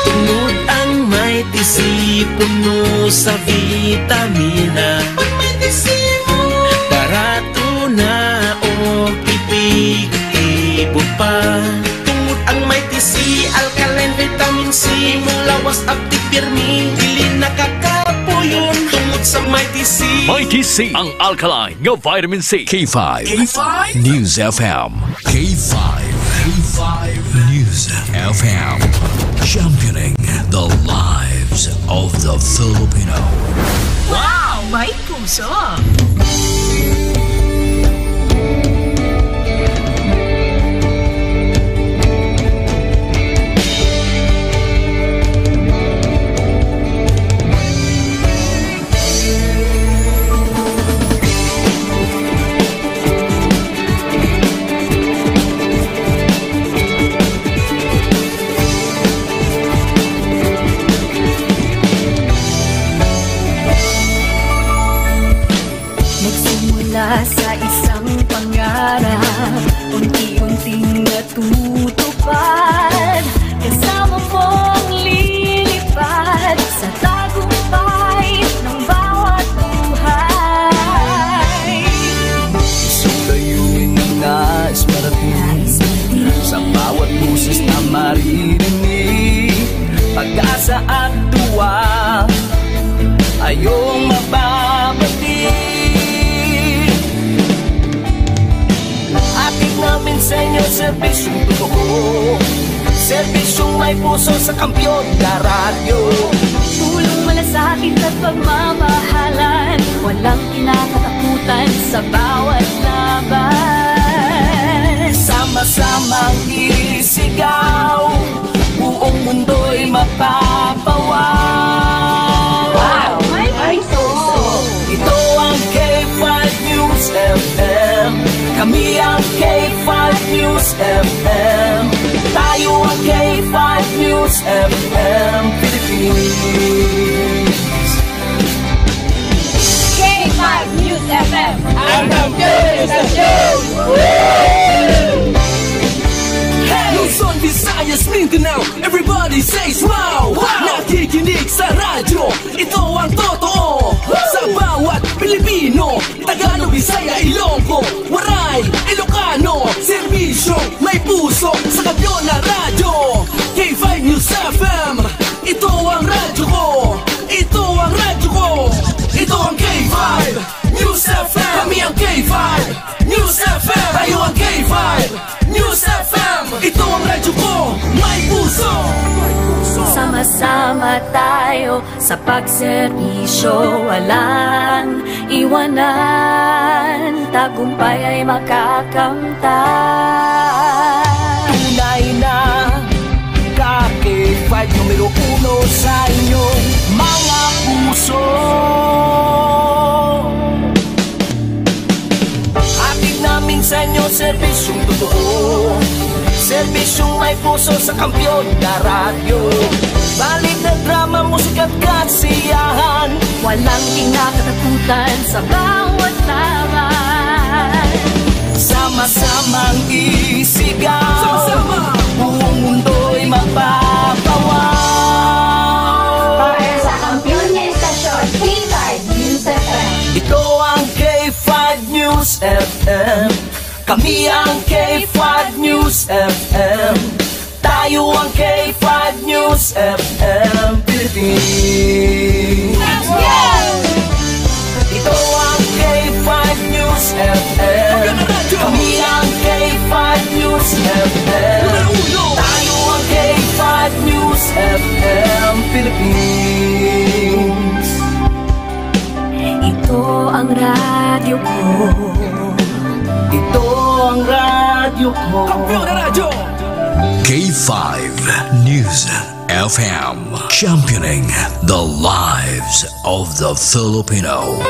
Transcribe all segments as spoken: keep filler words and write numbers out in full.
Tungod ang Mighty C puno sa vitamina. Pag Mighty C mo, barato na o epektibo pa. Tungod ang Mighty C, alkaline vitamin C, mong lawas aptik pirmi, dili nakakapuyon. Tungod sa Mighty C. Mighty C, ang alkaline nga vitamin C. K five. K five News F M. K five. K five News F M. Championing the lives of the Filipino. Wow! May puso! Nagsimula sa isang pangarap, unti-unting natutupad. Kasama mong lilipad sa tagumpay ng bawat buhay. Isang layunin na nais marating. Nais marating. Sa bawat boses na maririnig, pag-asa at tuwa ay iyong mababati. Hatid namin sa inyo serbisyong totoo, serbisyong may puso sa Kampiyon na Radyo. Pulong malasakit at pagmamahalan, walang kinakatakutan sa bawat laban. Sama-samang isigaw, buong mundo'y mapapawaw. Wow! May puso! Ito ang K five News F M. Kami ang K five News F M. Tayo ang K five News F M Philippines. K five News F M. Ang kampiyon sa show! Luzon, Visayas, Mindanao, everybody says wow! Wow! Nakikinig sa radyo, ito ang totoo. Sa bawat Pilipino, Tagalog, Bisaya, Ilonggo, Waray, Ilocano, serbisyo, may puso, sa Kampiyon na Radyo. K five News F M, ito ang radyo ko. Ito ang radyo ko. Ito ang K five News F M. Kami ang K five News F M. Tayo ang K five News F M. Ito ang radyo ko. May puso. Sama-sama tayo sa pagserbisyo. Walang iwanan. Tagumpay ay makakamtan. Tunay na Ka K five numero uno sa inyong mga puso. Hatid namin sa inyo serbisyong totoo, serbisyong may puso sa Kampiyon na Radyo. Balita, drama, musika at kasiyahan. Walang kinakatakutan sa bawat laban. Sama-samang isigaw. Sama-sama. Buong mundo'y mapapawaw. Para sa kampiyon nga istasyon, K five News F M. Ito ang K five News F M. Kami ang K five News F M. Tayo ang K five News F M Philippines. Ito ang K five News F M. Kami ang K five News F M. Tayo ang K five News F M Philippines. Ito ang radyo ko. Ito ang radyo ko. Kampiyon na Radyo. K five News F M, championing the lives of the Filipino.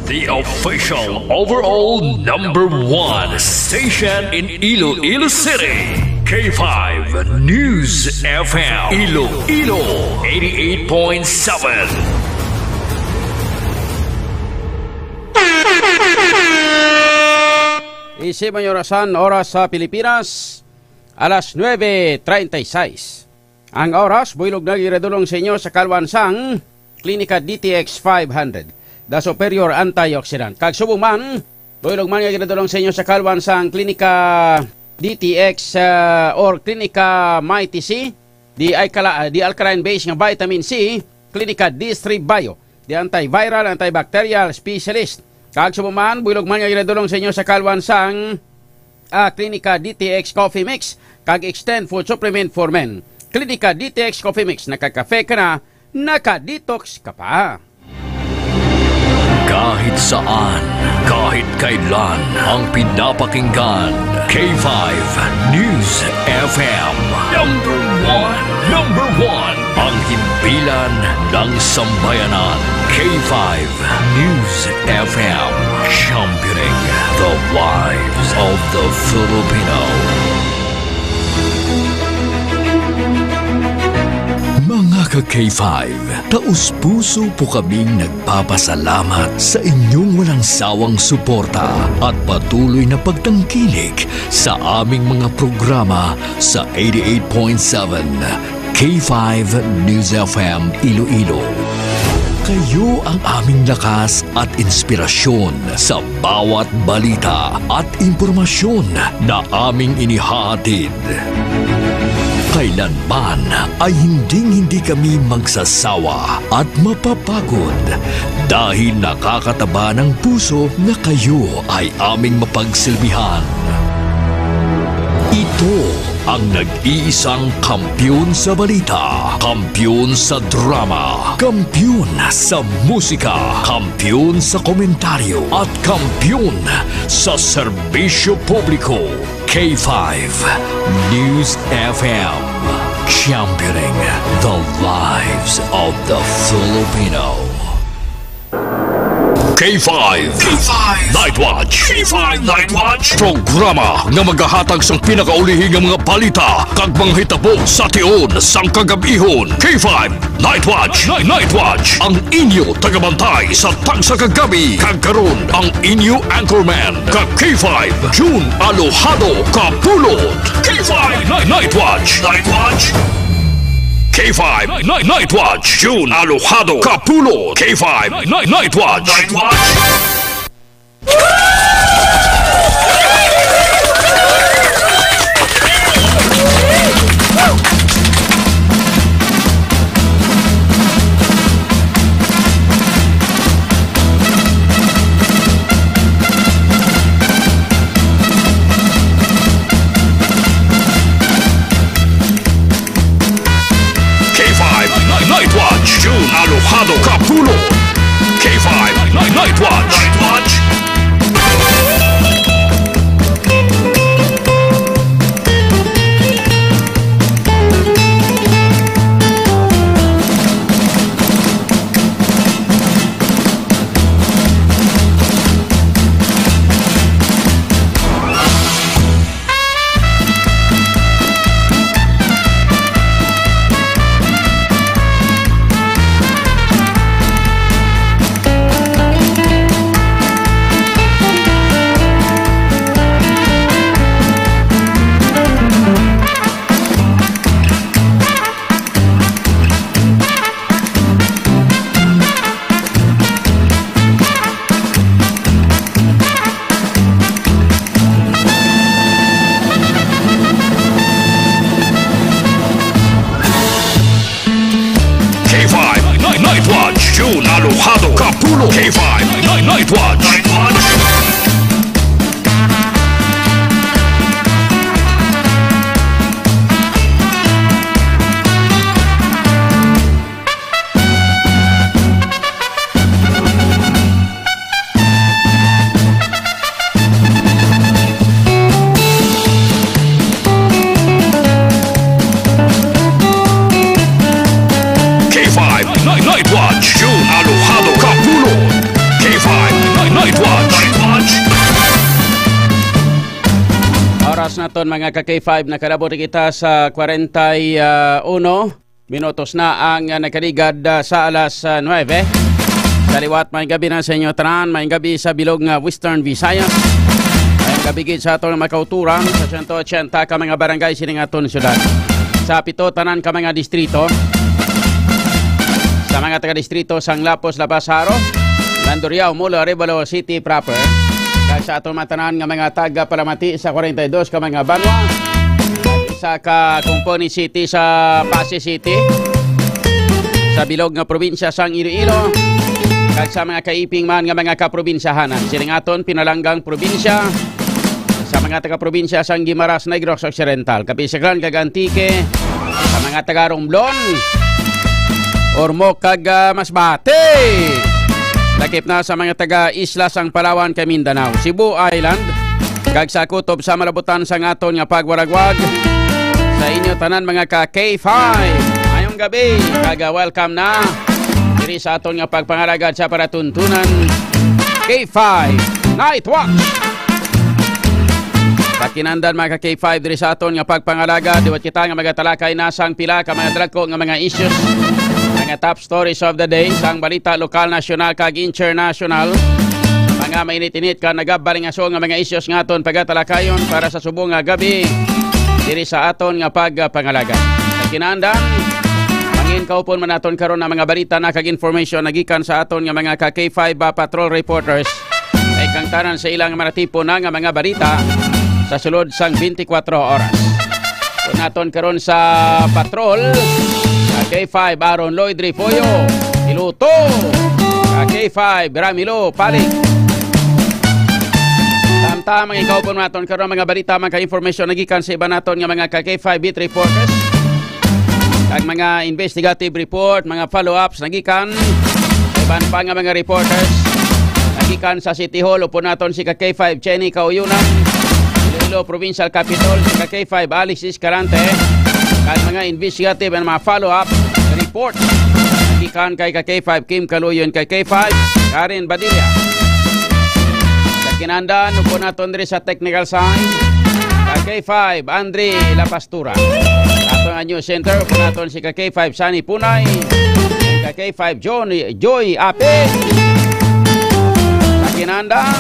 The official overall number one station in Iloilo City, K five News F M, Iloilo, eighty-eight point seven. Isip ang orasan, oras sa Pilipinas, alas nuebe treinta y seis. Ang oras, buylog na ginadulong sa inyo sa kalwan sang Klinika D T X five hundred, the superior antioxidant. Kag subong man, buylog man nga ginadulong sa inyo sa kalwan sang Klinika D T X, ah, or Klinika Mighty C, the alkala-, the alkaline base nga vitamin C, Klinika D three Bio, the antiviral, antibacterial specialist. Kag subong man, buylog man nga ginadulong sa inyo sa kalwan sang, ah, Klinika D T X Coffee Mix kag Extend Food Supplement for Men. Klinika D T X Coffee Mix, nakakafe ka na, naka-detox ka pa. Kahit saan, kahit kailan, ang pinapakinggan, K five News F M. Number one, number one, ang himpilan ng sambayanan, K five News F M, championing the lives of the Filipino. Mga ka-K five, taos-puso po kaming nagpapasalamat sa inyong walang sawang suporta at patuloy na pagtangkilik sa aming mga programa sa eighty-eight point seven K five News F M Iloilo. Kayo ang aming lakas at inspirasyon sa bawat balita at impormasyon na aming inihahatid. Kailanman ay hinding-hindi kami magsasawa at mapapagod dahil nakakataba ng puso na kayo ay aming mapagsilbihan. Ito ang nag-iisang kampiyon sa balita, kampiyon sa drama, kampiyon sa musika, kampiyon sa komentaryo, at kampiyon sa serbisyo publiko. K five News F M, championing the lives of the Filipino. K five. K five. Night Watch. K five Night Watch. Programa nga magahatag sang pinakaulihi nga mga balita kag mga hitabo sa tion sang kagab-ihon. K five Night Watch. Night, Night Watch. Ang inyo tagabantay sa tagsa ka gabi. Kag karon, ang inyo anchorman, ka K five, June Alojado Kapulot. K five Night, Night Watch. Night Watch. K five Night, Night Watch, June Alojado Kapulot. K five Night, Night Watch. Night Watch. K five Night Watch, June Alojado Kapulot. K five Night Watch. Night Watch. K five Night, Night Watch, June Alojado Kapulot. K five Night, Night Watch. Night Watch. K five Night, Night Watch, June Alojado Kapulot. K five Night, Night Watch. Night Watch. Oras naton, mga ka K five, nakalabot kita sa kwarenta y uno minutos na ang, ah, nakaligad, ah, sa alas, ah, nuebe. Sa liwat, may gabi na sa inyo tanan, may gabi sa bilog nga Western Visayas. May Kabigit sa aton mga kauturan sa sento ochenta ka mga barangay sining aton syudad. Sa pito tanan ka mga distrito, sa mga taga-distrito sang Lapos, La Paz, Jaro, Mandurriao, Molo, Arevalo City proper, kag sa aton mga tanan nga mga taga-palamati sa kwarenta y dos ka mga banwa, sa ka Compone City, sa Passi City, sa bilog nga probinsya sang Iloilo, kag sa mga kaiping man nga mga kaprobinsyahanan sining aton pinalanggang probinsya, sa mga taga-probinsya sang Guimaras, Negros Occidental, Kapisakan kag Antique, sa mga taga Romblon, Ormoc kag, ah, Masbate. Lakip na sa mga taga-isla sang Palawan kag Mindanao, Cebu Island, kag sa kutob sa malabutan sang aton nga pagwaragwag. Sa inyo tanan, mga ka K five, mayong gabi, kag, ah, welcome na diri sa aton nga pagpangalagad sa palatuntunan, K five Night Watch. Sa kinahanglan, mga ka K five, diri sa aton nga pagpangalagad, liwat kita nga magatalakay na sang pila ka mga dagko nga mga issues, mga top stories of the day, sang balita lokal, nasyonal, kag internasyonal. Mga mainit-init ka nagabalingaso nga mga issues nga aton pagatalakayon para sa subong nga gabi diri sa aton nga pagpangalagad. Sa kinahanglan, mangin kaupon man naton karon ang mga balita na kag information nagikan sa aton nga mga ka K five ba patrol reporters. Ay kang tanan sa ilang mga tipo na nga mga balita sa sulod sang twenty-four oras. Kung naton karon sa patrol, sa K five, Aaron Lloyd Refollo, Iluto, sa K five, Ramilo Palik. Samtang mga ikaw po naton karon mga balita, mga information nagikan sa iba naton nga mga ka K five beat reporters. Ang mga investigative report, mga follow-ups nagikan sa iban pa nga mga reporters. Nagikan sa City Hall, upod naton si ka K five Jenny Kauyunan, Iloilo Provincial Capitol, si ka K five Alex Escalante, kag mga investigative and mga follow-up report nagikan kay ka K five Kim Kaluyon, kay K five Karen Badilla. Sa kinahanglan, upod naton diri sa technical side, ka K five Andre Lapas Tura. Ato nga news center, upod naton si ka K five Sunny Punay, ka K five John, Joy Ape. Sa kinahanglan,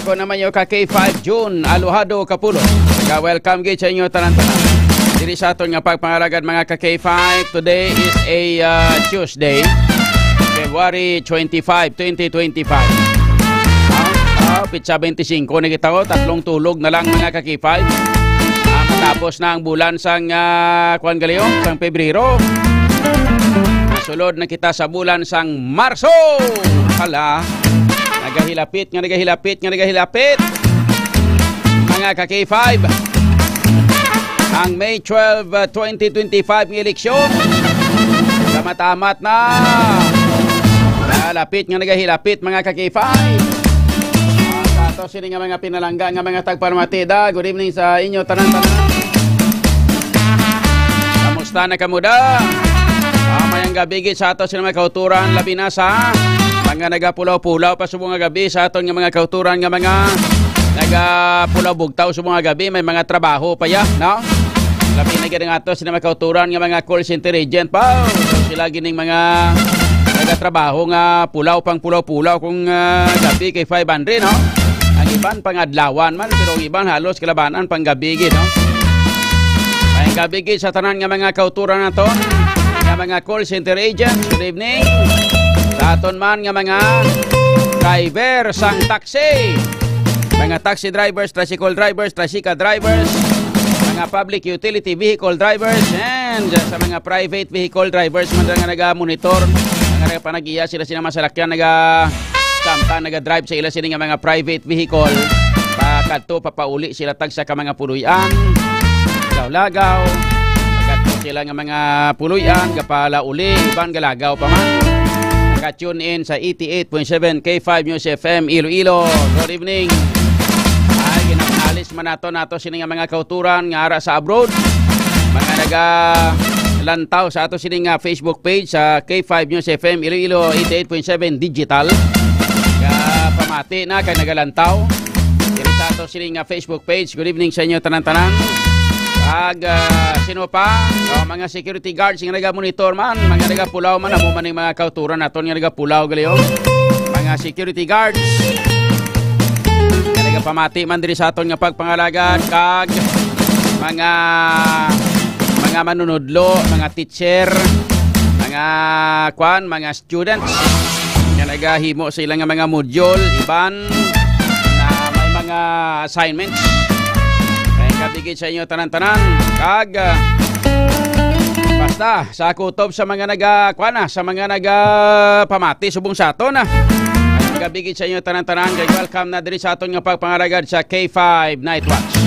ako naman yung ka K five June Aluhado Kapulo. Ka welcome gid sa inyo tanan-tanan. Diri sa aton nga pagpangalagad, mga ka K five, today is a, uh, Tuesday, February twenty-five, twenty twenty-five. Ah, ah, pitsa twenty-five na kita, oh. Tatlong tulog na lang, mga ka K five. Ah, matapos na ang bulan sang, ah, kuwan gali, oh, sang Pebrero. Sulod na kita sa bulan sang Marso. Hala, nagahilapit nga, nagahilapit nga, nagahilapit. Mga ka K five, ang May twelve, uh, twenty twenty-five nga eleksyon, kamatamat na. Ah, lapit nga nagahilapit, mga ka K five. Ah, sa ato sini nga mga pinalangga nga mga tagpalamati da, good evening sa inyo tanan-tanan. Kamusta na kamo da? Ah, mayang gabi gid sa ato sini mga kauturan, labi na sa mga nagapulaw-pulaw pa subong nga gabi, sa aton nga mga kauturan nga mga nagapulaw bugtaw subong nga gabi, may mga trabaho pa ya, no? Labi na gid ang ato sini mga kauturan nga mga call center agent pa. So, sila gining mga nagatrabaho nga pulaw pang pulaw-pulaw kung, ah, gabi kay five hundred, no? Ang iban pangadlawan man, pero ang iban halos kalabanan pang gabi gid, no? Mayang gabi gid sa tanan nga mga kauturan naton, nga mga call center agents. Good evening. Sa aton man nga mga driver sang taxi, mga taxi drivers, tricycle drivers, tricycle drivers, mga public utility vehicle drivers, and sa mga private vehicle drivers man nga naga-monitor, mga nagapanag-iya sila sina masalakyan, naga samtang naga-drive sa ila sini nga mga private vehicle, pakadto papauli sila tagsa ka mga puloy-an, lagaw-lagaw, pakadto sila nga mga puloy-an, gapalauli, iban galagaw pa man. Naka-tune in sa eighty-eight point seven K five News F M Iloilo. Good evening. Ay, ginaalis man nato, nato sini nga mga kauturan nga ara sa abroad. Mga naga lantaw sa ato sini nga Facebook page sa K five News F M Iloilo eighty-eight point seven Digital. Ka pamati na kay nagalantaw diri sa ato sini nga Facebook page. Good evening sa inyo tanan-tanan. Ag, ah, sino pa? Oh, mga security guards nga naga-monitor man, mga nagapulaw man, amo man ang mga kauturan naton nga nagapulaw gali, oh. Mga security guards nga pamati man diri sa aton nga pagpangalagad, kag mga, mga manunudlo, mga teacher, mga, kwan, mga students nga nagahimo sa ilang nga mga module, iban na may mga assignments. Maayong gab-i gid sa inyo tanan-tanan. Kag, ah, basta, sa kutob sa mga naga-, kwan na, sa mga nagapamati subong sa aton, ah. Maayong gab-i gid sa inyo tanan-tanan. Kag welcome na diri sa aton nga pagpangalagad sa K five Night Watch.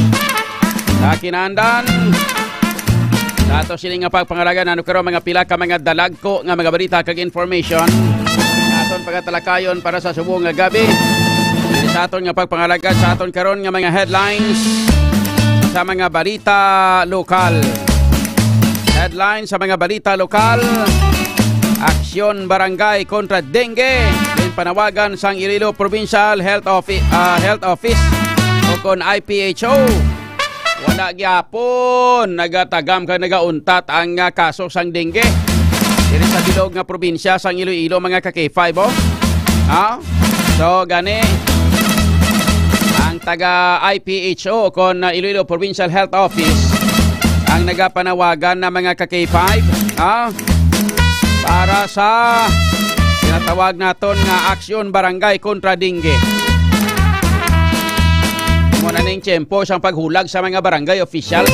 Sa kinaandan, sa ato sini nga pagpangalagad, ano karon, mga pila ka mga dalagko nga mga balita kag information nga aton pagatalakayon para sa subong nga gabi. Diri sa aton nga pagpangalagad sa aton karon nga mga headlines sa mga balita lokal. Headlines sa mga balita lokal. Aksyon barangay kontra dengue. Ginpanawagan sang Iloilo Provincial Health Offi-, ah, Health Office o kon I P H O. Wala gyapon nagatagam kag nagauntat ang, ah, kaso sang dengue diri sa bilog nga probinsya sang Iloilo, mga ka-K five, oh. Ha? So, gani, ang taga I P H O kon, ah, Iloilo Provincial Health Office ang nagapanawagan na, mga ka-K five, ha? Para sa ginatawag naton nga aksyon barangay kontra dengue. Amo na ning tiyempo sang paghulag sa mga barangay official.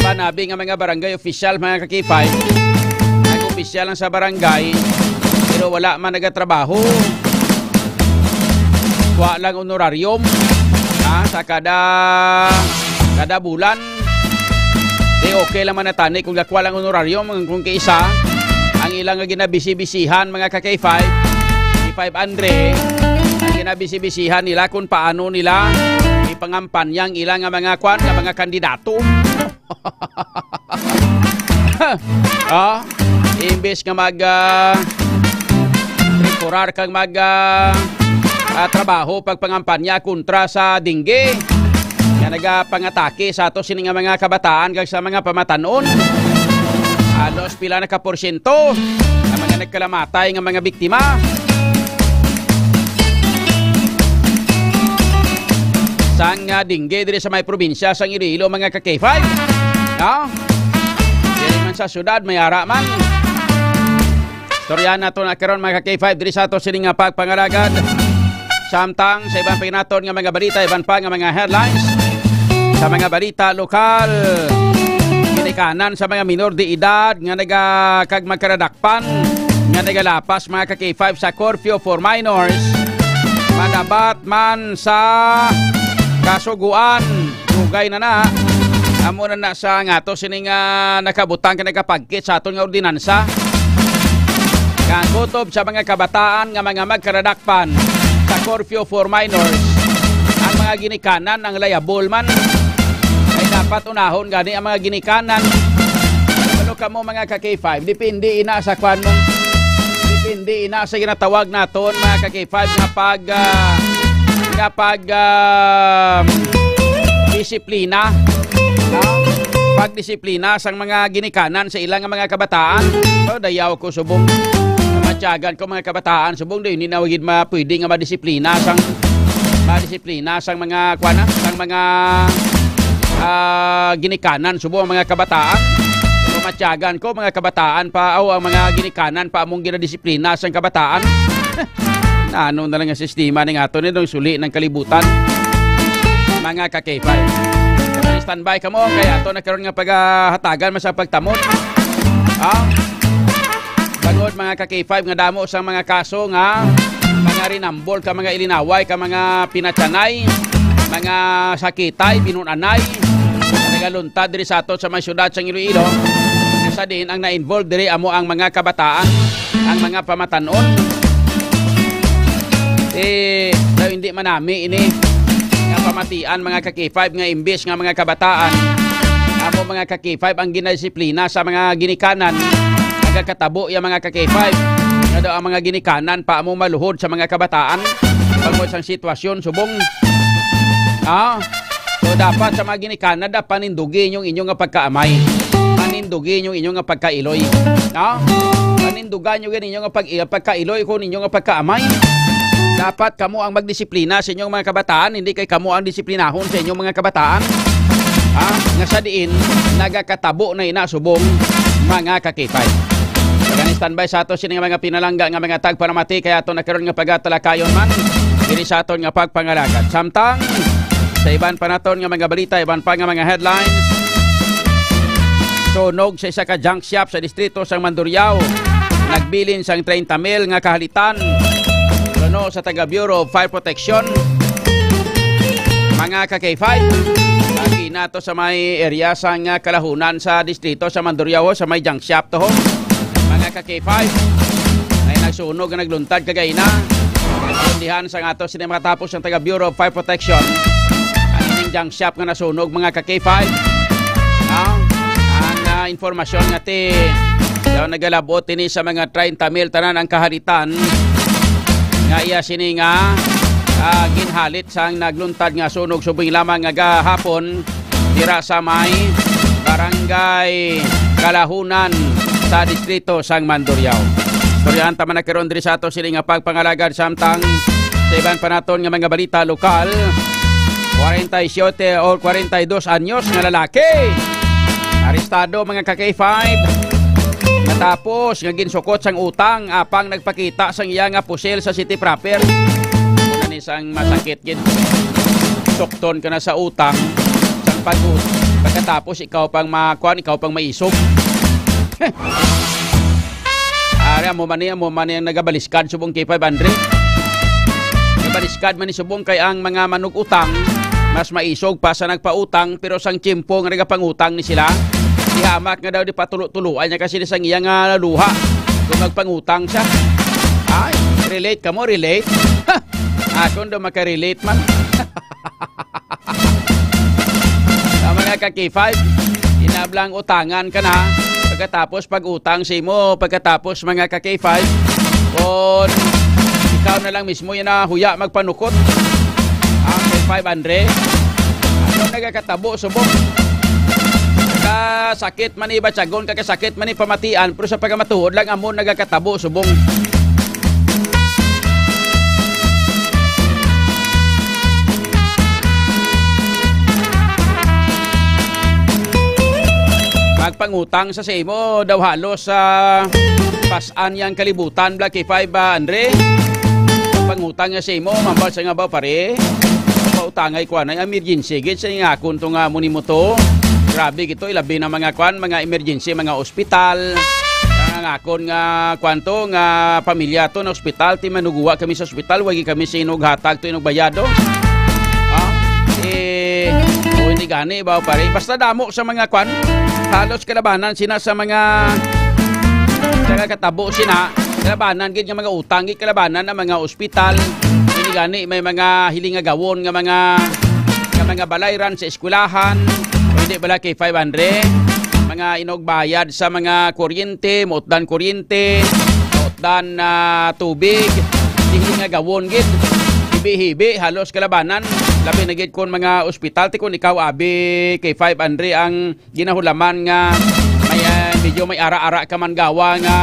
Panabi nga mga barangay official, mga ka-K five, nag-opisyal lang sa barangay, pero wala man nagatrabaho. Wa lang honorarium, ha, sa kada, kada bulan. Di okay lang man na tani kung gakwa lang honorarium, ang, kung kaisa, ang ilang nga ginabisi-bisihan, mga ka-K five, K five Andre, ang ginabisi-bisihan nila kung paano nila ipangampanya ang ilang nga mga kwan, nga mga kandidato. Ah, imbes nga mag, ah, trikurar kag mag, ah, ah, trabaho pagpangampanya kontra sa dengue nga nagapangatake sa ato sini nga mga kabataan kag sa mga pamatan-on. Halos pila na ka porsyento ang mga nagkalamatay nga mga biktima sang, ah, dengue diri sa may probinsya sang Iloilo, mga ka-K five. No? Diri man sa syudad, may ara man. Istoryahan nato na karon, mga ka-K five, diri sa ato sini nga pagpangalagad. Samtang sa iban pa naton nga mga balita, iban pa nga mga headlines, sa mga balita lokal, ginikanan sa mga minor de edad nga naga-, kag magkaradakpan nga nagalapas, mga ka-K five, sa curfew for minors, madabat man sa kasuguan. Dugay na na. Amo na na sa nga to sini nga nakabutang ka nagapagkit sa aton nga ordinansa nga kutob sa mga kabataan nga mga magkaradakpan sa curfew for minors. Ang mga ginikanan ang liable man. Ay dapat unahon gani ang mga ginikanan. Ano kamo, mga ka-K five? Depende ina sa kwan mo. Depende ina sa ginatawag naton, mga ka-K five, nga pag, ah, nga pag, ah, disiplina. No? Pagdisiplina sang mga ginikanan sa ilang mga kabataan. So, dayaw ko subong. Matyagan ko mga kabataan subong, di ni na gid ma-, pwede nga madisiplina sang, madisiplina sang mga, kuwan na, sang mga, ah, ginikanan subong ang mga kabataan. So, matyagan ko, mga kabataan pa, o ang mga ginikanan pa among ginadisiplina sang kabataan. Nano na lang ang sistema ning ato ni dong suli ng kalibutan. Mga ka-K five. Standby kamo, kaya ato na karon nga pagahatagan man sa pagtamod. Ah? Bangod, mga ka-K five, nga damo sang mga kaso nga mga rinambol ka mga ilinaway, ka mga pinatyanay, mga sakitay, binunanay, nga nagaluntad diri sa ato sa may syudad sang Iloilo. Isa din ang na-involve diri amo ang mga kabataan, ang mga pamatanon. Eh, daw hindi manami ini nga pamatian, mga ka-K five, nga imbis nga mga kabataan, amo mga ka-K five ang ginadisiplina sa mga ginikanan, nagakatabo ya mga ka-K five, nga daw ang mga ginikanan pa amo maluhod sa mga kabataan bangod sang sitwasyon subong. Ah, so dapat sa mga ginikanan, da panindugi ninyong inyo nga pagkaamay. Panindugi ninyong inyo nga pagkailoy. No? Panindugan niyo gid ninyo nga pag-, pagkailoy ko ninyo nga pagkaamay. Dapat kamo ang magdisiplina sa inyong mga kabataan, hindi kay kamo ang disiplinahon sa inyong mga kabataan. Ha? Nga sa diin, nagakatabo na ina subong mga kakipay. Pagani standby sa ato sini nga mga pinalangga nga mga tagpanamati kay ato na karon nga pagatalakayon man diri sa aton nga pagpangalagad. Samtang sa iban pa naton nga mga balita, iban pa nga mga headlines. Sunog sa isa ka junk shop sa distrito sang Mandurriao. Nagbilin sang treinta mil nga kahalitan. Kuno sa taga Bureau of Fire Protection, mga ka K five, lagi na to sa may area sang, ah, Kalahunan sa distrito sa Mandurriao, sa may junk shop to ho. Mga ka K five, may nagsunog nga nagluntad kagahina. Naintindihan sang ato sini makatapos ang taga Bureau of Fire Protection. Ang ining junk shop nga nasunog, mga ka K five. No? Ang, ah, informasyon nga ti daw nagalabot ini sa mga treinta mil tanan ang kahalitan nga iya sini nga, ah, ginhalit sang nagluntad nga sunog subong lamang nga gahapon dira sa may Barangay Kalahunan sa distrito sang Mandurriao. Istoryahan ta man na karon diri sa ato sini nga pagpangalagad samtang sa iban pa naton nga mga balita lokal. Kwarenta y siyete or kwarenta y dos anyos nga lalaki arestado, mga ka K five, natapos nga ginsukot sang utang apang nagpakita sang iya nga pusil sa city proper. Ano ni sang masakit gid. Sukton ka na sa utang, sang pag pagkatapos ikaw pang makuan, ikaw pang maisog. Ari, amo man ni, amo man ni ang nagabaliskad subong kay five hundred. Nagabaliskad man ni subong kay ang mga manug-utang, mas maisog pa sa nagpautang, pero sang tiyempo nga nagapangutang ni sila, di hamak nga daw di patulo-tuloan niya kasi sang iya nga luha kung nagpangutang siya. Ay, relate ka mo, relate? Ha! Akon daw makarelate man. Sa mga ka K five, inablang utangan ka na. Pagkatapos pag-utang sa imo, pagkatapos mga ka K five, kung ikaw na lang mismo yan na huya magpanukot. Ang K five, Andre, ano nagakatabo subong? Kasakit man ibatyagon, kakasakit man ipamatian, pero sa pagkamatuod lang, amo nagakatabo subong. Magpangutang sa, sa imo daw halos sa pas-an yang kalibutan, Black K five, ah, Andre. Pangutang nga sa imo, mambal sa nga ba, pare? Pautangay ko anay emergency gid sa ingakon to nga amo nimo to. Grabe gito, ilabi na mga kwan, mga emergency, mga ospital. Nga ngakon nga kwan to, nga pamilya to na ospital, ti manuguwa kami sa ospital, wagi kami sa inog hatag to inog bayado. Ah, eh, o hindi gani ba, pare? Basta damo sa mga kwan, halos kalabanan sina sa mga nagakatabo sina, kalabanan gid nga mga utang, gid kalabanan ang mga ospital. Hindi gani may mga hiling nga gawon nga mga, nga mga balayran sa eskwelahan, o hindi bala kay five hundred, mga inogbayad sa mga kuryente, mautdan kuryente, mautdan na tubig, hindi nga gawon gid. Hibi-hibi, halos kalabanan. Labi na gid kon mga ospital, ti kon ikaw, abi, kay five hundred ang ginahulaman nga may, ah, medyo may ara-ara ka man gawa nga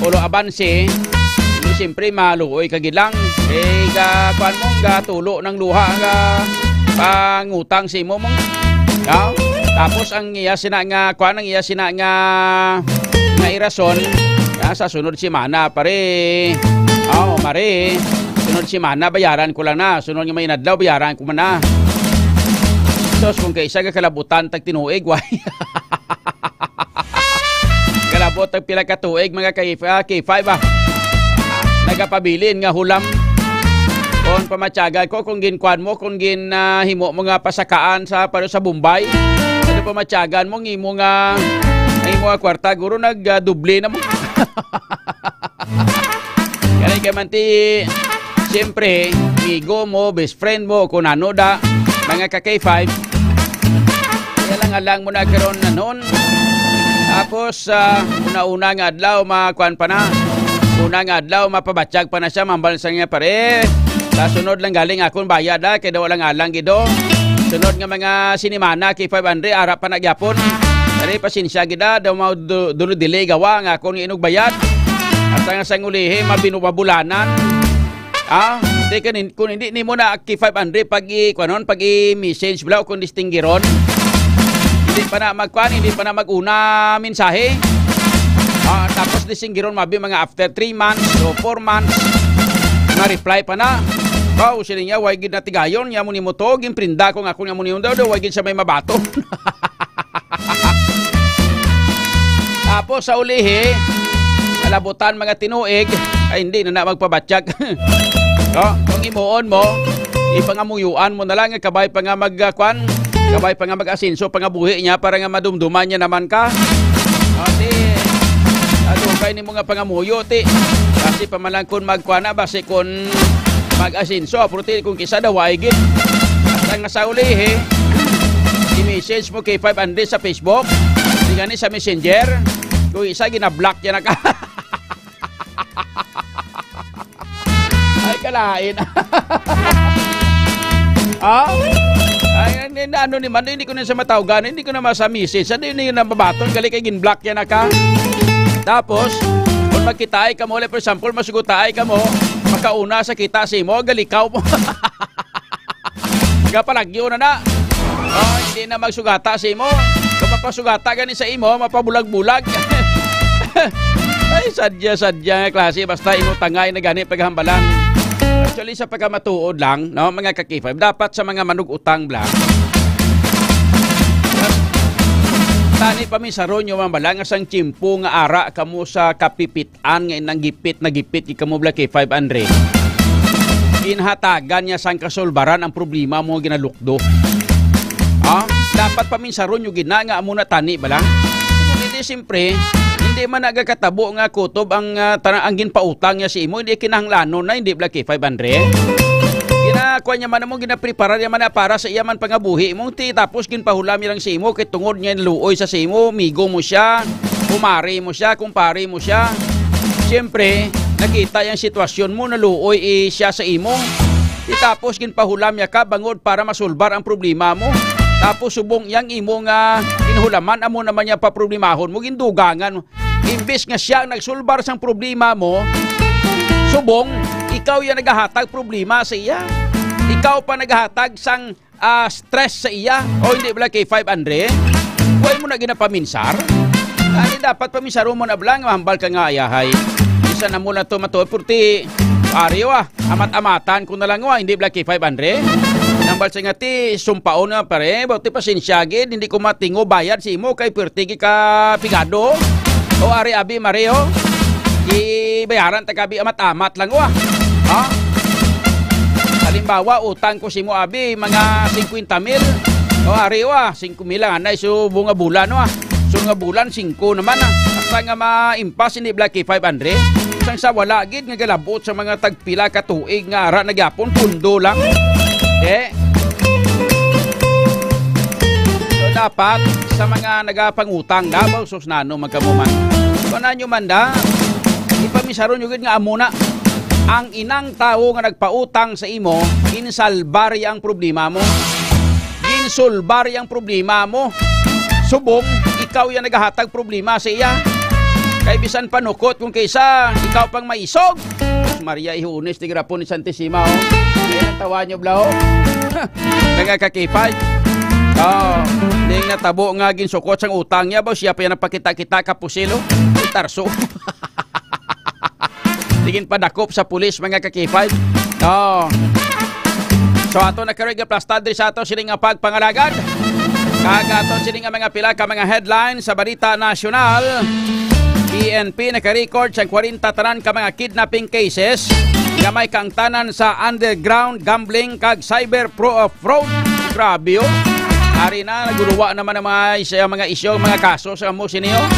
ulo abanse, hindi siyempre maluoy ka gid lang. Eh, ga, kuan mo, ga tulo ng luha nga pangutang sa imo mo. No? Tapos ang iya sina nga, kuan ang iya sina nga, nga irason, ah, sa sunod semana, pare. Oh, mare. Sunod semana, bayaran ko lang na. Sunod nga may inadlaw, bayaran ko man na. Sus, kung kaisa ka kalabutan, tag tinuig, way. Kalabot ang pila ka tuig, mga ka-, ah, K five, ah. Nagapabilin nga hulam. Kung pamatyagan ko, kung ginkuan mo, kung gin, ah, himo mo nga pasakaan sa, paro sa Bombay, ano pamatyagan mo, ang imo nga, ang imo nga kwarta, guro nag, ah, doble na mo. Kani kay man ti, siyempre, amigo mo, best friend mo, kung ano da, mga ka K five. Kaya lang alang mo na karon na noon. Tapos, ah, una-una nga adlaw, makuan pa na. Una nga adlaw, mapabatyag pa na siya, mambal sa niya, pare. Sa sunod lang galing akong bayad, ah, kay daw lang alang gido. Sunod nga mga sinimana, kay five hundred, ara pa na gyapon. Pare, pasensya gid, ah, daw mao du-, dulo delay gawa nga akong inog bayad. Asa nga sang ulihi, mabinu-, mabulanan. Ah, di ka nin-, kung hindi nimo na K five hundred pag i-, kuanon, pag i-message bala o kung distinggiron. Hindi pa na magkuan, hindi pa na mag-una mensahe. Ah, tapos distinggiron mabi mga after three months o four months, na reply pa na. Wow, siling niya, way gid natigayon, niya mo nimo to, gimprinda ko nga ako niya mo nimo daw, daw, way gid siya may mabato. Tapos sa ulihi, kalabutan mga tinuig, ay hindi na na magpabatyag. Oh, kung imuon mo, ipangamuyuan mo na lang, kabay pa nga mag, ah, kwan, kabay pa nga mag-asenso, pangabuhi niya, para nga madumduman niya naman ka. Oh, di, adugay nimo nga pangamuyo, ti. Kasi pa man lang kun magkwan na, basi kun mag-asenso, pero ti, kung kisa daw, ay gid. At ang sa ulihi, i-message mo kay five hundred sa Facebook, di gani sa Messenger, kung isa, ginablock yan na ka. Ay, kalain. Ah? Ay, ano, ano ni man, hindi ko na siya matawgan, hindi ko na masa-message, hindi, hindi na mabaton, gali kay ginblock yan na ka. Tapos, kung magkitaay ka mo, like, for example, masugutaay ka mo, makauna sa kita si mo, galikaw mo. Nga palagyo na na. Oh, hindi na magsugata sa imo. Kung mapasugata gani sa imo, mapabulag-bulag. Ay, sadya-sadya nga klase. Basta imo tangay na gani paghambalan. Actually, sa pagkamatuod lang, no, mga kakifab, dapat sa mga manug-utang lang. Tani pamisaron nyo, mga bala, nga sang tiyempo nga ara kamo sa kapipit-an nga inang gipit na gipit, ikaw mo bala kay five hundred. Ginhatagan niya sang kasulbaran ang problema mo ginalukdo. Ha? Dapat paminsaron nyo gina nga amo na tani bala. Kung hindi, siyempre, hindi man nagakatabo nga kutob ang, ah, tana-, ang ginpautang niya sa imo, hindi kinahanglanon na, hindi bala kay five hundred. Ginakuha niya man mo, ginaprepara niya man na para sa iya man pangabuhi mo, ti, tapos ginpahulam niya lang sa imo, kay tungod niya luoy sa sa imo, migo mo siya, kumari mo siya, kumpare mo siya. Siyempre, nakita yang sitwasyon mo, naluoy, eh, siya sa imo. Di tapos, ginpahulam niya ka bangod para masulbar ang problema mo. Tapos, subong yang imo nga ginhulaman, amo naman niya pa problemahon mo, gindugangan mo. Imbis nga siya ang nagsulbar sang problema mo, subong, ikaw yang nagahatag problema sa iya. Ikaw pa nagahatag sang ah, stress sa iya. O hindi bala kay five hundred? Huwag mo na ginapaminsar. Ani dapat paminsaro mo na bala nga mahambal ka nga ayahay. Isa na mo na to matuod, purti. Ari, wa, amat-amatan ko na lang, wa, hindi bala kay five hundred? Nambal sa nga ti, sumpaon na pare, bauti pasensya gid, hindi ko matingo bayad si imo kay purti gi ka pigado. O ari abi, Mario, gibayaran ta gabi amat-amat lang, wa. Ha? Halimbawa, utang ko si mo abi, mga singkwenta mil. O, ari, wa, singko mil lang, anay, so, bunga bulan, wa. So, nga bulan, singko naman, ah. Basta nga maimpas, hindi bala kay five hundred. Sang sa wala, gid, nga galabot sa mga tagpila ka tuig nga ara na gyapon, pundo lang. Eh? So, dapat, sa mga nagapangutang, dabaw, sus, nano, magkamuman. Kung ano man da, ipamisaron nyo gid nga amo na. Ang inang tawo nga nagpautang sa imo, ginsalbar iya ang problema mo. Ginsulbar iya ang problema mo. Subong, ikaw yang nagahatag problema sa iya. Kay bisan panukot kung kaysa, ikaw pang maisog. Maria Ihunes, tigrapon ni Santissima, oh. Kaya natawa nyo, bla, oh. Nagakakipay. Oh, ding natabo nga ginsukot sang utang niya, ba? Siya pa yan ang pakita-kita, kapusilo. Tarso. Tingin padakop sa pulis, mga kakipay. Oh. So, ato na karon gaplastad diri sa ato sini nga pagpangalagad. Kag ato sini nga mga pila ka mga headlines sa balita nasyonal. P N P naka-record sa kwarenta tanan ka mga kidnapping cases nga may kaangtanan sa underground gambling kag cyber pro-, fraud. Grabe, oh. Ari na, naguluwa naman ang mga is-, ang mga isyu, mga kaso sa amo sini, oh.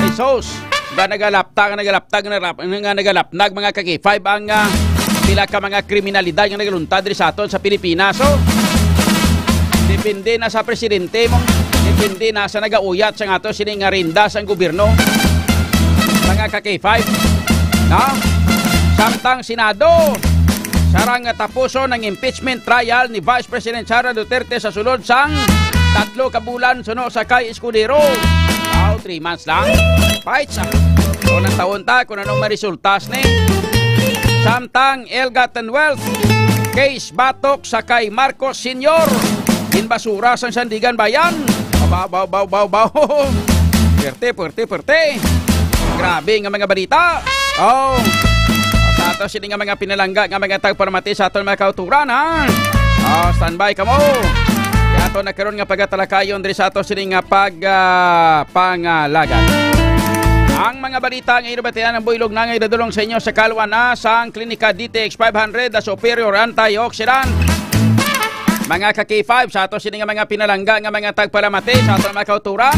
Jesus. Nga nagalapta, nga nagalapta, nga nagalap-, nga nagalapnag, mga kaki. Five ang, ah, pila ka mga kriminalidad nga nagaluntad diri sa aton sa Pilipinas. So, depende na sa presidente mo. Depende na sa nagauyat sa ato sini nga renda sang gobyerno. Mga kaki, five. No? Samtang Senado, sarang nga tapuson ang impeachment trial ni Vice President Sara Duterte sa sulod sang tatlo ka bulan suno sa kay Escudero. Wow, three months lang. Fights, ah. So, nang taon ta kung anong may resultas ni. Samtang ill-gotten wealth case batok sa kay Marcos Senior. Ginbasura sang Sandigan Bayan. Baw, baw, baw, baw, baw. Perte, perte, perte. Grabe nga mga balita. Oh. Sa ato sini nga mga pinalangga nga mga tagpalamati sa aton mga kauturan, ha? Oh, standby kamo. Kaya ato na karon nga pagatalakayon diri sa ato sini nga pag, ah, pangalagan. Ang mga balita nga inubatian ang buylog na nga idadulong sa inyo sa kalwa na sang Klinika D T X five hundred, the superior antioxidant. Mga ka K five, sa ato sini nga mga pinalangga nga mga tagpalamati sa aton mga kauturan.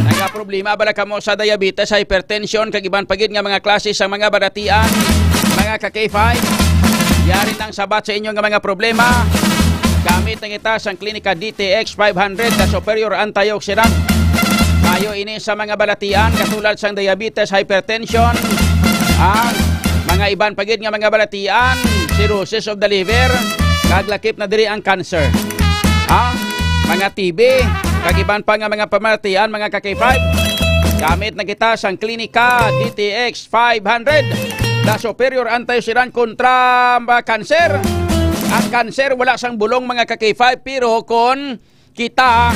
Nagaproblema bala kamo sa diabetes, hypertension, kag iban pa gid nga mga klase sa mga balatian? Mga ka K five, yari nang sabat sa inyo nga mga problema. Gamit na kita sang Klinika D T X five hundred na superior antioxidant. Mayo ini sa mga balatian katulad sang diabetes, hypertension, ang mga iban pa gid nga mga balatian, cirrhosis of the liver, kag lakip na diri ang cancer. Ha? Mga T B, kag iban pa nga mga pamaratian, mga ka K five. Gamit na kita sang Klinika D T X five hundred, the superior antioxidant kontra ba cancer. Ang cancer wala sang bulong, mga ka K five, pero kon kita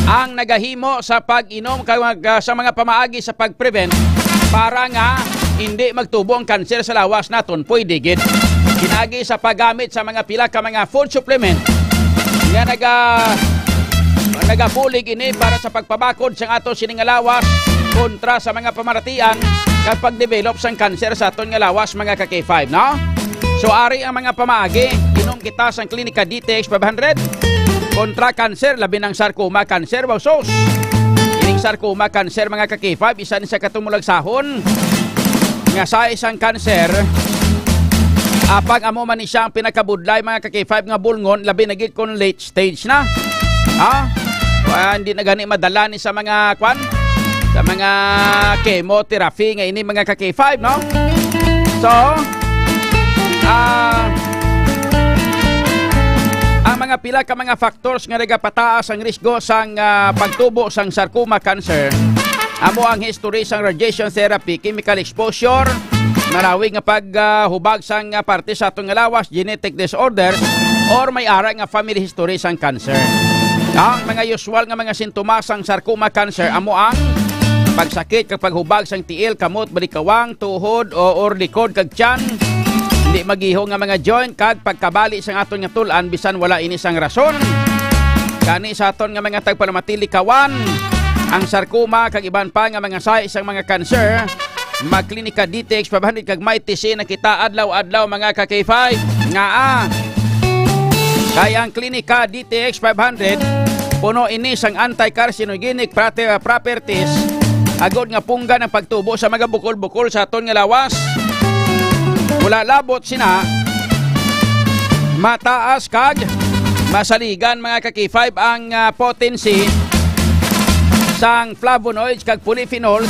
ang nagahimo sa pag-inom kag mag-, sa mga pamaagi sa pag-prevent para nga hindi magtubo ang kanser sa lawas naton, pwede gid. Pinaagi sa paggamit sa mga pila ka mga food supplement nga naga-, nagabulig ini para sa pagpabakod sang ato sini nga lawas kontra sa mga pamaratian kag pag-develop sang kanser sa aton nga lawas, mga ka K five, no? So, ari ang mga pamaagi. Inom kita sang Klinika D T X five hundred kontra kanser, labi ng sarcoma cancer, wow, sus! Ining sarcoma cancer, mga ka K five, isa ni sa katong mulagsahon nga sa isang kanser. Apang amo man ni siya ang pinakabudlay, mga ka K five, nga bulngon, labi na gid kung late stage na. Ha? Ah, hindi na gani madala ni sa mga, kwan? Sa mga chemotherapy nga ini, mga ka K five, no? So, ah, ang mga pila ka mga factors nga nagapataas ang risgo sang, ah, pagtubo sang sarcoma cancer amo ang history sang radiation therapy, chemical exposure, malawig nga pag, ah, hubag sang, ah, parte sa aton nga lawas, genetic disorders, or may ara nga family history sang cancer. Ang mga usual nga mga sintomas sang sarcoma cancer amo ang pagsakit kag paghubag sang tiil, kamot, balikawang, tuhod, o, or likod kag tiyan, hindi magiho nga mga joint, kag pagkabali sang aton nga tul-an bisan wala ini sang rason. Gani sa aton nga mga tagpalamati, likawan ang sarcoma kag iban pa nga mga sahi sang mga cancer. Magklinika D T X five hundred kag may T C na kita adlaw-adlaw, mga ka K five. Nga, ah, kay ang Klinika D T X five hundred, puno ini sang anti-carcinogenic prate-, properties, agod nga punggan ang pagtubo sa mga bukol-bukol sa aton nga lawas. Wala labot sina, mataas kag masaligan, mga ka K five, ang, ah, potency sang flavonoids kag polyphenols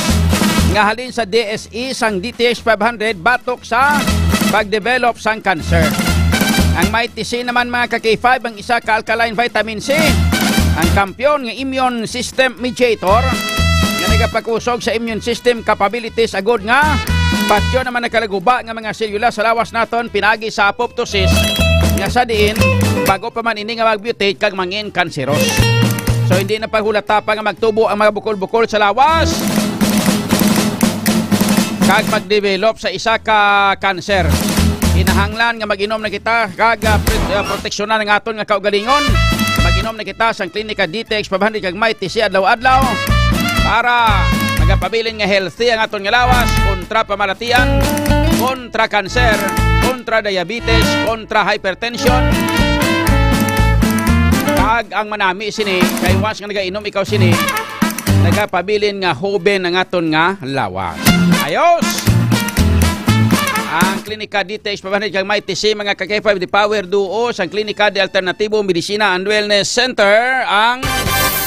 nga halin sa D S E sang D T X five hundred batok sa pagdevelop sang cancer. Ang may T C naman, mga ka K five, ang isa ka alkaline vitamin C, ang kampiyon nga immune system mediator nga nagapakusog sa immune system capabilities agod nga patyon naman nagkalaguba nga mga selula sa lawas naton pinagi sa apoptosis nga sa diin bago pa man ini nga mag-mutate kag mangin kanseros. So, hindi na paghulata pa nga magtubo ang mga bukol-bukol sa lawas kag mag-develop sa isa ka kanser. Kinahanglan nga mag-inom na kita kag, ah, pre-, ah, proteksyonan ang aton nga kaugalingon. Mag-inom na kita sang Klinika D T X five hundred kag may T C adlaw-adlaw para magapabilin nga healthy ang aton nga lawas kontra pamaratian, kontra kanser, kontra diabetes, kontra hypertension. Kag ang manami sini, kay once nga nagainom ikaw sini, nagapabilin nga hoben ang aton nga lawas. Ayos! Ang Klinika D T X five hundred kag may T C, mga ka K five, the power duo sang Klinika de Alternativo Medicina and Wellness Center ang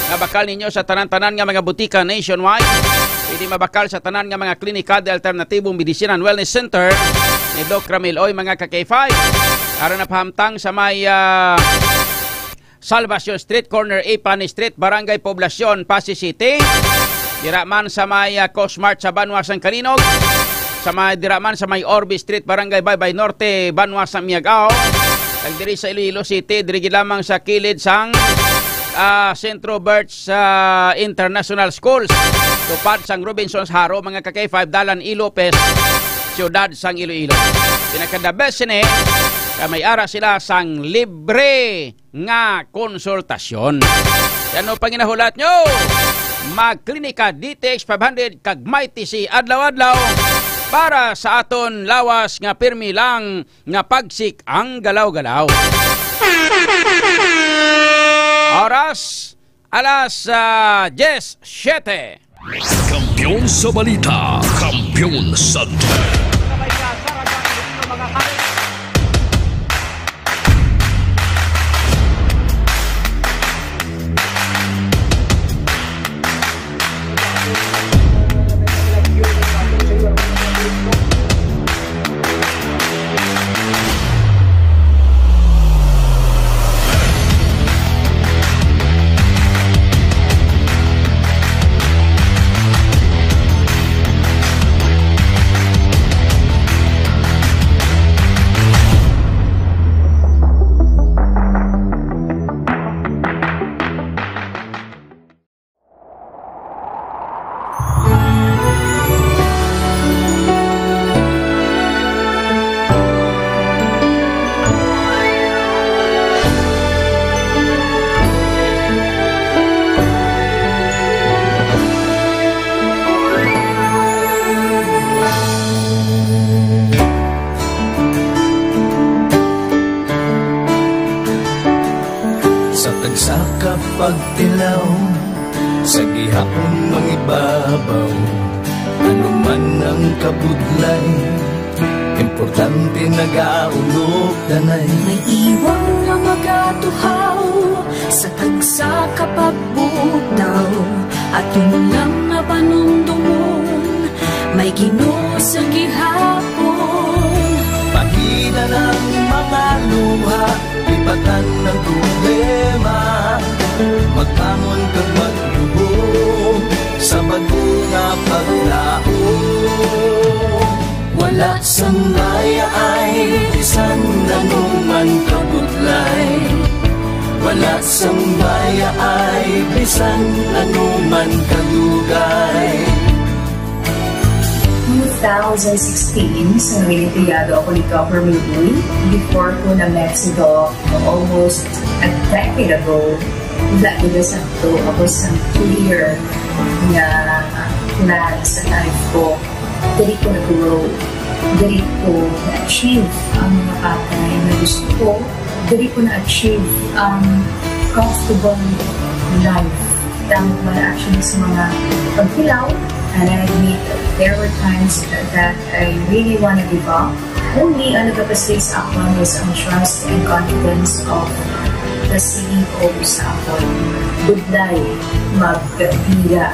nabakal ninyo sa tanan-tanan nga mga butika nationwide. Pwede mabakal sa tanan nga mga Klinika de Alternativo Medicina and Wellness Center ni Doc Ramil Oy, mga ka K five. Ara na pahamtang sa may, ah, Salvacion Street, corner Ipani Street, Barangay Poblacion, Passi City. Dira man sa may, ah, Cosmart sa Banwa sang Calinog. Sa may dira man sa may Orbe Street, Barangay Baybay Norte, Banwa sa Miagao. Kag diri sa Iloilo City, diri gid lamang sa kilid sang, ah, Centro Birch, ah, International Schools. Tupad sang Robinsons Jaro, mga ka-K five, Dalan E. Lopez, siyudad sang Iloilo. Pinaka-the best sini, kay may ara sila sang libre nga konsultasyon. Ano panginahulat nyo? Magklinika D T X five hundred kag Mighty C adlaw-adlaw para sa aton lawas nga pirmi lang nga pagsik ang galaw-galaw. Oras, alas, ah, diyes siyete. Kampiyon sa balita, kampiyon sa Sa tagsa ka pagtilaw, sa gihapon mangibabaw, ano man ang kabudlay, importante nagaulog danay. May iwang nga magatuhaw sa tagsa ka pagbutaw, aton lang nga panumdomon, may Ginoo sa gihapon. Pahina lang mga luha, ibatan ang problema, magbangon kag magluhod sa bag-o nga paglaom. Wala sang mayaay bisan ano man kabudlay. Wala sang mayaay bisan ano man kadugay. Two thousand sixteen, sa Noyenteyado ako ni Governor Uy, before ko na Mexico, almost a decade ago, wala ko na sakto. Ako sa clear nga plan sa life ko. Diri ko na-grow. Diri ko na-achieve ang mga bagay na gusto ko. Diri ko na-achieve ang comfortable life. Tama man actually sa mga pagkilaw, and I admit there were times that I really wanna give up. Only ang nagapastig sa akon was ang trust and confidence of the C E O sa akon. Budlay, magpila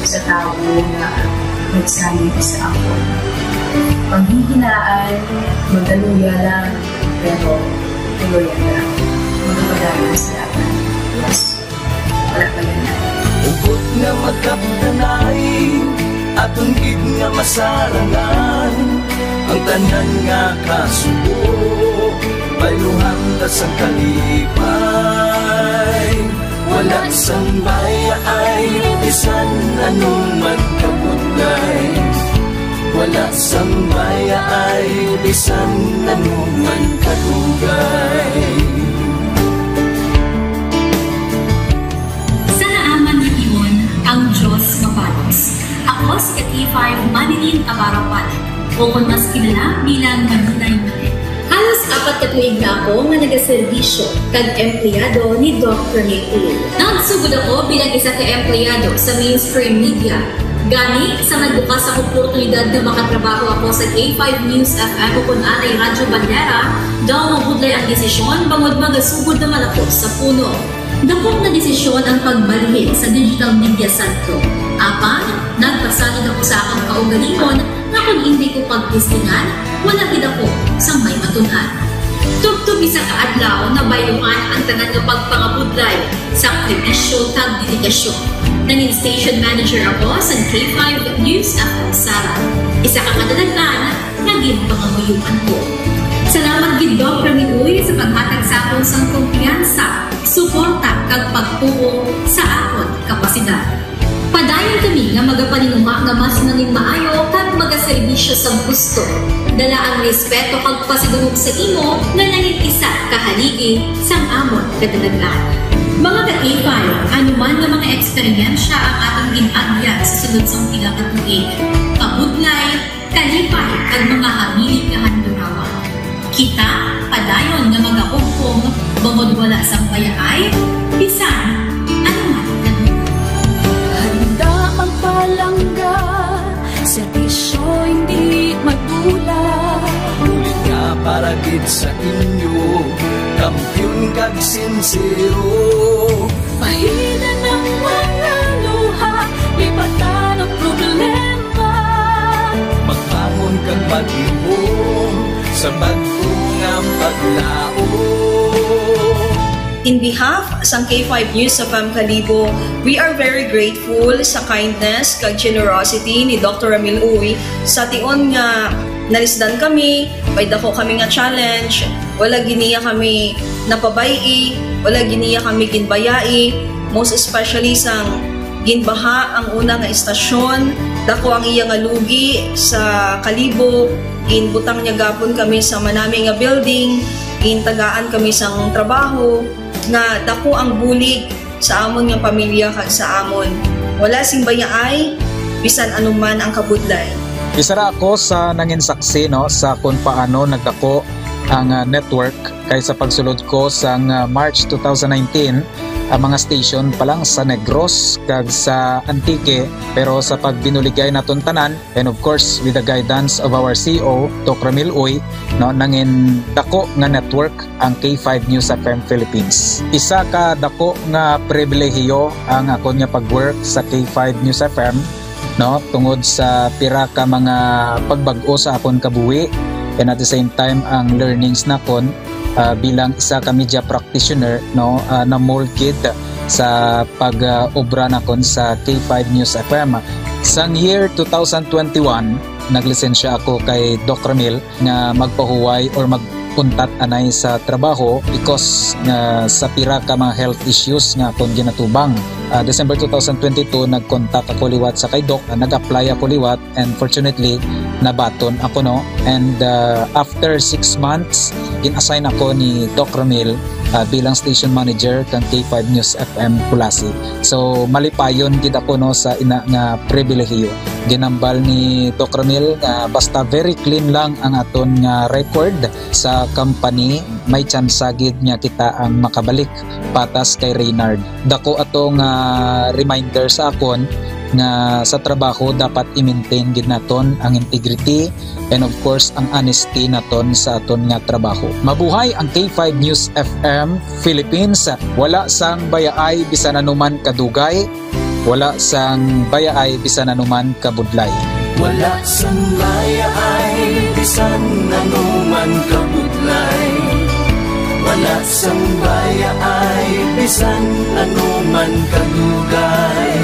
sa tawo nga nagsalig sa akon. Panghihinaan, magaluya lang, pero tuloy lang. Magpadayon sa akon. Yes. Wala pa yan. Hugot nga magkapdanay, aton gid nga masarangan ang tanan nga kasubo. Bayluhan ta sang kalipay. Wala sang mayaay, bisan ano man kabudlay. Wala sang mayaay, bisan ano man kadugay. Sa naaman nga tion, ang Dios mapalos. Ako si ka-K five Manilyn Abarapan, o kon mas kilala bilang Manilay Manilyn. Halos apat ka tuig na ako nga nagaserbisyo kag empleyado ni Doc Rene Uy. Nagsugod ako bilang isa ka empleyado sa mainstream media. Gani, sa nagbukas ang oportunidad nga makatrabaho ako sa K five News F M o kon anay Radyo Bandera, daw mabudlay ang desisyon bangod magasugod naman ako sa puno. Dakop nga desisyon ang pagbalhin sa digital media santo. Apan, nagpasalig ako sa akon kaugalingon nga kon indi ko pagtistingan, wala gid ako sang may matun-an. Tubtob isa ka adlaw, nabayluhan ang tanan nga pagpangabudlay, sakripisyo, kag dedikasyon. Nangin station manager ako sa K five News F M Sara. Isa ka kadalagan nga ginpangamuyoan ko. Salamat gid, Doc Ramil Uy, sa paghatag sa akon sang kumpiyansa, suporta, kag pagtuo sa akon kapasidad. Padayon kami nga magapaninguha nga mas nangin maayo kag magaserbisyo sa gusto. Dala ang respeto kag pasidungog sa imo nga nangin isa ka haligi sang amon kadalagan. Mga ka-K five, ano man nga mga eksperyensya ang atong gin-agyan sa sulod sang pila ka tuig, kabudlay, kalipay, kag mga hamilit nga handurawan, kita padayon nga magahugpong bangod wala sang bayaay bisan ano man nga lugar. Handa ang palangga, serbisyo hindi magdula. Ulit nga para gid sa inyo, kampiyon kag sinsero. Pahilan ang mga luha, lipatan ang problema. Magbangon kag maglihom sa bag-o nga paglaom. In behalf sang K five News F M Kalibo, we are very grateful sa kindness kag generosity ni Doctor Ramil Uy sa tion nga nalisdan kami, may dako kami nga challenge, wala gid niya kami napabay-i, wala gid niya kami ginbayai, most especially sang ginbaha ang una nga istasyon, dako ang iya nga lugi sa Kalibo, ginbutang niya gapon kami sa manami nga building, gintagaan kami sang trabaho, nga dako ang bulig sa amon nga pamilya kag sa amon. Wala sing bayaay, bisan anuman ang kabudlay. Isa ra ako sa nangin saksi, no, sa kung paano nagdako ang, ah, network, kay sa pagsulod ko sang, ah, March two thousand nineteen, ang mga station pa lang sa Negros kag sa Antique, pero sa pagbinuligay naton tanan, and of course, with the guidance of our C E O, Doc Ramil Uy, no, nangin dako nga network ang K five News F M Philippines. Isa ka dako nga pribilehiyo ang akon nga pag-work sa K five News F M, no, tungod sa pira ka mga pagbag-o sa akon kabuhi, and at the same time ang learnings nakon, ah, bilang isa ka media practitioner, no, ah, na-mold gid sa pag-obra nakon sa K five News F M. Sang year two thousand twenty-one, naglisensya ako kay Doc Ramil nga magpahuway or mag-untat anay sa trabaho because nga sa pira ka mga health issues nga akon ginatubang. Ah, December two thousand twenty-two, nag-contact ako liwat sa kay Doc, ah, nag-apply ako liwat, and fortunately, nabaton ako, no? And, ah, after six months, gin-assign ako ni Doc Ramil, ah, bilang station manager kang K five News F M Culasi. So, malipayon gid ako, no, sa ina nga pribilehiyo. Ginambal ni Doc Ramil nga basta very clean lang ang aton nga record sa company, may tsansa gid nga kita ang makabalik patas kay Reynard. Dako ato nga reminder sa akon nga sa trabaho dapat i-maintain gid naton ang integrity and of course ang honesty naton sa aton nga trabaho. Mabuhay ang K five News F M Philippines. Wala sang bayaay bisan anuman kadugay, wala sang bayaay bisan anuman kabudlay. Wala sang bayaay bisan anuman kabudlay. Wala sang bayaay bisan anuman kadugay.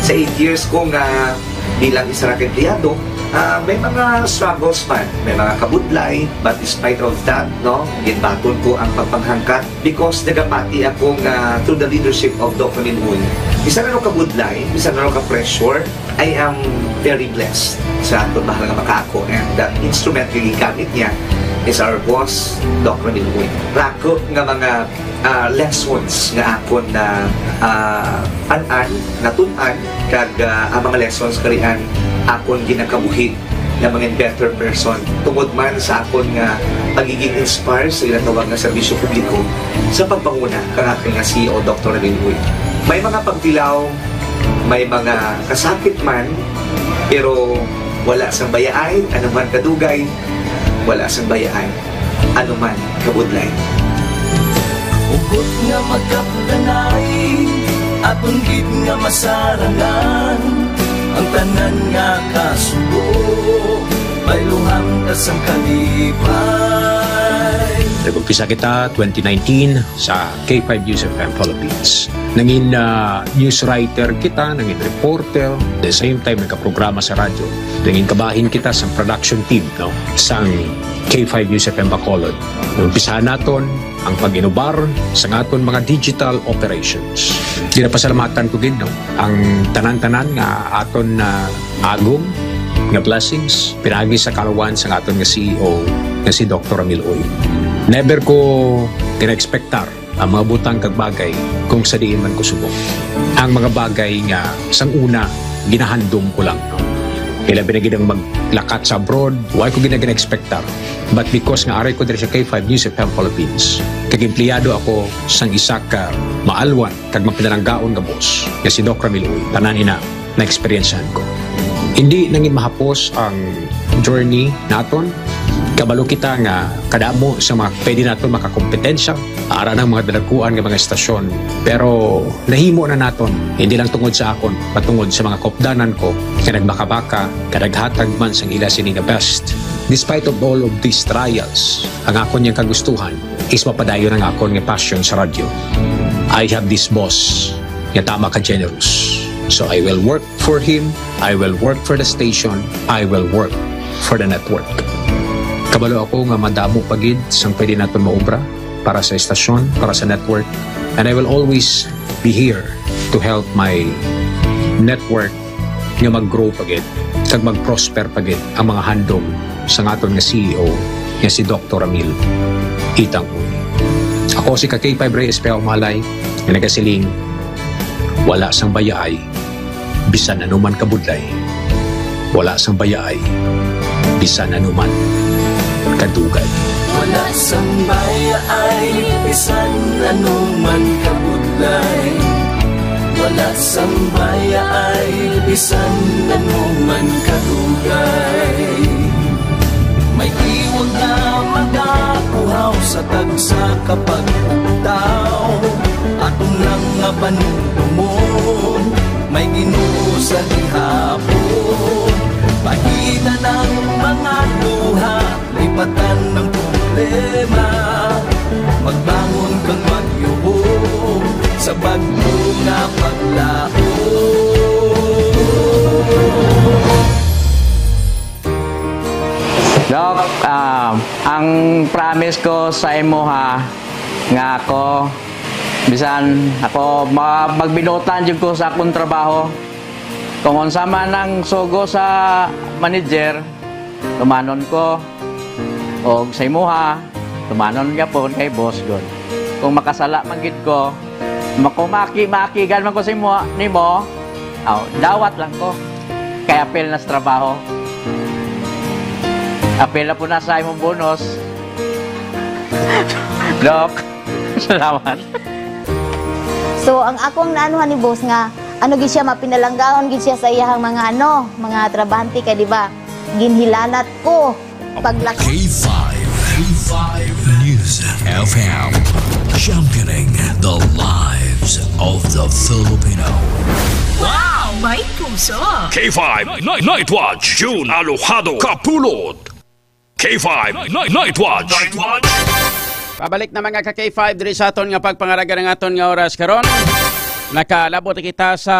Sa eight years ko nga bilang isa ra ka empleyado, ah, may mga struggles man, may mga kabudlay, but despite of that, no, ginbaton ko ang pagpanghangkat because nagapati ako nga through the leadership of Doc Ramil Uy, isa na ka budlay, isa na ka pressure, I am very blessed sa aton mahal nga makaako, and the instrument nga gigamit niya is our boss, Doc Ramil Uy. Rako nga mga, ah, lessons nga akon na, ah, an-an, natun-an, kag, ah, ang mga lessons karian akon ginakabuhi nga mga better person tungod man sa akon nga pagiging inspire sa ginatawag nga serbisyo publiko sa pagpanguna kang akon nga C E O, Doctor Ramil Uy. May mga pagtilaw, may mga kasakit man, pero wala sang bayaay, anuman kadugay, wala sang bayaay, anuman kabudlay. Hugot nga magkapdanay, aton gid nga masarangan, ang tanan nga kasubo, bayluhan ka sang kalipay. Nag-umpisa kita twenty nineteen sa K five News F M Philippines. Nangin, ah, news writer kita, nangin reporter, the same time nagkaprograma sa radyo. Nangin kabahin kita sa production team, no, sang K five News F M Bacolod. Umpisahan naton ang pag-inubar sa aton mga digital operations. Ginapasalamatan ko gid, no, ang tanan-tanan nga aton na agom nga blessings pinaagi sa kalawan sa aton nga C E O nga si Doktor Ramil Uy. Never ko gina-expectar ang mga butang kag bagay kung sa diin man ko subong. Ang mga bagay nga sang una ginahandom ko lang, no? Ilabi na gid ang maglakat sa abroad, wa ko gina-, gina-expectar. But because nga aray ko diri sa K five News F M Philippines, kag empleyado ako sang isa ka maalwan kag mapinalanggaon nga boss nga si Doc Ramil Uy, tanan ina na-eksperyensyahan ko. Hindi nangin mahapos ang journey naton. Kabalo kita nga kadamo sa mga pwede naton makakompetensya ara ng mga dalakuan nga mga estasyon. Pero nahimo na naton, hindi lang tungod sa akon, patungod sa mga kopdanan ko nga nagbakabaka, kadaghatag man sang ila sini nga best. Despite of all of these trials, ang akon yang kagustuhan is mapadayon ang akon nga passion sa radyo. I have this boss nga tama ka generous. So I will work for him, I will work for the station, I will work for the network. Kabalo ako nga madamo pa gid sang pwede naton maobra para sa estasyon, para sa network, and I will always be here to help my network nga mag-grow pa gid kag mag-prosper pa gid ang mga handom sang aton nga C E O nga si Doktor Ramil Itang Uy. Ako si ka K five Rey Espejo Malay nga nagasiling, wala sang bayaay bisan ano man kabudlay, wala sang bayaay bisan ano man kadugay. Wala sang bayaay bisan ano man kabudlay, wala sang bayaay bisan ano man kadugay. May tiwag nga magakuhaw sa tagsa ka pagpugtaw. Aton lang nga panumdumon, may Ginoo sa gihapon. Pahina ng mga luha, lipatan ng problema. Magbangon kang magyuho sa bagyo nga paglaom. Doc, ah, ang promise ko sa imuha nga ako, bisan ako ma-, magbinuotan jud ko sa akong trabaho. Kung unsa man ang sugo sa manager, tumanon ko. Og sa imuha, tumanon gyapon kay boss gud. Kung makasala man gid ko, makumaki-makigan man ko sa imo, nimo, aw, dawat lang ko. Kay apil na sa trabaho. Apil na po na sa imong bonus. Doc, salamat. So, ang akong naanuhan ni boss nga, ano gid siya, mapinalanggaon gid siya sa iyahang mga, ano, mga trabahante kay, di ba, ginhilanat ko paglak- K five, K five News F M, championing the lives of the Filipino. Wow! May puso! K five Night, Night Watch, June Alojado Kapulot. K five Night, Night Watch. Pabalik na, mga ka K five, diri sa aton nga pagpangalaga ng aton nga oras karon. Nakalabot na kita sa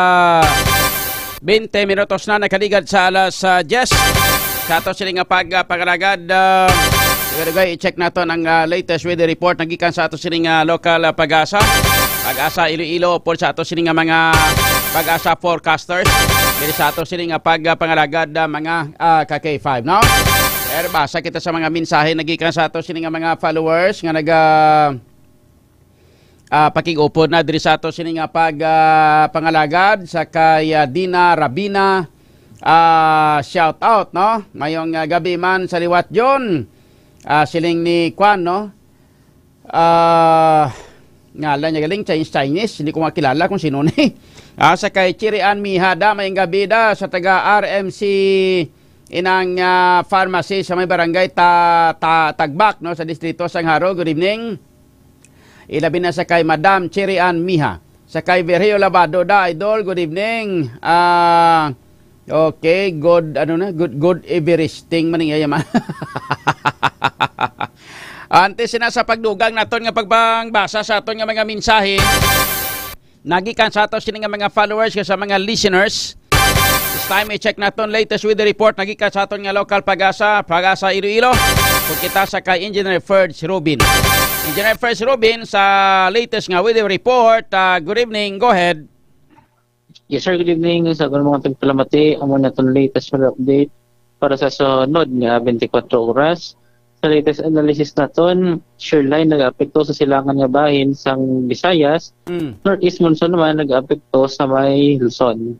twenty minutos na nakaligad sa alas, ah, diyes. Sa ato sini nga pag, ah, pangalagad, ah, dugay-dugay, i-check naton ang, ah, latest weather report na gikan sa ato sini nga local, ah, PAGASA. PAGASA Iloilo, upod sa ato sini nga mga PAGASA forecasters. Diri sa ato sini nga pag, ah, pangalagad, ah, mga, ah, ka K five, no? Pero basa kita sa mga mensahe na gikan sa ato sini nga mga followers nga naga, ah, pakig-upod na diri sa ato sini nga pag, ah, pangalagad sa kay, ah, Dina Rabina. Ah, shout out, no? Mayong, ah, gabi man sa liwat, John. Ah, siling ni Kwan, no? Ah, ngalan niya galing, Chinese, Chinese. Hindi ko makilala kung sino ni. Ah, sa kay Chirian Mihada, mayong gabi da, sa taga R M C Inang, ah, Pharmacy sa may barangay Ta-, Ta-, Tagbak, no, sa distrito sang Jaro. Good evening. Ilabi na sa kay Madam Chirian Miha. Sa kay Virgilio Labado da, idol, good evening. Ah, okay, good, ano na, good, good everything man ang iyaya ma-, Antes na sa pagdugang naton nga pagpangbasa sa aton nga mga mensahe, nagikan sa ato sini nga mga followers kag sa mga listeners. This time, i-check naton latest weather report nagikan sa aton nga local Pag-asa, Pag-asa Iloilo. Kung kita sa kay Engineer Ferds Rubin. Engineer Ferds Rubin sa latest nga weather report. Ah, good evening. Go ahead. Yes, sir. Good evening sa akong mga tagpalamati. Amo na itong latest weather update para sa sunod nga twenty-four oras. Sa latest analysis naton, shear line nag-apekto sa silangan nga bahin sang Visayas. Mm. Northeast monsoon naman nag-apekto sa may Luzon.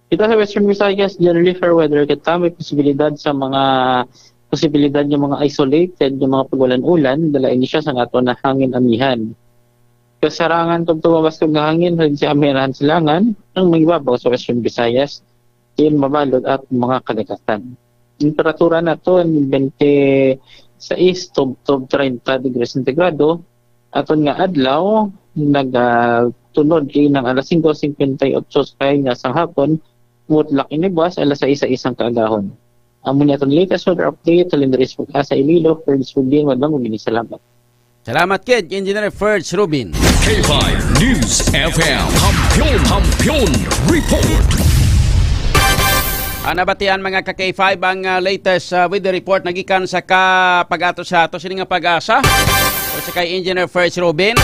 Kita sa Western Visayas, generally fair weather kita. May posibilidad sa mga posibilidad nga mga isolated nga mga pag-ulan-ulan, dala ini siya sa aton nga hangin amihan. Kasarangan tubtob mabaskog nga hangin halin sa amihanan silangan ang mangibabaw sa Western Visayas, diin mabalod at mga kadagatan. Temperatura naton twenty-six tubtob treinta degrees centigrado. Aton nga adlaw nagatunod kay nang alas singko singkwenta y otso sa kay nga sang hapon, mutlak ini buwas alas sais sa isang kaagahon. Amo ni aton latest weather update halin diri sa Pag-asa Iloilo, Ferds Rubin, madamo gini salamat. Salamat kid Engineer Ferds Rubin. K five News F M, Kampiyon, Kampiyon Report. Ang nabatian, mga ka K five, ang ah, latest ah, weather report nagikan sa ka pag-ato sa ato sini nga Pag-asa o sa kay Engineer Ferds Rubin.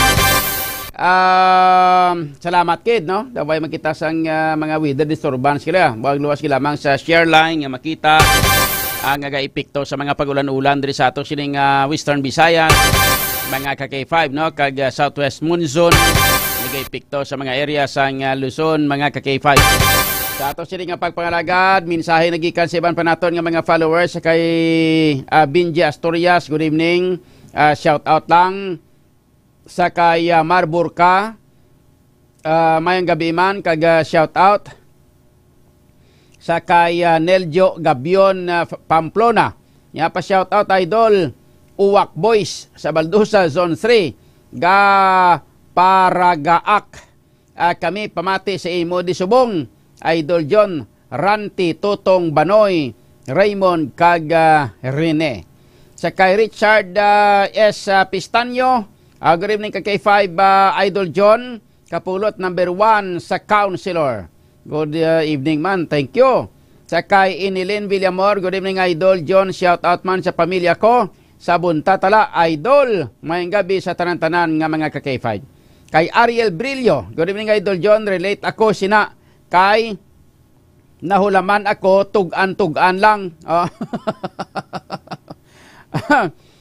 Um, salamat kid, no? Daway magkita sang ah, mga weather disturbance kila. Buwag luwas kila mang sa share line nga makita ang nagaepekto sa mga pag-ulan-ulan diri sa ato sining ah, Western Visayas, mga ka K five, no? Kag ah, southwest monsoon nagaepekto sa mga area sang ah, Luzon, mga ka K five. Sa ato sini nga pagpangalagad, mensahe nagikan sa iban pa naton nga mga followers, kay ah, Benji Asturias, good evening. Ah, shout out lang sa kay ah, Mar Burka. Ah, mayong gabi man, kag ah, shout out sa kay ah, Neljo Gabion, ah, F- Pamplona. Nga pa shout out, idol, Uwak Boys sa Baldusa, Zone three, ga Paragaak. Ah, kami pamati sa imo di subong, Idol John, Ranti, Tutong, Banoy, Raymond, kag ah, Rene. Sa kay Richard ah, S ah, Pistanyo, ah, good evening kag K five, ah, Idol John, kapulot number one sa Councilor. Good ah, evening man, thank you. Sa kay Inilin Villamor, good evening, Idol John, shout out man sa pamilya ko sa Buntatala, Idol. Mayong gabi sa tanan-tanan nga mga ka K five. Kay Ariel Brillo, good evening, Idol John, relate ako sina kay nahulaman ako, tugan-tugan lang. Oh.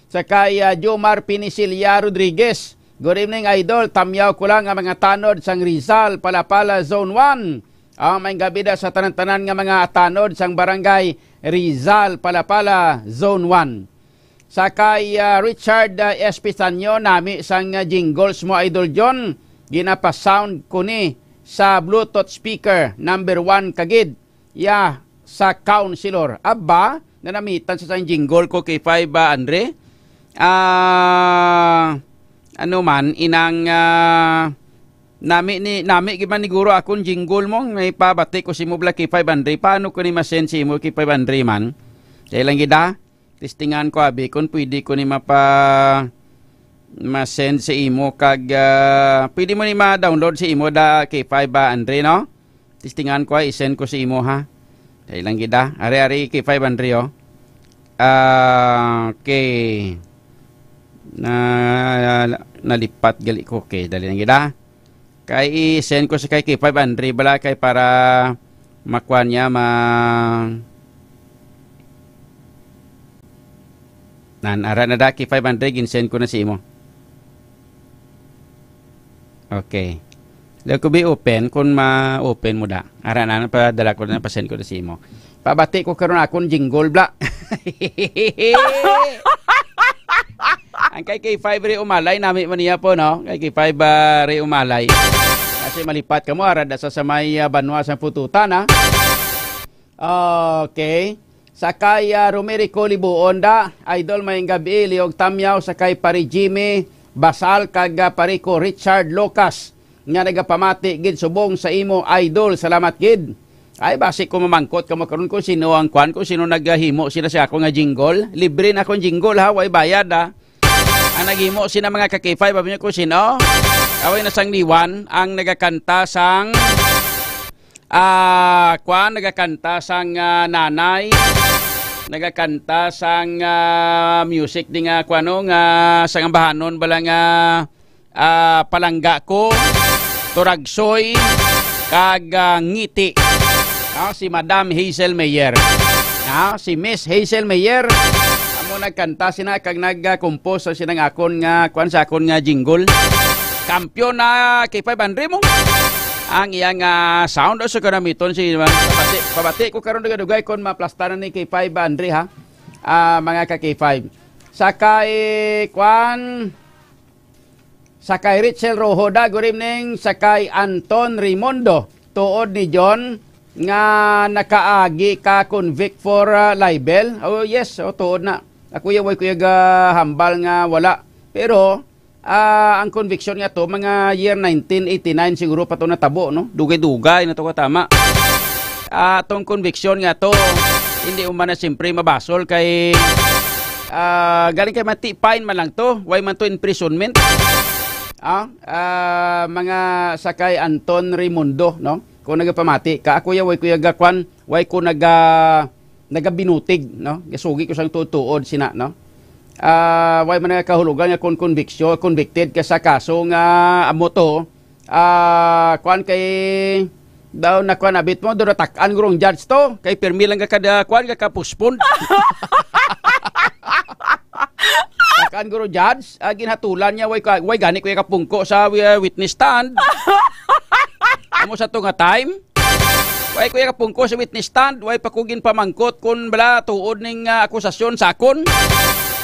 Sa kay ah, Jomar Pinisilia Rodriguez, good evening, Idol. Tamyaw ko lang ang mga tanod sang Rizal, Palapala, Zone one. Ah, may gabi da sa tanan-tanan nga mga tanod sang barangay Rizal, Palapala, Zone one. Sa kay ah, Richard ah, Espitanyo, nami sang ah, jingles mo, Idol John. Ginapa-sound ko ni sa Bluetooth speaker, number one kagid ya sa Councilor. Aba, nanamitan sa sang jingle ko kay five, ah, Andre. Ah, ano man, inang ah, nami ni nami gid man ni guro akon jingle mo, may pabati ko si mo bala kay five Andre. Paano ko ni masend si imo kay five Andre man? Kaya lang gid, ah. Testingan ko abi kung pwede ko ni mapa ma-send sa imo kag ah, pwede mo ni ma-download sa imo da K five ba, Andre, no? Testingan ko, ay, i-send ko sa imo, ha. Dali lang gid, ah. Ari, ari, K five, Andre, oh. Ah, okay. Na, na- nalipat gali ko. Okay, dali lang gid, ah. Kay i-send ko sa kay K five Andre bala kay para makuha niya ma Nan ara na da K five Andre, gin-send ko na sa imo. Okay. Daw ko bi open kung ma-open mo da. Ara na, padala ko na, pa-send ko na sa imo. Pabati ko karon akong jingle bla. Ang kay K five Ray Umalay, nami man niya po, no? Kay K five ah, Ray Umalay. Kasi malipat ka mo, arad sa samay ah, banwa sa pututan, ha? Okay. Sa kay ah, Romerico Libuon da, idol, may gabi, Liog Tamyaw, sa kay Pari Jimmy Basal, kag ah, Pari ko Richard Lucas, nga nagapamati gid subong sa imo, idol. Salamat gid. Ay, basi ko mamangkot kamo karon kung sino ang kwan, kung sino naghimo sila sa ako nga jingle. Libre na akong jingle, ha, way bayad, ha. Ang naghimo sina, mga ka-K five, abi niyo kung sino? Away na sang liwan ang nagakanta sang, ah, kwan, nagakanta sang, ah, nanay, nagakanta sang, ah, music di nga, kwan, no, nga sang ambahanon bala nga, ah, palangga ko, turagsoy, kag, ah, ngiti. Ah, si Madam Hazel Mayer. Ah, si Miss Hazel Mayer. Amo nagkanta sina kag nag-compose sa sinang akon nga, kwan, sa akon nga jingle. Kampiyon na K five Andre mo. Ang iyang, ah, sound, o sa kanamiton, si, pabati, pabati ko karon dugay-dugay kon maplastaran ni K five Andre, ha. Ah, mga ka-K five. Sa kay, kwan, sa kay Richel Rohoda, good evening. Sa kay Anton Raimundo, tuod ni John nga nakaagi ka convict for, ah, libel? Oh, yes, oh, tuod na. Ako ya, way ko ya gahambal nga wala. Pero, ah, ang conviction nga to, mga year nineteen eighty-nine siguro pa to natabo, no? Dugay-dugay na to katama. Ah, atong conviction nga to, hindi mo man na siyempre mabasol kay, ah, galing kay mati, fine man lang to. Why man to imprisonment? Ah, ah, mga sa kay Anton Raimundo, no? Kung nagapamati ka, ako ya, way ko ya gakwan, way ko naga, nagabinutig, no? Gasugi ko sang tuod-tuod sina, no? Ah, way man nagakahulugan nga kon conviction, convicted ka sa kaso nga amo to, ah, kwan kay daw na kwan abit mo, daw natak-an gurong judge to, kay pirmi lang ka kada kwan, ka postpone. Takan guro judge, ah, ginhatulan niya, way ka, way gani ko ya kapungko sa, uh, witness stand. Amo sa to nga time. Way ko ya kapungko sa witness stand, way pa ko ginpamangkot kun bala tuod ning, ah, akusasyon sa akon.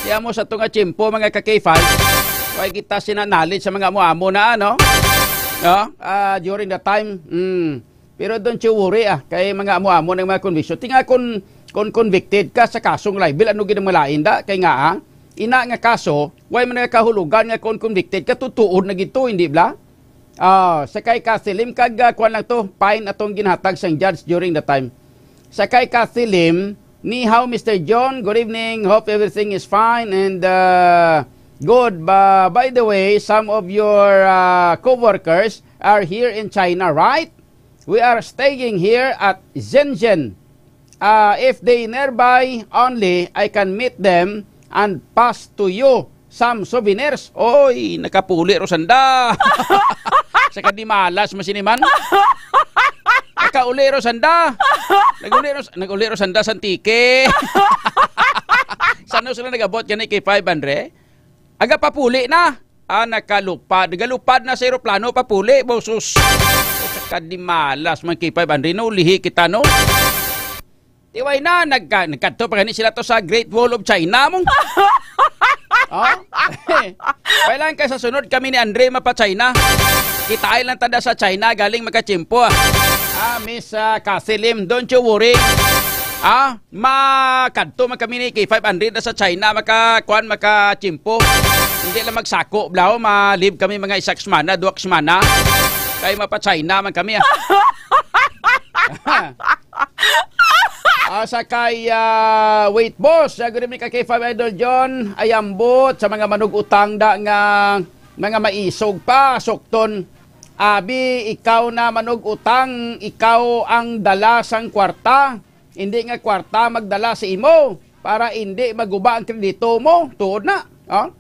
Di amo sa to nga tiyempo, mga ka K five. Way kita sina knowledge sa mga amo-amo na, ano? No? Ah, during the time, mm. Pero don't you worry, ah, kay mga amo-amo ng mga conviction. Tinga kun, kun convicted ka sa kasong libel, ano gid ang malain da? Kay nga, ah, ina nga kaso, way man nga kahulugan nga kun convicted ka, tutuod na gid to, hindi bla? Ah, sa kay Cathy Lim, kag, ah, kwan lang to, fine atong ginhatag sang judge during the time. Sa kay Cathy Lim, ni hao, Mister John, good evening, hope everything is fine and, uh, good. Ba, by the way, some of your, uh, co-workers are here in China, right? We are staying here at Shenzhen. Uh, if they nearby only, I can meet them and pass to you some souvenirs. Oy, nakapuli ro sanda. Sa kadimalas masiniman. Nakauli ro sanda. Naguli ro, naguli ro sanda sa Antique. Sano sila nagabot gani kay five hundred? Aga papuli na. Ah, nakalupad. Galupad na sa eroplano, papuli, bosos. Sa kadimalas man kay five hundred, no? Lihi kita, no? Tiway na, nagka-, nagkadto pa gani sila to sa Great Wall of China, mong. Oh? Kailan ka sa sunod kami ni Andre mapa-China? Kitaay lang tada sa China, galing makachimpo, ah. Ah, Miss, ah, Cathy Lim, don't you worry. Ah, makadto man kami ni K five hundred na sa China, maka, kuan, makachimpo. Hindi lang magsako, blaw, ma-leave kami mga isa ka semana, duha ka semana. Kay mapa-China man kami, ah. Ah, sa kay, ah, wait, boss. Ah, good evening ka kay Five Idol John. Ay, ambot sa mga manug-utang da nga mga maisog pa, sukton. Abi, ikaw na manug-utang, ikaw ang dala sang kwarta. Hindi nga kwarta magdala sa imo para hindi maguba ang kredito mo. Tuod na. Oh?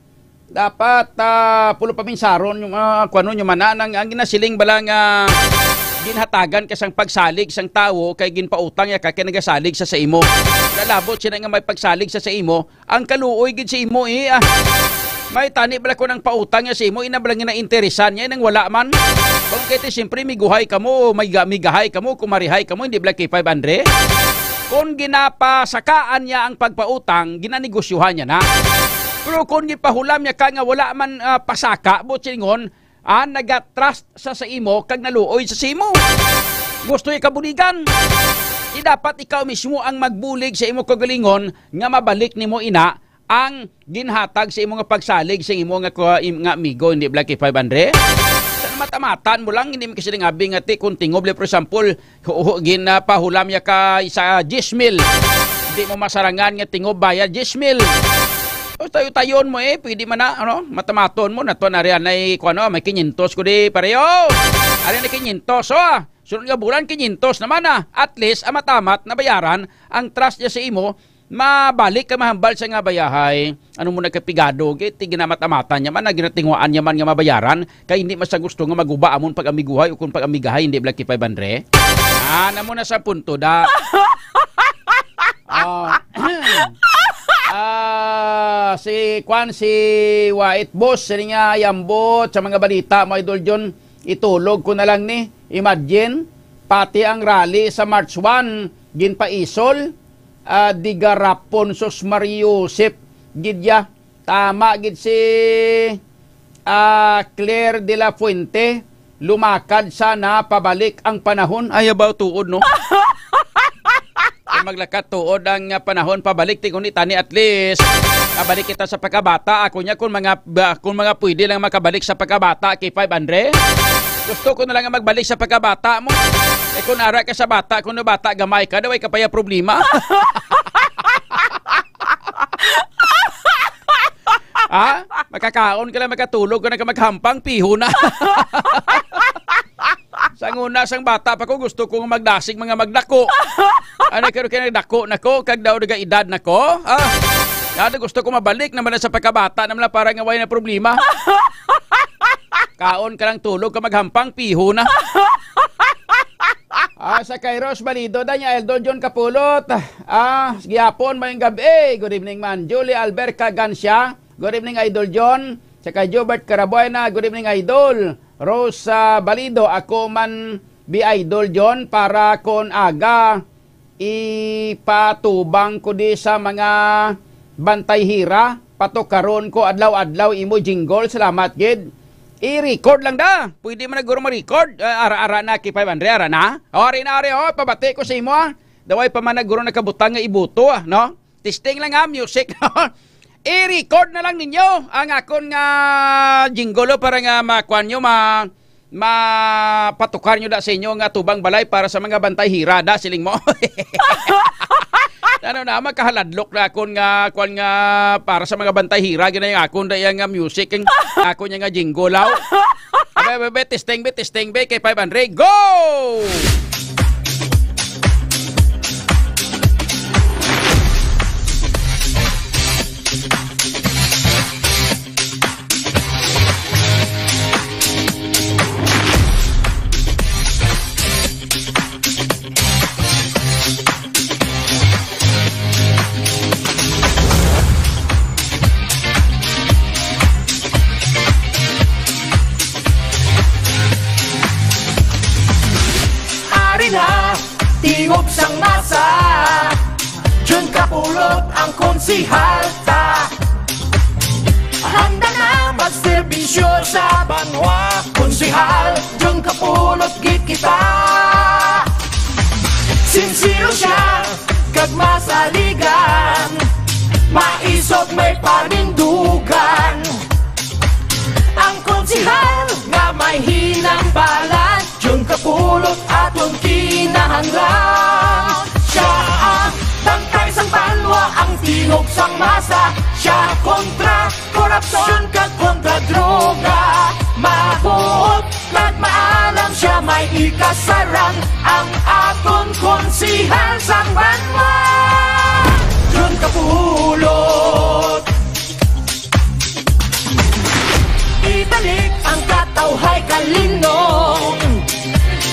Dapat, ah, pulo paminsaron yung, ah, kuwanon yung mana nang ang ginasiling bala nga ginhatagan ka sang pagsalig sang tawo kay ginpautang ya ka kay nagasalig sa sa imo. Lalabot siya nga may pagsalig sa sa imo, ang kaluoy gid sa imo, eh, ah. May tani bala ko nang pautang ya sa imo, ina bala nga nainteresan niya, nang wala man. Kung kay ti, siyempre, miguhay ka mo, may ga-, migahay ka mo, kumarihay ka mo, hindi bala kay five hundred? Kung ginapasakaan niya ang pagpautang, ginanegosyohan niya na. Pero kung gipahulam niya ka nga wala man, ah, pasaka, butsingon, ah, nagatrust sa sa imo kag naluoy sa sa imo. Gusto niya kabuligan. Di dapat ikaw mismo ang magbulig sa imo kaugalingon nga mabalik nimo ina ang ginhatag sa imo nga pagsalig sa imo nga kua-, im-, nga amigo, hindi bala kay five hundred? Sa mata-matan mo lang, hindi man kasi nga abi nga ti, kung tingob, like, for example, hu-, hu-, ginapahulam ya ka sa diyes mil. Hindi mo masarangan nga tingob bayad diyes mil. O, tayo-tayon mo eh, pwede man na, ano, matamaton mo na to, nari anay, kung ano, may kinyentos ko di, pareho. Ari na kinyentos, oh. Sunod nga bulan, kinyentos naman na. At least, amat-amat, nabayaran ang trust niya sa imo, mabalik ka mahambal sa nga bayahay. Ano mo nagkapigado, kay tiginamat-amatan niya man, naginatinguhaan niya man nga mabayaran, kay hindi man sa gusto nga maguba amon pag-amiguhay o kung pag-amigahay, hindi bala kay five hundred. Ah, namo na sa punto, da. Ah, ah, si Kwan, si White Boss, sini nga yambot sa mga balita mo, Idol John, itulog ko na lang ni. Imagine, pati ang rally sa March one, ginpaisol, ah, digarapon, sus Mario Josep, gid ya. Tama gid si, ah, Claire de la Fuente, lumakad sana pabalik ang panahon. Ay, abaw, tuod, no? Kung maglakat tuod ang, ah, panahon pabalik, ti kung ni tani, at least, kabalik kita sa pagkabata. Ako niya, kung mga, ba, kung mga pwede lang makabalik sa pagkabata, kay five hundred, gusto ko na lang nga magbalik sa pagkabata mo. Eh, kung ara ka sa bata, kung bata, gamay ka, daw ay kapaya problema. Ha? Makakaon ka lang, makatulog ka na, ka maghampang, piho na. Sang una, sang bata pa ko, gusto ko magdasig mga magdako. Ano, kaya kaya nagdako na ko, kag daw naga-edad na ko? Ha? Yata gusto ko mabalik naman na sa pagkabata naman na para nga way na problema. Kaon ka lang, tulog ka, maghampang, piho na. Ah, sa Kairos, balido da niya, Idol John Kapulot. Ah, gihapon, mayong gabi. Good evening, man. Julie Alberca Gancia. Good evening, Idol John. Sa kay Jobert Carabuena, good evening, Idol. Rose, ah, Balido, ako man bi, Idol John, para kon aga ipatubang ko di sa mga bantay hira, patukaron ko adlaw-adlaw imo jingle. Salamat gid. I-record lang da. Pwede man na guro ma-record. Ah, ara-ara na, kay five hundred, ara na. O, ari na, ari, o, pabati ko sa imo, ah. Daway pa man na guro nakabutang nga ibuto, ah, no? Testing lang, ha, music. I-record na lang ninyo ang akon nga jingle, oh, para nga makuan nyo, ma-, mapatukar nyo da sa inyo nga tubang balay para sa mga bantay hira da, siling mo. Ano na, magkahaladlok na akon nga, kuan nga, para sa mga bantay hira, gina yung akon da yang nga music, ang akon nga jingle, aw. Abe, abe, abe, testing, be, testing, be, kay five hundred. Go! Ari na, tingog sang masa. John Kapulot ang konsihal ta. Handa na magserbisyo sa banwa. Konsihal, John Kapulot gid kita. Sinsero siya, kag masaligan. Maisog may panindugan. Ang konsihal nga may hinambalan, John Kapulot aton kinahanglan. Siya ang bantay sang banwa, ang tingog sang masa. Siya kontra korupsyon kag kontra droga. Mabuot kag maalam, siya may ikasarang, ang aton konsihal sang banwa, John Kapulot. Ibalik ang katawhay, kalinong,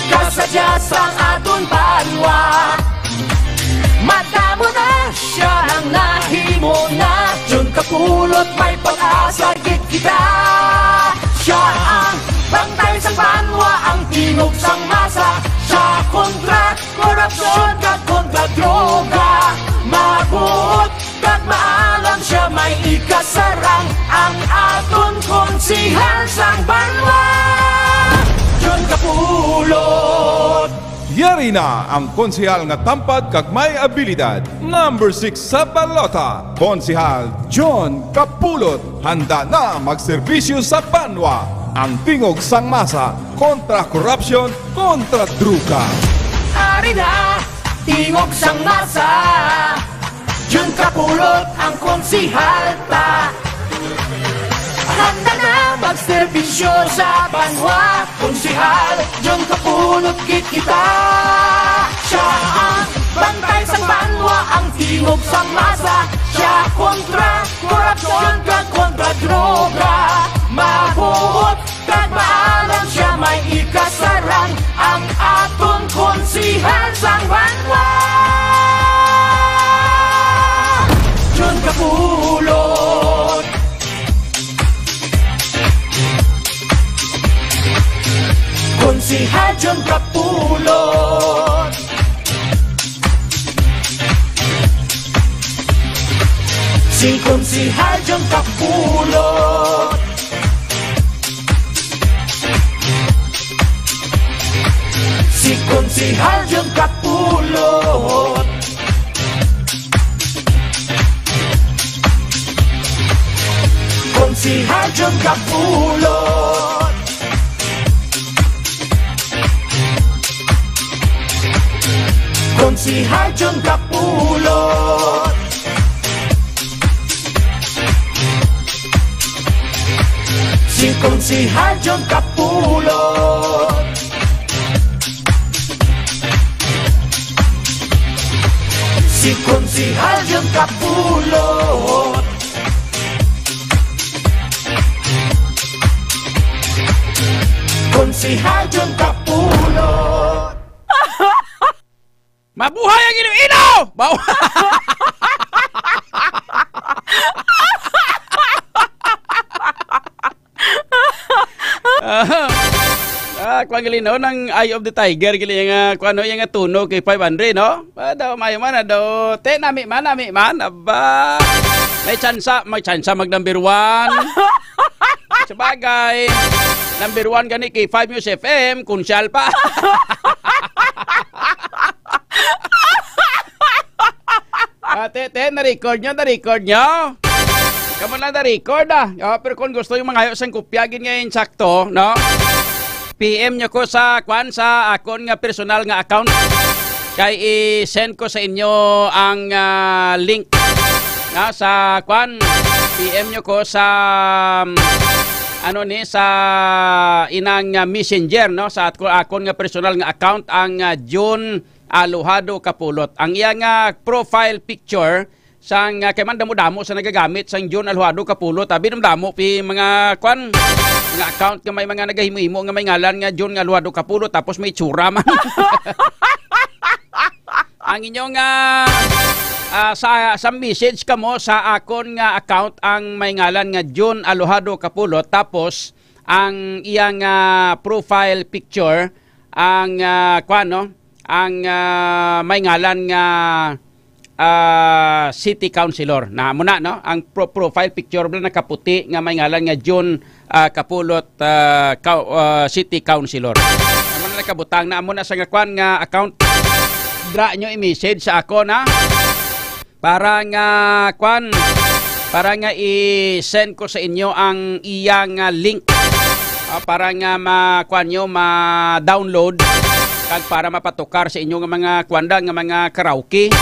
kasadya sang aton banwa. Madamo na siya ang nahimo na. John Kapulot, may pag-asa gid kita. Siya ang bantay sang banwa, ang tingog sang masa. Siya kontra korupsyon kag kontra droga. Mabuot kag maalam, siya may ikasarang, ang aton konsihal sang banwa, John Kapulot. Yari na ang konsihal nga tampad kag may abilidad. Number six sa balota, Konsihal John Kapulot. Handa na magserbisyo sa banwa. Ang tingog sang masa, kontra korupsyon, kontra droga. Ari na, tingog sang masa. Jun Kapulot ang konsihal ta. Handa na magserbisyo sa banwa. Konsihal Jun Kapulot gid kita. Siya ang bantay sa banwa, ang tingog sa masa. Siya kontra korupsyon kag kontra droga. Mabuot kag maalam siya, may ikasarang ang aton konsihal sang banwa. Jun Kapulot. Konsihal Jun Kapulot. Si Konsihal Jun Kapulot. Si Konsihal Jun Kapulot. Konsihal Jun Kapulot. Konsihal Jun Kapulot. Si Konsihal Jun Kapulot. Si Konsihal Jun Kapulot. Konsihal Jun Kapulot. Mabuhay ang Iloilo! Mau- Ah, ah, kuwan gali, no? Nang Eye of the Tiger gali nga, kuwan, no? Yung nga tuno kay five hundred, no? Ah, daw, mayo man, ah, daw, te, nami man, nami man, aba. May tsansa, may tsansa mag number one. Sabagay, number one gani kay five News F M, kunsyal pa. Ate, te, na-record nyo, na-record nyo. Kamu lang na-record, ah. Oh, pero kung gusto yung mangayo sang kopya, gid nga insakto, no? P M nyo ko sa, kwan, sa akon nga personal nga account. Kay i-send ko sa inyo ang, ah, link. Na, sa, kwan, P M nyo ko sa, um, ano ni, sa inang, ah, messenger, no? Sa at-, akon nga personal nga account, ang, ah, Jun Alojado Kapulot. Ang iya nga profile picture sang, ah, kay man damo-damo sa nagagamit sang Jun Alojado Kapulot. Abi, damo-damo pi mga, kwan, mga account nga may mga nagahimo-himo nga may ngalan nga Jun Alojado Kapulot, tapos may tsura man. Ang inyong, ah, ah, sa, sa message kamo sa akon nga account ang may ngalan nga Jun Alojado Kapulot, tapos ang iyang, ah, profile picture ang, ah, kwan, no? Ang, ah, may ngalan nga, ah, city councilor. Na mo na, no? Ang pro-, profile picture bala nakaputi nga may ngalan nga Jun, ah, Kapulot, ah, Cou-, ah, city councilor. Amo na nakabutang na, amo na sa nga kwan nga account. Dra nyo i-message sa ako na para nga, kwan, para nga i-send ko sa inyo ang iyang, ah, link. Ah, para nga ma-, kwan nyo, ma-download kag para mapatukar sa inyo nga mga, kwan da, nga mga karaoke.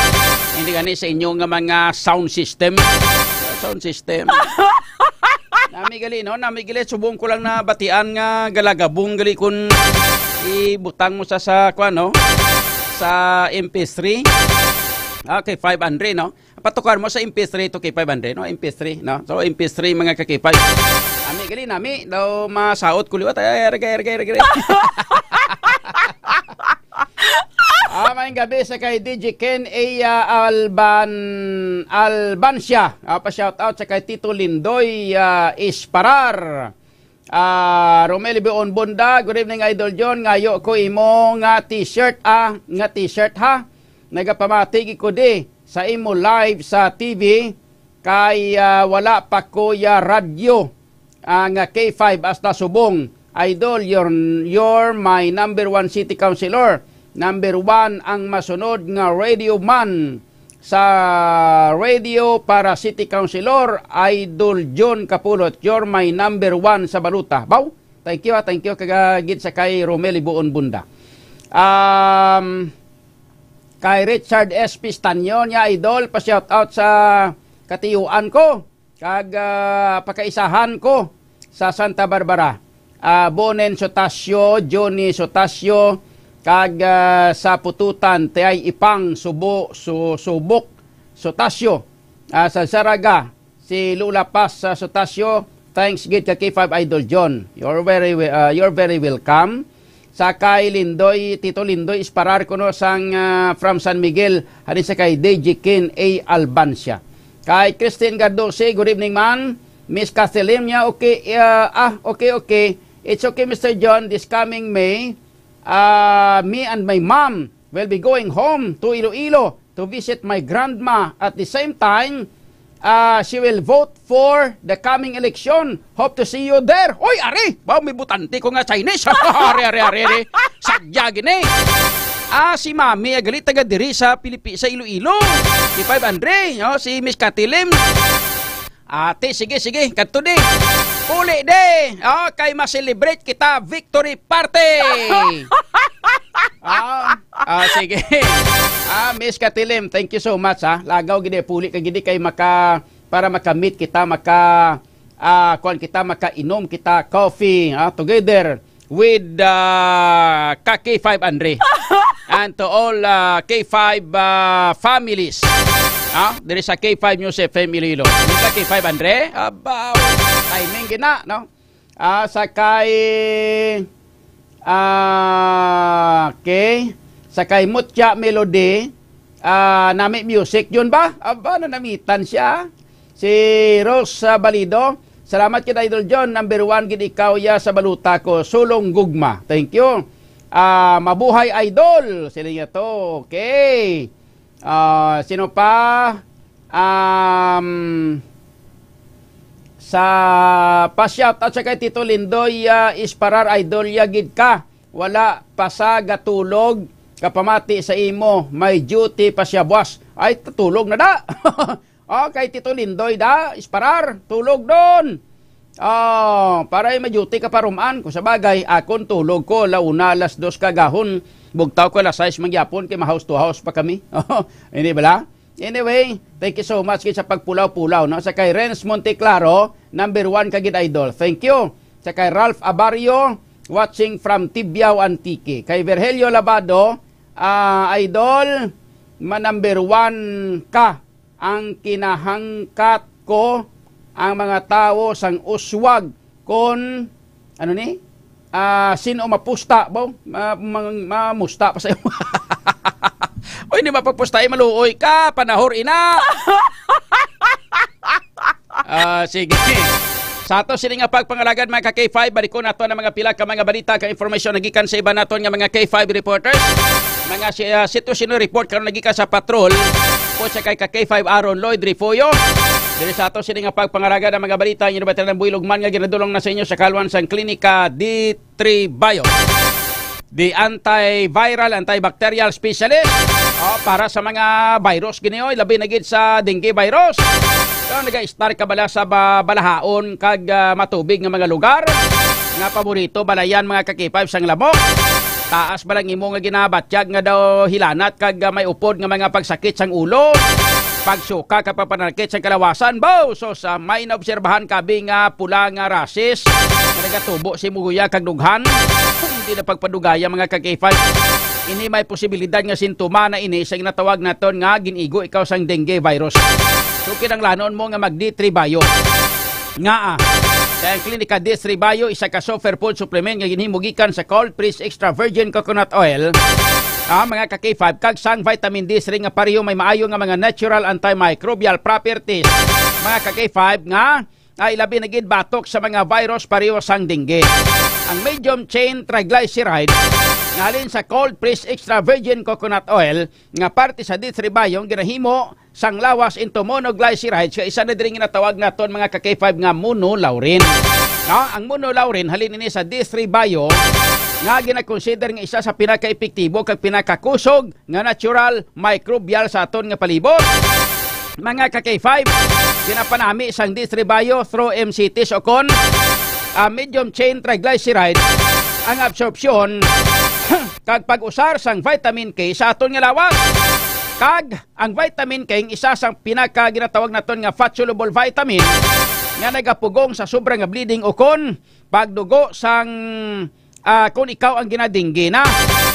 Hindi gani sa inyo nga mga sound system. Sound system. Nami gali, no? Nami gali, subong ko lang na batian nga galagabong gali kun ibutang mo sa, sa, kwan, no? Sa M P three. Okay, five hundred, no? Patukar mo sa M P three to K five hundred, no? M P three, no? So, M P three, mga ka-K five. Nami gali, nami. Daw masaot ko liwat. Ay, ay, ay, ay, ay, ay. Ah, maayong gabi sa kay D J Ken A, ah, Alban, Albancia. Ah, pa-shout out sa kay Tito Lindoy, ah, Isparar. Ah, Romel Bion Bunda, good evening, Idol John. Ngayo ko imo nga t-shirt, ah, nga t-shirt, ha. Nagapamati gid ko di sa imo live sa T V kay, ah, wala pa ko ya radyo, ah, nga K five hasta subong. Idol, you're, you're my number one city councilor. Number one ang masunod nga radio man sa radio para city councilor, Idol John Kapulot. You're my number one sa balota. Baw, thank you, ah, thank you, kaga gid sa kay Romel Ibuon Bunda. Um, Kay Richard S. Pistaño niya, idol, pa-shout out sa katiyuan ko kag, ah, pakaisahan ko sa Santa Barbara. Ah, Bonen Sotasio, Johnny Sotasio, kag, ah, sa Pututan, Tiay Ipang, Subo, Su-, Subok Sotasio, ah, sa Zaraga, si Lola Paz, ah, Sotasio. Thanks gid ka K five Idol John. You're very we-, ah, you're very welcome. Sa kay Lindoy, Tito Lindoy Isparar kuno sang, ah, from San Miguel, hani sa kay D J Ken A. Albancia. Kay Christine Gardosi, good evening, man. Miss Kathleen niya, okay, ah, ah, okay, okay. It's okay, Mister John, this coming May, ah, me and my mom will be going home to Iloilo to visit my grandma. At the same time, ah, she will vote for the coming election. Hope to see you there. Oy, ari! Ba, may butante ko nga Chinese. Ari, ari, ari, ari. Sadya gini. Ah, si Mami, agali taga diri sa Pilipi-, sa Iloilo. Si Five Andre, oh, si Miss Katilim. Ate, sige, sige, kadto di. Puli di. Oh, kay ma-celebrate kita victory party. Ah, ah, sige. Ah, Miss Katilim, thank you so much, ha. Lagaw gid, puli ka gid kay maka-, para maka-meet kita, maka, ah, kuan kita, makainom kita coffee, ah, together with, ah, ka K five Andre. And to all, ah, K five, ah, families. Ah, diri sa K five News F M Iloilo. Di ba K five Andre? Abaw, timing gina, no? Ah, sa kay, ah, okay. Sa kay Mutya Melody, ah, nami music yun ba? Aba, nanamitan siya. Si Rose, ah, Balido, salamat kid Idol John, number one gid ikaw ya sa baluta ko. Sulong gugma. Thank you. Ah, mabuhay Idol. Sila niya to. Okay. Ah, sino pa? Um, sa pa-shout out sa kay Tito Lindoy, ah, Isparar, idol ya gid ka. Wala pa sa gatulog, kapamati sa imo, may duty pa siya buwas. Ay, tulog na da. Okay, Tito Lindoy da, Isparar, tulog don. Oh, para may duty ka paruman. Kung sa bagay, akon tulog ko, launa alas dos kagahon, bugtaw ko alas sais mangyapon kay ma-house to house pa kami. Hindi bala? Anyway, thank you so much sa pagpulaw-pulaw, no? Sa kay Renz Monteclaro, number one ka gid, idol. Thank you. Sa kay Ralph Abario, watching from Tibiao, Antique. Kay Virgelio Labado, ah, idol, ma-number one ka. Ang kinahangkat ko ang mga tawo sang uswag kon, ano ni? Ah, sin-o mapusta, bo? Ma-, mang-, mamusta pa sa imo. Uy, di mapagpusta, eh, maluoy ka, panahor ina. Ah, sige. Sa ato sini nga pagpangalagad, mga ka K five, balikon nato ang mga pila ka mga balita ka informasyon nagikan sa iban naton nga mga K five reporters. Mga si, ah, sitwasyon report karon nagikan sa patrol. Po sa kay ka K five Aaron Lloyd Refollo. Diri sa ato sini nga pagpangalagad ang mga balita, inyo nabatyan ang buhilog man nga ginadulong na sa inyo sa kalwan sang Klinika D three Bio. The antiviral, antibacterial specialist. Oh, para sa mga virus gini, oy, labi na gid sa dengue virus. So, naga-start ka bala sa ba-, balahaon kag, ah, matubig nga mga lugar nga paborito balayan, mga ka K five, sang lamok. Taas ba lang imo nga ginabatyag nga daw hilanat kag, ah, may upod nga mga pagsakit sang ulo, pagsuka kag papanakit sang kalawasan? Bo, so sa may naobserbahan kabi nga pula nga rashes nga nagatubo si muguya kag dughan, hindi na pagpadugaya, mga ka K five. Ini may posibilidad nga sintoma na ini sa ginatawag naton nga gin-igo ikaw sang dengue virus. So, kinahanglanon mo nga mag D three Bio. Nga, ah, kay ang Klinika D three Bio, isa ka superfood supplement nga ginhimo gikan sa cold pressed extra virgin coconut oil. Ah, mga ka K five, kag sang vitamin D three nga pareho may maayo nga mga natural antimicrobial properties. Mga ka K five nga, ay labi na gid batok sa mga virus pareho sang dengue. Ang medium chain triglyceride nga halin sa cold pressed extra virgin coconut oil nga parte sa D three Bio nga ginahimo sang lawas into monoglycerides, kay isa na diri nga natawag naton, mga ka K five, nga monolaurin. No? Ang monolaurin, halin ini sa D three Bio, nga ginakonsider nga isa sa pinakaepektibo kag pinakakusog nga natural microbial sa aton nga palibot. Mga ka K five, ginapanami sang D three Bio through M C Ts o kon, ah, medium chain triglyceride ang absorpsyon kag pag-usar sang vitamin K sa aton nga lawas. Kag ang vitamin K isa sang pinaka ginatawag naton nga fat-soluble vitamin nga nagapugong sa sobra nga bleeding ukon pagdugo sang, ah, kung ikaw ang ginadinggi na.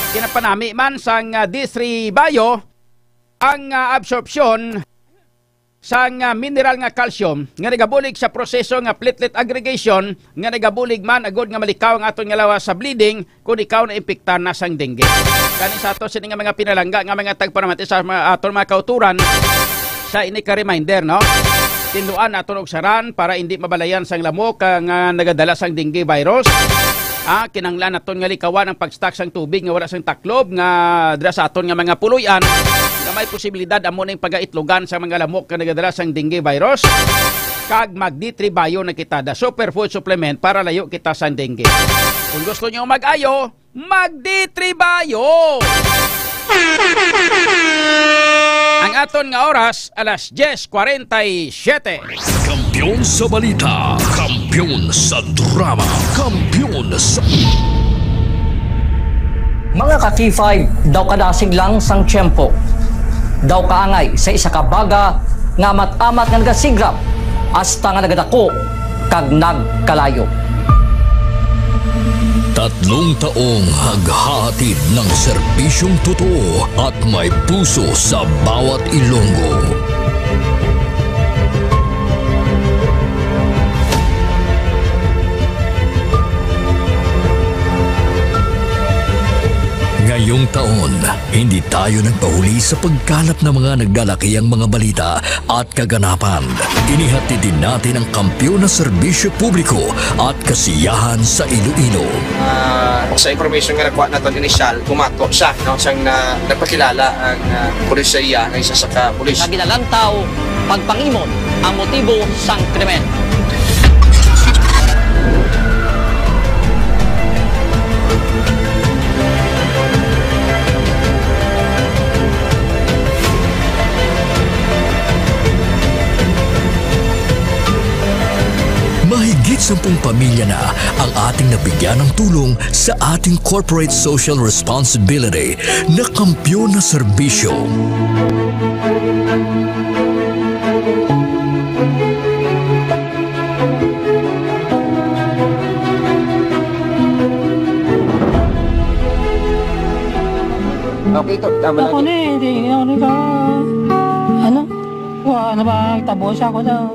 Ginapanami man sang, ah, D three Bio ang, ah, absorption sang, ah, mineral nga calcium nga nagabulig sa proseso nga platelet aggregation nga nagabulig man agud nga malikaw ang aton nga lawas sa bleeding kung ikaw naimpiktar na sang dengue. Kani sa ato sini nga mga pinalangga nga mga tagpamati sa mga aton mga kauturan, sa ini ka reminder, no? Tinduan naton og saran para hindi mabalayan sang lamok, ah, nga nagadala sang dengue virus. Ah, kinahanglan naton nga likawan ang pag-stock sang tubig nga wala sang taklob nga dira sa aton nga mga puloy-an nga may posibilidad amo ning pagaitlogan sa mga lamok nga nagadala sang dengue virus. Kag mag D three Bio na kita, the superfood supplement para layo kita sa dengue. Kung gusto nyo mag-ayo, mag D three Bio! Ang aton nga oras, alas diyes kwarenta y siyete. Kampiyon sa balita, kampiyon sa drama, kampiyon sa Mga ka-K five, daw kadasig lang sang tiyempo. Daw kaangay sa isa ka baga nga amat-amat nga nagasigrap hasta nga nagadako kag nagkalayo. Tatlong taong naghahatid ng serbisyong totoo at may puso sa bawat Ilonggo. Ngayong taon, hindi tayo nagpahuli sa pagkalap ng mga naglalakihang mga balita at kaganapan. Inihatid din natin ang kampiyon na serbisyo publiko at kasiyahan sa Iloilo. Ah, sa information nga nakuha naton inisyal, bumato siya, no, siyang na, nagpakilala ang, ah, pulis sa iya, ang isa sa ka pulis. Nga ginalantaw, pagpangimot ang motibo sang krimen. Mahigit sampung pamilya na ang ating nabigyan ng tulong sa ating corporate social responsibility na kampiyon na serbisyo. Okay, to. Tama. Ako lang. Ni, hindi ako ni ka, ano, wa na ba tabo sa ako daw.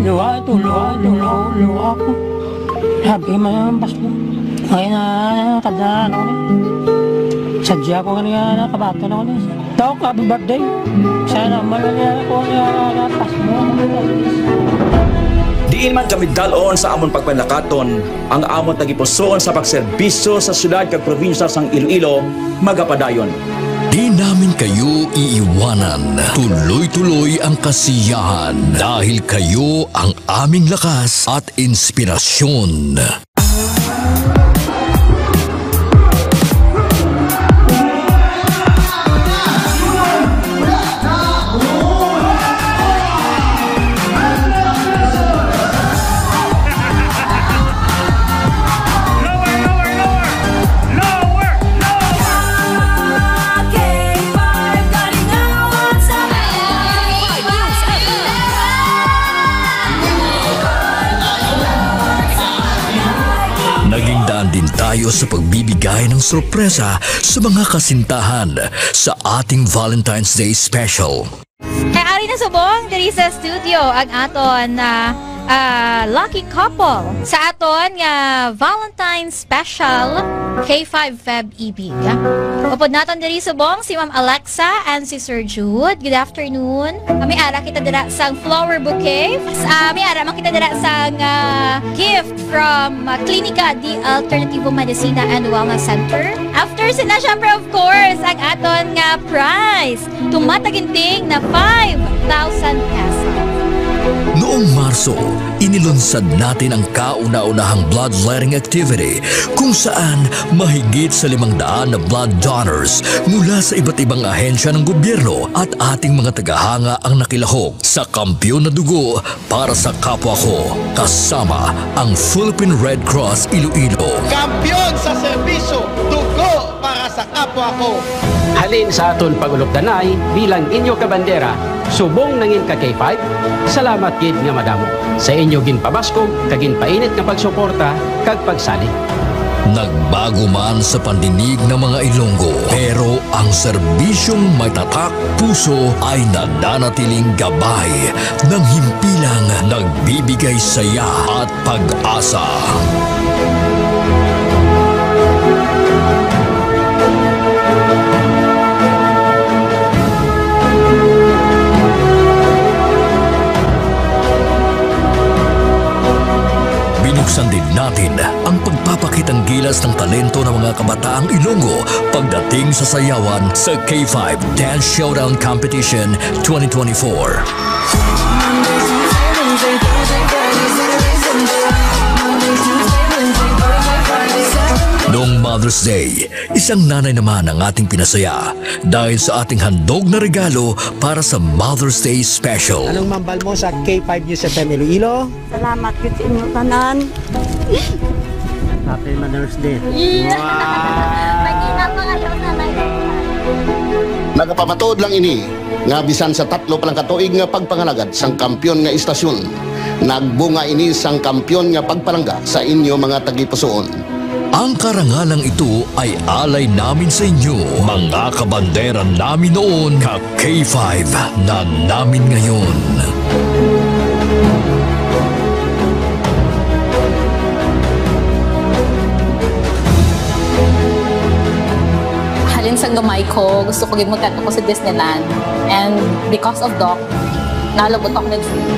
Luha, to, luha, to, luha, luha ako. Sabi man ang pasmo. Ngayon na, kada ano ni. Sadya ko nga niya, nakabato na ako ni. Doc, happy birthday. Sana malalia ko niya lapas mo. Diin man kami dalon sa amon pagpanakaton, ang amon tagipusoon sa pagserbisyo sa siyudad kag probinsya sang Iloilo magapadayon. Di namin kayo iiwanan. Tuloy-tuloy ang kasiyahan dahil kayo ang aming lakas at inspirasyon. Naging daan din tayo sa pagbibigay ng sorpresa sa mga kasintahan sa ating Valentine's Day special. Kay ari na subong diri sa studio ang aton, ah, ah, lucky couple sa aton nga Valentine's Special K five Feb Ibig. Upod naton diri subong si Ma'am Alexa and si Sir Jude. Good afternoon. Kami ara kita dira sang flower bouquet. Ah, may ara man kita dira sang, ah, gift from, ah, Klinika de Alternativo Medicina and Wellness Center. After sina, syempre, of course, ang aton nga prize. Tumataginting na five thousand pesos. Noong Marso, inilunsad natin ang kauna-unahang bloodletting activity kung saan mahigit sa limang daan na blood donors mula sa iba't ibang ahensya ng gobyerno at ating mga tagahanga ang nakilahok sa kampiyon na dugo para sa kapwa ko, kasama ang Philippine Red Cross Iloilo. Kampiyon sa serbisyo, dugo para Sa kapwa ko. Halin sa aton pag-ulupdanay bilang inyo kabandera, subong nangin ka K five, salamat gid nga madamo sa inyo ginpabaskog kag ginpainit nga pagsuporta kag pagsalig. Nagbago man sa pandinig ng mga Ilonggo, pero ang serbisyong may tatak puso ay nananatiling gabay ng himpilang nagbibigay saya at pag-asa. Binuksan din natin ang pagpapakitang gilas ng talento ng mga kabataang Ilonggo pagdating sa sayawan sa K five Dance Showdown Competition twenty twenty-four. Noong Mother's Day, isang nanay naman ang ating pinasaya dahil sa ating handog na regalo para sa Mother's Day Special. Anong mambal mo sa K five News F M Iloilo? Salamat gid sa inyo tanan. Happy Mother's Day. Mag-ingat pa kayo sa live. Nagapamatuod lang ini nga bisan sa tatlo pa lang ka tuig nga pagpangalagad sang kampiyon nga istasyon, nagbunga ini sang kampiyon nga pagpalangga sa inyo mga tagipusoon. Ang karangalang ito ay alay namin sa inyo, mga kabandera namin noon, ka K five na namin ngayon. Halin sa gamay ko, gusto ko gid magkadto ko sa Disneyland. And because of Doc, nalabot ako ng free.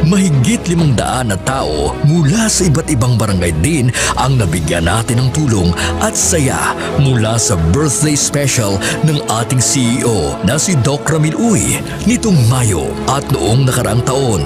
Mahigit limang daan na tao mula sa iba't ibang barangay din ang nabigyan natin ng tulong at saya mula sa birthday special ng ating C E O na si Doc Ramil Uy nitong Mayo at noong nakaraang taon.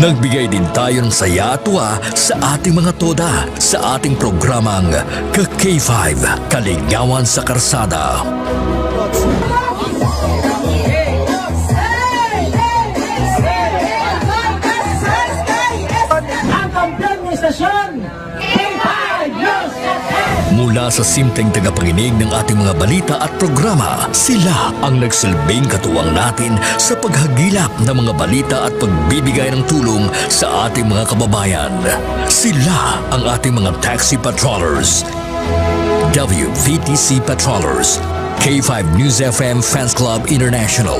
Nagbigay din tayo ng saya at tuwa sa ating mga toda sa ating programang Ka K five, Kaligawan sa Karsada. Ang kampiyon ng estasyon, K five News F M. Mula sa simpleng tagapakinig ng ating mga balita at programa, sila ang nagsilbing katuwang natin sa paghagilap ng mga balita at pagbibigay ng tulong sa ating mga kababayan. Sila ang ating mga taxi patrollers, W V T C patrollers, K five News F M Fans Club International,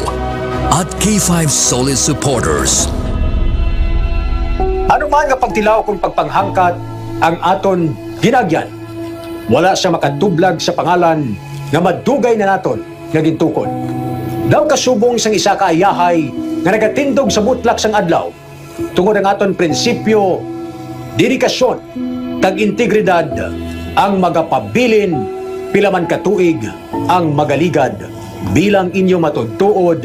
at K five Solid Supporters. Ano man nga pagtilaw kung pagpanghangkat ang aton ginagyan, wala sia makatublag sa pangalan nga madugay na naton nga gintukod. Daw kasubong sang isa ka ayahay nga nagatindog sa butlak sang adlaw, tungod ang aton prinsipyo, dedikasyon, kag integridad ang magapabilin pila man ka tuig ang magaligad bilang inyo matuod-tuod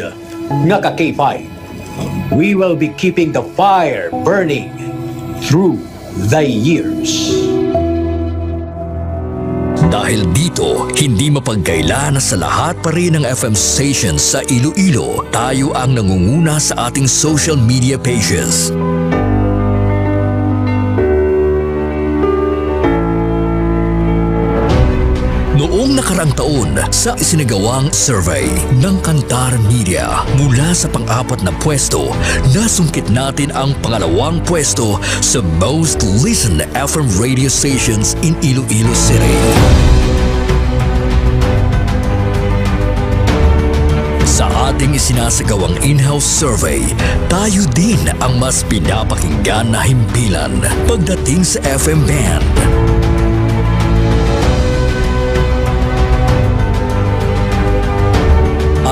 nga ka K five. We will be keeping the fire burning through the years. Dahil dito, hindi mapagkaila na sa lahat pa rin ng F M stations sa Iloilo, tayo ang nangunguna sa ating social media pages. Noong nakaraang taon, sa isinagawang survey ng Kantar Media, mula sa pang-apat na pwesto, nasungkit natin ang pangalawang pwesto sa most listened F M radio stations in Iloilo City. Sa ating isinasagawang in-house survey, tayo din ang mas pinapakinggan na himpilan pagdating sa F M band.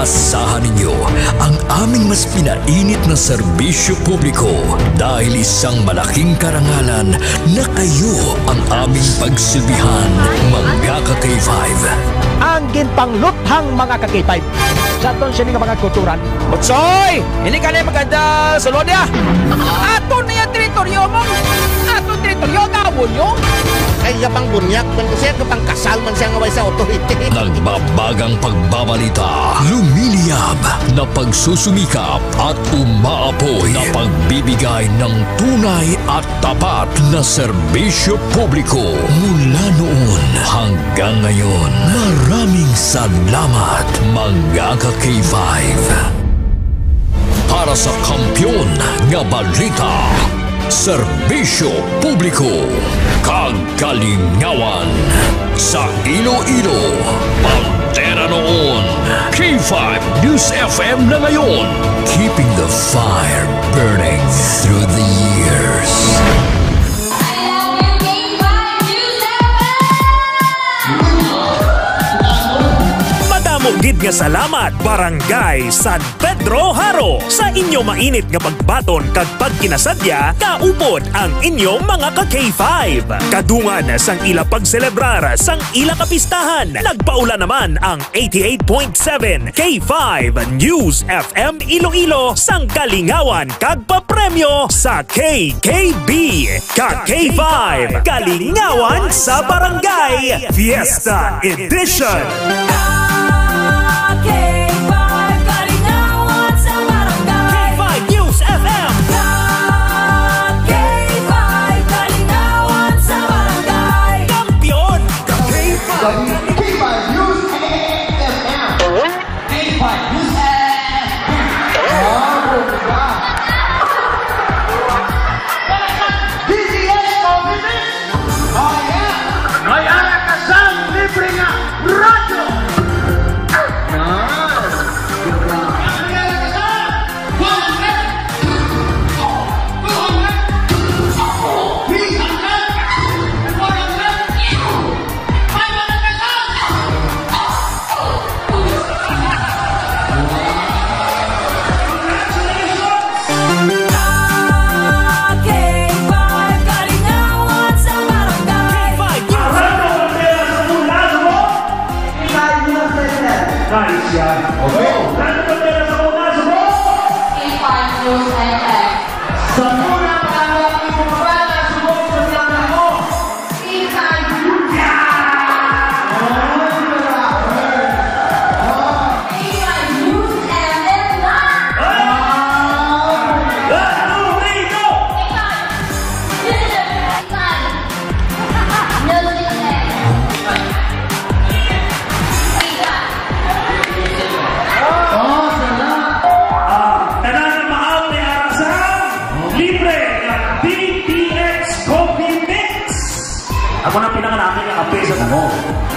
Asahan ninyo ang aming mas pinainit na serbisyo publiko dahil isang malaking karangalan na kayo ang aming pagsilbihan, mga ka K five. Ang ginpangluthang mga ka K five sa aton sini nga mga kulturan. Butsoy! Hindi ka na maganda sa Lodia! Ato na yung teritoryo mo! Ato teritoryo, gawon nyo! Ay, iya pang bunyag man ko siya, kapangkasal man siya nga way sa authority. Nagbabagang pagbabalita, lumiliyab na pagsusumikap at umaapoy na pagbibigay ng tunay at tapat na serbisyo publiko mula noon hanggang ngayon. Maraming salamat, mga ka-K five. Para sa kampiyon nga balita, serbisyo publiko, kag kalingawan sa Iloilo. Bandera noon, K five News F M na ngayon. Keeping the fire burning through the years. Madamo gid nga salamat, Barangay San Pedro Jaro, sa inyo mainit nga pagbaton kag pagkinasadya, kaupod ang inyo mga ka K five. Kadungan sang ila pagselebrar sang ila kapistahan, nagpaula naman ang eighty-eight point seven K five News F M Iloilo sang kalingawan kag papremyo sa K K B. Ka K five, Kalingawan sa Barangay, Fiesta Edition. Ka K five, Kalingawan sa Barangay. K five News F M. Ka K five, Kalingawan sa Barangay. Kampiyon. Ka K five. K five News F M. K five News F M. Ah, bongga. D T S Coffee Mix. Oh, yeah. May ara ka sang libre nga radyo. Nice. Good job. May ara ka sang one hundred, two hundred, three hundred, four hundred, five hundred pesos. K five, Kalingawan sa Barangay. K five News. Nice yan. Okay. K five News F M. Sa muna, mga kapatid, mga bata, subok sa mga mo. Ah, tanan nga maaw ni ara sa libre nga D T X Coffee Mix. Ako na pinakanami nga kape sa damo.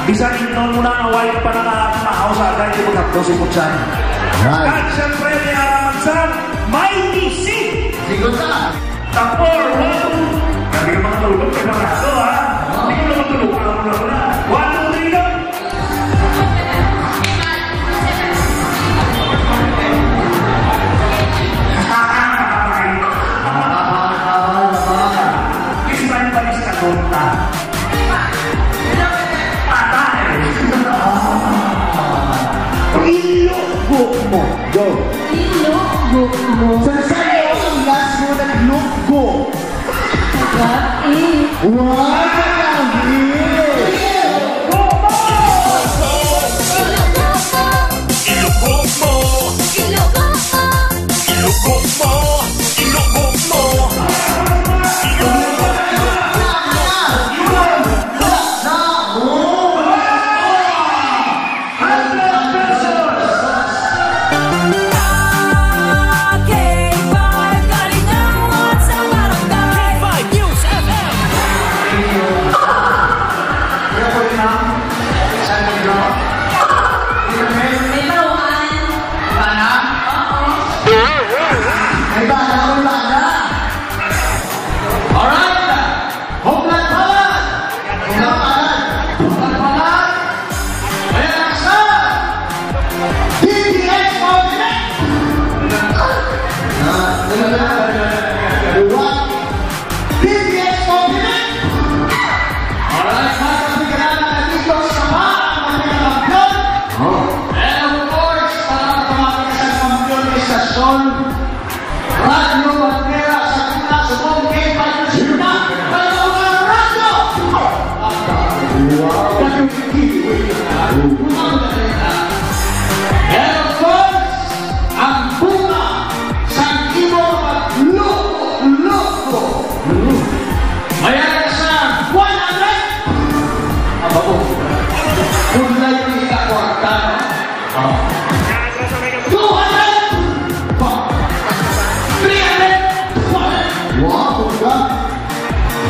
Bisan ingnon mo na nga way ka pa nakakamahaw sa agay, di mo hapdos imong tiyan. Right. Kag siyempre, may araman sa Mighty C. Sigot na. Tapor, one, two. Grabe ka makatulog, kay barato, ha? Hindi ko na matulog, ako na, ako na. One, two, three, go. Kisan pa ni sa tonta. Patay. Ilugo mo. Go. Ilugo mo. Sa sayo, ang last mo, naglugo. Wow! Hundred pesos! K five, Kalingawan sa Barangay. K five News F M. Kaya po rin ang San Pedro. May baruan. Bana? Oo. May bana, may bana. Alright. Huklat palad! Huklat palad! Huklat palad! Ayan ang sa D T X Movement! Ah, D T X Movement! Alright, mga kapigrana, nandito sa pa, ang mga kampiyon. Oh. And of course, para sa mga isang kampiyon, istasyon, Radyo Bandera sa Tuna, subong kay Patrick Sina. Kay mga radyo! And of course, ang bunga sang imo pagloko-loko. Mayara ka sa one hundred. Aba, oh. Kung layo kita kwarta, no? Oh. Two hundred. Three hundred. Wow, bongga.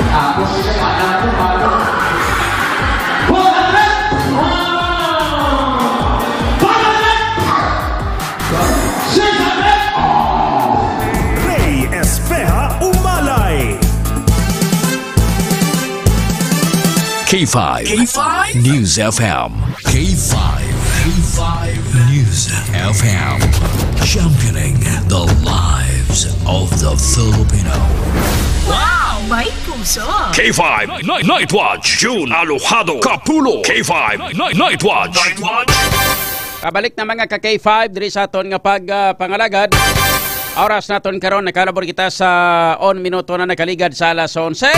Tapos isa pa na ako, ano? Four hundred! Wow! Five hundred! Six hundred! Rey Espeha Umalay. K five. K five? News F M. K five. K five News F M. Championing the lives of the Filipino. Wow! May puso! K five Night, Night Watch, June, Alojado, Kapulo. K five Night, Night Watch. Night Watch. Pabalik na, mga ka K five, diri sa aton nga pag, ah, pangalagad. Oras naton karon, nakalabor kita sa on minuto na nakaligad sa alas onse.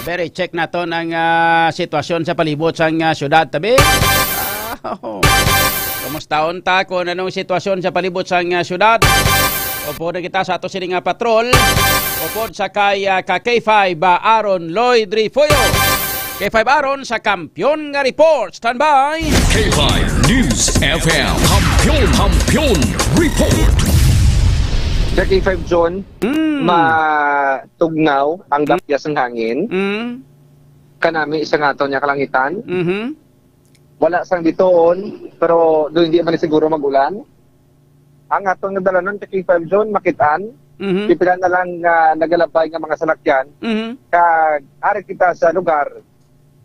Aber, i-check naton ang, ah, sitwasyon sa palibot sang, ah, syudad, tabi. Ah, kumusta unta kung anong sitwasyon sa palibot sang, ah, syudad? Upod na kita sa ato sini nga patrol. Upod sa kay, ah, ka K five, ah, Aaron Lloyd Refollo. K five Aaron sa Kampiyon nga Report. Standby. K five News F M. Kampiyon, Kampiyon Report. Sa K five John, Mm. matugnaw ang Mm. dapyas ng hangin. Mm. Kanami sa ngaton nga kalangitan. Mhm. Wala sang bituon, pero do hindi man siguro mag-ulan. Ang aton nga dalanon sa K five John, makitaan. Mhm. Pipila na lang nga nagalabay nga mga salakyan. Mhm. Kag ari kita sa lugar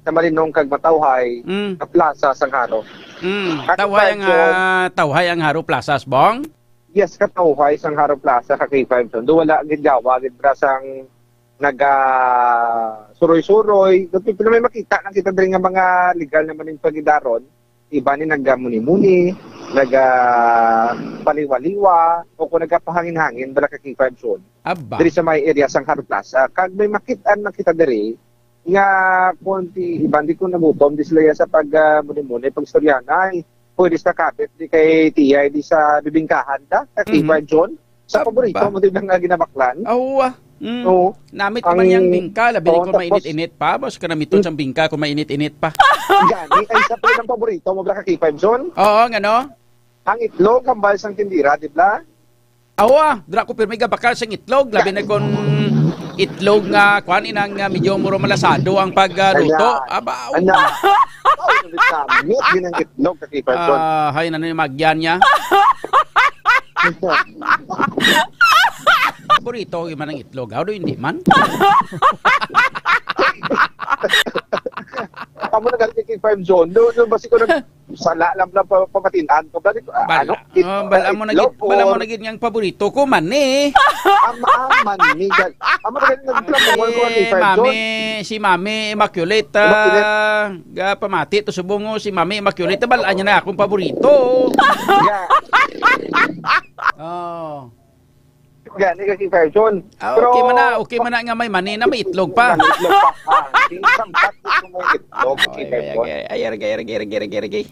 sa malinong kag matawhay Mm. nga plaza sang Haro. Mm. Kag Tawhay ang, medyo ah, tawhay ang Haro Plaza, Bong? Yes, katawhay sang Haro Plaza ka K five John. Do wala gid gawa gid bra sang naga suroy-suroy. Pero may makita na kita diri nga mga legal naman yung pagidaron. Iba ni nagamuni-muni, naga paliwa-liwa, o kung nagapahangin-hangin, bala ka K five John. Aba. Diri sa may area sang Haro Plaza. Kag may makitaan na kita diri, nga kung ti, iban di ko nagutom, di sila sa pag, ah, muni-muni, pag istoryahanay. Pwede sa kapit, di kay T I, di sa bibingkahan ta, sa Mhm. K five John. Sa Aba. paborito mo din nga ginabaklan. Awa. Mm. Oo. Namit ko Ang man yang bingka, labi Oo, ko tapos mainit-init pa. Bas ka namiton Mm. sang bingka kung mainit-init pa. Gani, ay, sa pwede ang paborito mo, bra ka K five John? Oo, ngano? Ang itlog, hambal sang tindira, di ba? Awa, dira ko pirmi gabakal sang itlog, labi na kon itlog nga, kuan, inang, nga medyo muro malasado ang pagluto. Ana. Aba, Ana. Ay, namit, namit, yun ang itlog, ka K five John. Ah, hay, nano yung magyan niya? Burrito, yung man ang itlog. How do hindi man? Amo na galing kay K five John. Do, do, basi ko nag-, sala lang na pa, pamatinan ko. Bali ko, ah, Bal-, ano? It-, oh, bal-, amo na itlog gid, bal-, amo or na gid nga ang paborito ko, mani. Am-, ah, mani, gal-, amo na galing nagplamuhan ko kay K five John. Mami, si Mami Immaculate, Immaculate. ah, ga-, pamati to subong, oh, si Mami Immaculate, bal-, anya na akong paborito. Yeah. Oh. Gani ka, K five John. Ah, Pero okay man na, okay man na nga may mani na may itlog pa. May itlog pa. Ah, di sampat ko may itlog, Oh, K five John. Ay, ay, ay, ay, ay, ay, ay, ay, ay.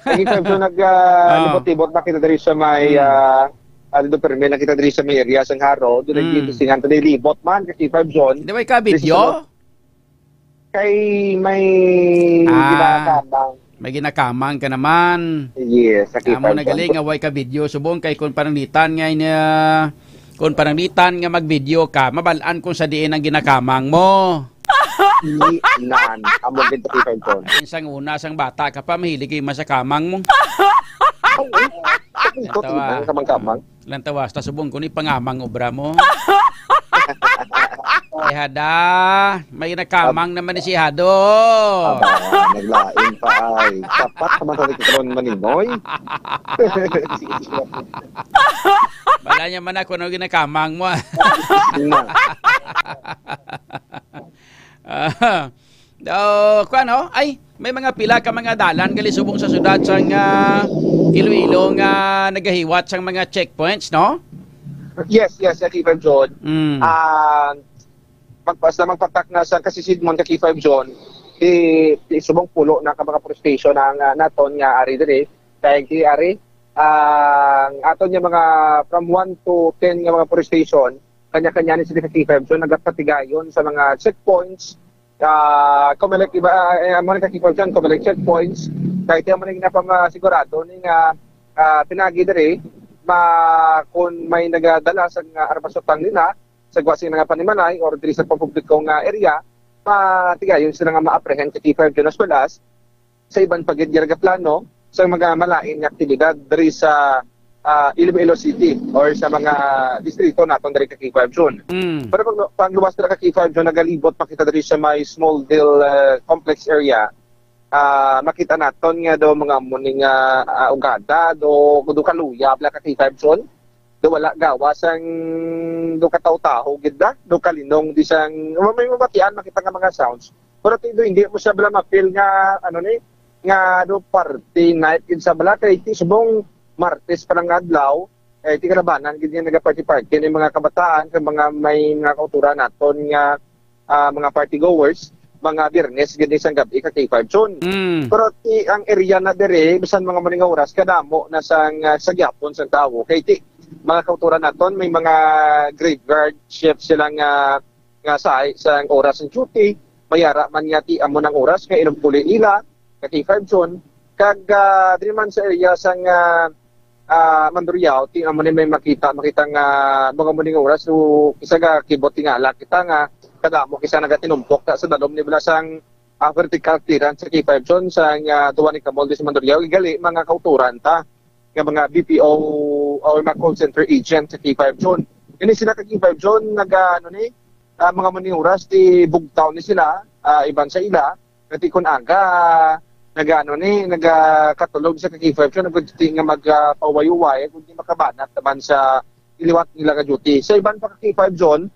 Ay, K five John, nag, ah, Ah. libot-libot na kita diri sa may, Hmm. ah, ah, dito, permi lang kita diri sa may area sang Haro. Doon Hmm. nagtitingan ta, libot man, K five John. Di ba ikaw, Diri sa video? Kay may Ah, ginakamang. may ginakamang ka naman. Yes, sa Amo K five na gali John. nga way ka video subong kay kung pananglitan nga ina, kung pananglitan nga mag-video ka, mabal-an kung sa diin ang ginakamang mo. Hindi nan. Amo gid sa K five John. Ay, sang una, sang bata ka pa, mahilig kayo man sa kamang mo. Ay, ay. Sa Natawa. Kamang-kamang. Lantawas, ta subong ko ni pangamang obra mo. Ay, hada, may nakamang naman ni si Hado. Aba, naglain pa ay. Sapat naman sa nagkakaroon maninoy. Wala niya man ako, ano, ginakamang mo, ah. Na. Ah, oh, kuwan, oh. Ay, may mga pila ka mga dalan gali subong sa syudad sang, ah, Iloilo nga nagahiwat sang mga checkpoints, no? Yes, yes, yes, Ivan John. Mm. Ah, magpas na magpatak na sa kasisidmon ka K five John, ti, ti subong pulo na ka mga police station ang, ah, naton nga ari diri. Kay ki ari, ang aton nga mga from one to ten nga mga police station, kanya-kanya ni sila ka K five John, nagapatigayon sa mga checkpoints, ah, Comelec, iba, ah, eh, amo ni ka K five John, Comelec checkpoints, kay ti amo ni ginapamasigurado ni nga, ah, pinagi diri, ma, kung may nagadala sa nga armas o tang nila, sa gwa sing nga panimalay or diri sa pampubliko nga area, matigayon sila nga ma-apprehend ka K five John, as well as sa iban pa gid nga nagaplano sa mga malain nga aktibidad diri sa, ah, Iloilo City or sa mga distrito naton diri ka K five John. Mm. Pero pag, pag luwas dira ka K five John, nagalibot pa kita diri sa may Smallville, ah, complex area. Ah, makita naton nga do mga amo ni nga, ah, ugada, do, do kaluya bala ka K five John. Do wala gawas ang do kataw-taho gid na, do kalinong di sang may mabatian makita nga mga sounds. Pero ti do hindi mo siya bala ma-feel nga ano ni nga do party night gid sa bala kay ti subong Martes pa lang nga adlaw, kay ti kalabanan gid nga naga-party-party ni mga kabataan kag mga may mga kauturan naton nga ah, mga party goers, mga Biyernes gid ni sang gab-i ka K five John. Mm. Pero ti ang area na diri bisan mga muning oras kadamo na sang, ah, sa gyapon sang tawo kay ti mga kauturan naton may mga graveyard shift sila nga nga sa sa oras ng duty, mayara man nga ti amo nang oras nga inumpuli nila ka K five John. Kag, ah, diri man sa area sang, ah, ah, Mandurriao, ti amo ni may makita, makita nga mga muning oras, so, isa ka kibot tingala kita nga kadamo kisa nagatinumpok ta sa dalom ni bala sang, ah, vertical clearance sa K five John sa nga duwa ni Kamol di sa Mandurriao, gali mga kauturan ta nga mga B P O or mga call center agent sa K five John. Kini sila ka K five John naga, ano ni, ah, mga muning oras ti bugtaw ni sila, ah, iban sa ila, nga ti kun aga, nagaano ni, nagakatulog sa ka K five John, nagkundi nga magpawayuway, kundi makabanat naman sa iliwat nila nga duty. Sa iban pa ka K five John,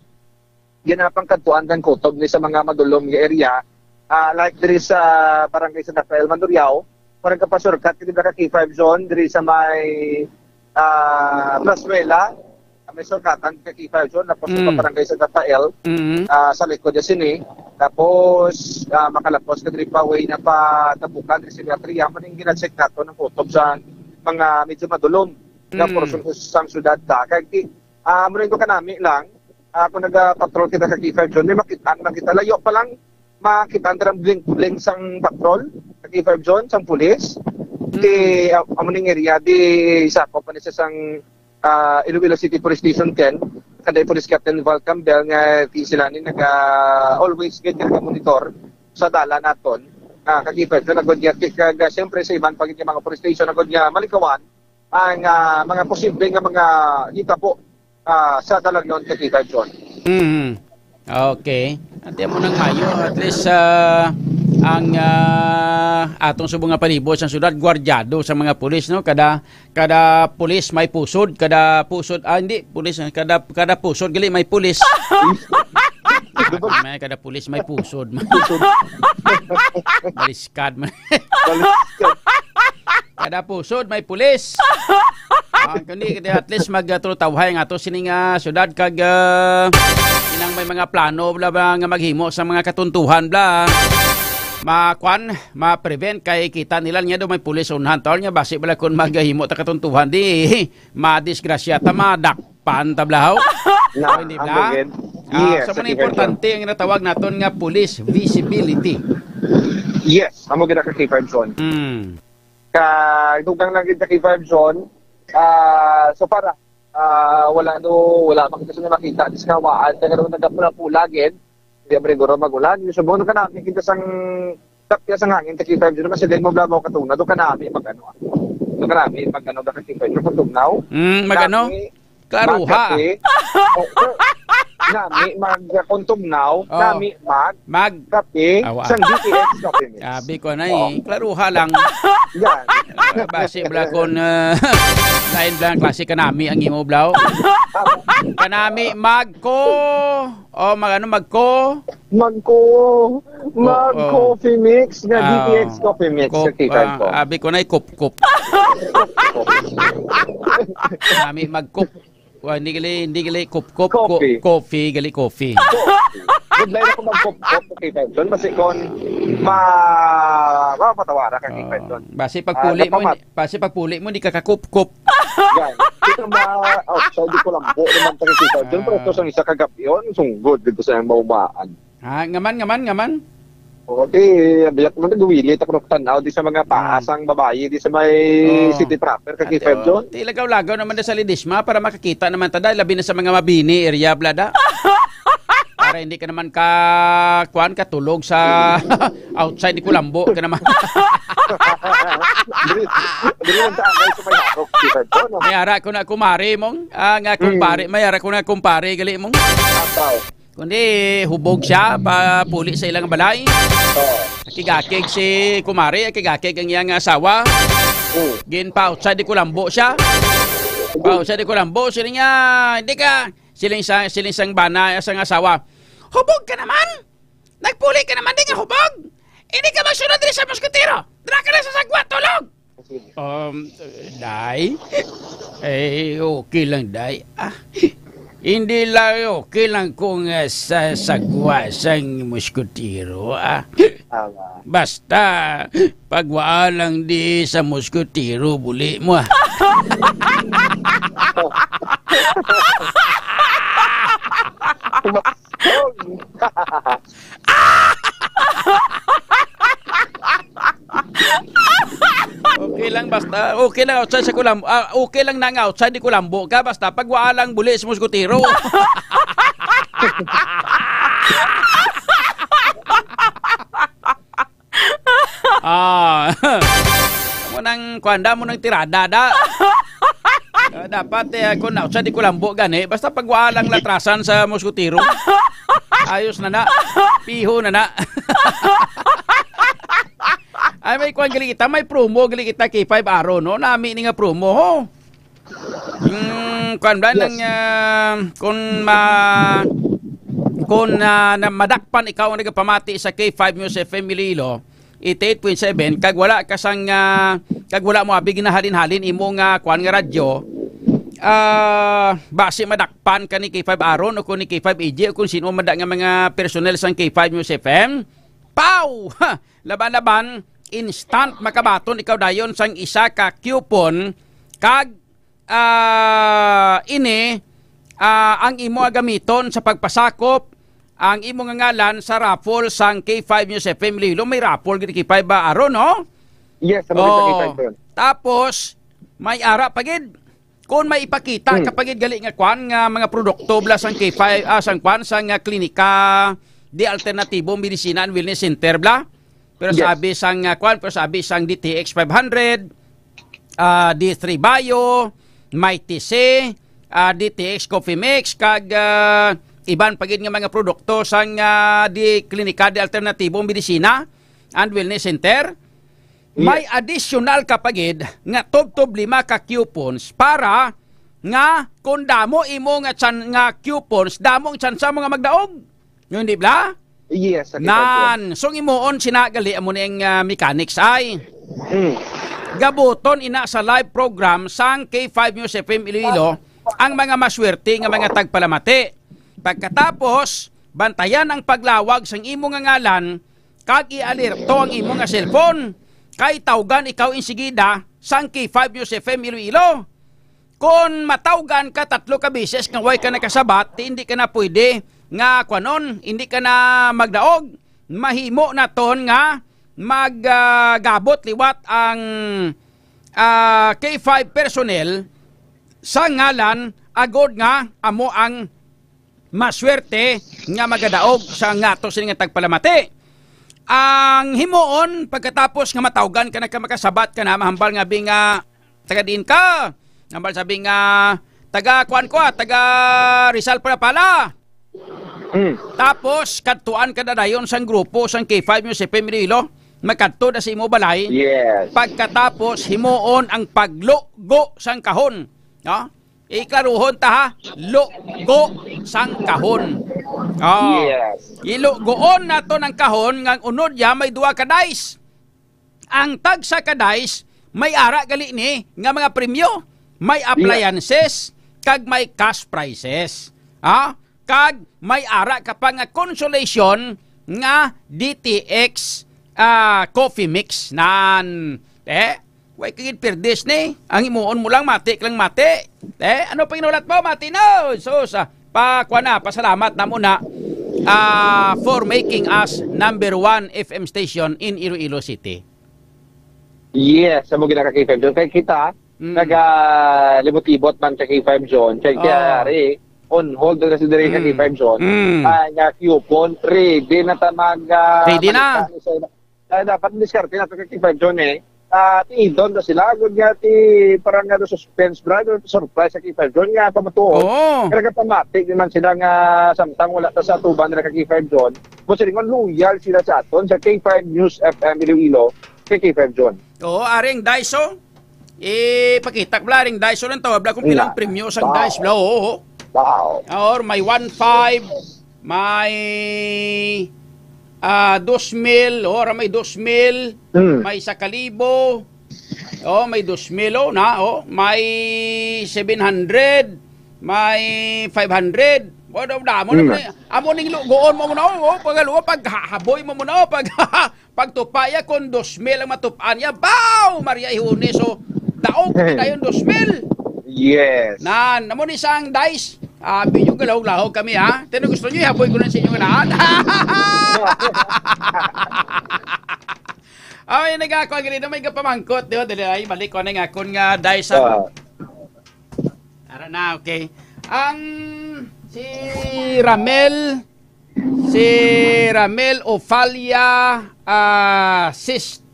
ginapangkadtuan kang kutob ni sa mga madulom nga area, ah, like diri sa Barangay San Rafael, Mandurriao, parang kapasukat, diri ka K five John, diri sa may, ah, Plazuela, may surkatan ka K five John, tapos sa Mm. Barangay San Rafael, Mm. ah, sa likod niya sini. Tapos, ah, makalapos ka diri pa, way na pa Tabukan, diri sa Eritrea, man yung gina-check nato ng kutob sa mga medyo madulom na Mm. portion sa, sa syudad ta. Kaya, ah, muna yung kanami lang, ah, kung nag-patrol kita sa K five John, may makita, makita, layo pa lang, makita ang tarang bling-bling sang patrol sa K five John, sang pulis. Mm. Di, ah, amo ning area, di sakop pa ni sa sang ah, Iloilo City Police Station ten, kanday Police Captain Val Campbell nga ti sila ni naga always gid nga monitor sa dalan naton. Ah, kakita sa nagod nga kag, ah, siyempre sa iban pa gid nga mga police station nagod nga malikawan ang, ah, mga posible nga mga hitabo, ah, sa dalan yon kakita, John. Mm. Okay. Ante mo nang mayo, at least, ah, ang, ah, atong subong nga palibot sa syudad, gwardyado sa mga pulis, no? Kada, kada pulis may pusod, kada pusod, ah, hindi, pulis, ah, kada, kada pusod, gali may pulis. May kada pulis may pusod. Pusod. Baliskad man. Baliskad. Kada pusod may pulis. Ah, kundi, kundi at least mag, ah, tulutawhay nga to sining, ah, syudad kag, ah, inang may mga plano bla ba nga maghimo sa mga katuntuhan bla. Ma-, kwan, ma-prevent kay kita nila niya do may pulis unhan tawal niya basi bala kun maghimo ta katuntuhan di madisgrasya ta madakpan ta blahaw. Na, O, hindi ang bla? Bugid. Ah, Yes, sa mga sa Kiver importante ang ginatawag naton nga police visibility. Yes, amo gid ang Kiver John. Mm. Ka dugang lang gid sa Kiver John. Ah, so para, ah, wala do, wala pa kita sa makita, di sa kawaan, kaya naman nagapula-pula gid. Hindi man siguro magulan. Yung subong kanami kita sang tapya sang hangin, thirty-five, di naman sila mo blabaw katong na, do kanami mag ano, ah. Do kanami mag ano, thirty-five, yung katugnaw. Mm, mag ano? Nami, Klaruha. Mag kape. Oo. Nami mag katugnaw, Oh. nami mag Mag kape, Awa. sang D T X Coffee Mix. Sabi ko na Oo. eh, klaruha lang. Yan. Ah, basi bala kon, ah, lain bala ang klase kanami ang imo, blaw. Kanami magko, o mag ano, magko. Magko, mag Oo. Coffee Mix nga Ah, D T X Coffee Mix, ko-, sa K five ah, ko. Abi ko na, eh, kup-kup. Kanami magkup. Wa, hindi gali, hindi gali kup-kup, ko-, Coffee. coffee, gali coffee. Coffee. Good line ako magkupkop, okay, Benson. Basi kon ma-, mapatawara ka, okay, Benson. Basi pagpuli Ah, mo, napama- basi pagpuli mo, di ka kakupkop. Yan. Kita ma-, outside, di ko lang po naman tayo, okay, Benson. Pero Ah. ito sa isa kagabi yun, sunggod dito sa iyang maumaan. Ha? Ngaman, ngaman, ngaman? O, di, biyak mo, nagwilit ako nagtanaw di sa mga Oh. paasang babayi, di sa may Oh. city proper, Ate, kakita, oh. John. Di lagaw-lagaw naman na sa Ledesma para makakita naman ta, dahil labi na sa mga mabini area, blada. Para hindi ka naman ka, kuwan, katulog sa outside di Kulambo ka naman. Dili, dili lang sa anay sa may harok, kakita, John, no? May ara ko na kumare mong, ah, nga Hmm. kumpare, may ara ko na kumpare, gali mong. Apaw. Kundi hubog siya, pa puli sa ilang balay. Oo. Akig-akig si kumare, akig-akig ang iyang asawa. Oo. Gin pa outside di Kulambo siya. Pa outside di Kulambo, siling niya, hindi ka, siling sa, siling sang bana, sang asawa. Hubog ka naman! Nagpuli ka naman, di nga hubog! Hindi ka magsunod diri sa musketero! Dira ka na sa sagwa, tulog! Um, Day? Eh, okay lang, Day. Ah, hindi lang okay lang kung, ah, sa sagwa sang musketero, ah. Tama. Basta, pagwaa lang di sa musketero, buli mo, ah. Okay lang, basta okay lang outside sa Kulambo. Ah, okay lang na nga outside di Kulambo ka, basta pagwaa lang buli sa musketero. Ah. Mo nang kuan da, mo nang tirada da. Ah, dapat, eh, kung outside di Kulambo gani, basta pagwaa lang latrasan sa musketero. Ayos na na. Piho na na. Ay, may kuan gali kita, may promo gali kita, K five Aro, no? Nami ni nga promo, ho. Hmm, kuan ba Yes. nang, ah, kung ma-, kung, ah, na madakpan ikaw ang nagapamati sa K five News F M Iloilo, eighty-eight point seven, kag wala ka sang, ah, kag wala mo abi ginahalin-halin imo nga kuan nga radyo, ah, basi madakpan ka ni K five Aaron o kung ni K five A J o kung sino man da nga mga personnel sang K five News F M. Pow! Ha! Laban-laban, instant makabaton ikaw dayon sang isa ka coupon kag ah, ini, ah, ang imo gamiton sa pagpasakop ang imo nga ngalan sa raffle sang K five News F M Iloilo. May raffle gid K five ba, Aaron, no? Yes, sa mga Oh. K five, sir. Tapos, may ara pa gid. Kung may ipakita Hmm. ka pa gid gali nga kwan nga mga produkto bla sang K five, ah, sang kwan, sang, ah, klinika di alternatibo medisina and wellness center bla. Pero Yes. sabi sang, ah, kwan, pero sabi sang D T X five hundred, ah, D three Bio, Mighty C, ah, D T X Coffee Mix, kag, ah, iban pa gid nga mga produkto sang, ah, di Klinika de Alternatibo Medisina and Wellness Center. May Yes. additional ka pa gid nga tubtob lima ka coupons para nga kung damo imo nga tsan-, nga coupons, damo ang tsansa mo nga magdaog. Yun, di ba? Yes, sa K five Nan, so ang himuon sina gali amo ning, ah, mechanics ay. Mm. Gabuton ina sa live program sang K five News F M Iloilo ang mga maswerte nga mga tagpalamati. Pagkatapos, bantayan ang paglawag sang imo nga ngalan kag i-alerto ang imo nga cellphone kay tawgan ikaw insigida sang K five News F M Iloilo. Kon matawgan ka tatlo ka beses nga way ka nakasabat, di, hindi ka na pwede nga kwanon, hindi ka na magdaog. Mahimo naton nga mag, ah, gabot liwat ang, ah, K five personnel sa ngalan agod nga amo ang maswerte nga magadaog sa ngato sini nga tagpalamati. Ang himuon, pagkatapos nga matawgan ka na ka makasabat ka na, mahambal nga bi nga, "Taga diin ka?" Hambal sabi nga, "Taga kuan ko, ah, taga Rizal Purapala." Mm. Tapos, kadtuan ka na dayon sang grupo sang K five News F M Iloilo, magkadto na sa imo balay. Yes. Pagkatapos, himuon ang paglugo sang kahon. No? Iklaruhon ta, ha, lugo sang kahon. Oh. Yes. Ilugoon naton ang kahon nga ang unod niya may duha ka dice. Ang tagsa ka dice may ara gali ni nga mga premyo. May Yes. appliances kag may cash prizes. Ha? kag may ara ka pa nga consolation nga D T X, ah, coffee mix. Nan, eh, way ka gid pirdis ni. Ang himuon mo lang, mati ka lang mati. Eh, ano pa ginulat mo? Mati na. So, sa, pa, kuha na, pasalamat na muna, ah, for making us number one F M station in Iloilo City. Yes, sa mo ginaka K five John. Kay kita, Mm. nagalibot-libot man ka K five John. Kay Oh. kaya ari, on hold na si diri ka Mm. K five John. Mm. Ah, nga coupon, ready na ta mag, ah, Ready na. malikha ni sa ila. Ah, dapat diskarte na to ka K five John eh. Ah, ti idon na sila, gud nga ti parang nga suspense, bra, surprise sa K five John nga pamatuod. Oo. Kaya kapamati naman sila nga samtang wala ta sa atuban nila ka K five John. Mo silingon loyal sila sa aton sa K five News F M Iloilo, kay K five John. Oo, aring Daiso. Eh, pakita ko bala, aring Daiso lang tawag bala kung pilang Nga. premyo sang Wow. Daiso bala. Oo, oo. Wow. Or may one five, may, ah, dos mil, or may dos mil, Mm. may sa kalibo, oh, may dos mil, oh, na, oh, may seven hundred, may five hundred. Oh, da-, damo na Mm. mo na. Amo ning lugoon mo muna, oh, oh, pag, oh, pag ha-, haboy mo muna, oh, pag Pagtupa ya kon dos mil ang matupan ya, baw! Maria Ihone, so, daog pa dayon dos mil. Yes. Nan, amo ni sang dice. Abi nyo, galahog-lahog kami, ha? Tino gusto nyo, ihaboy ko na sa inyo nga daan. Ay, nagako ang ganito, may kapamangkot, di ba? Dali ay, balik ko na nga, kun nga dice, ha? Ah. Ara na, okay. Ang si Ramel, si Ramel Ofalia, ah, sis-,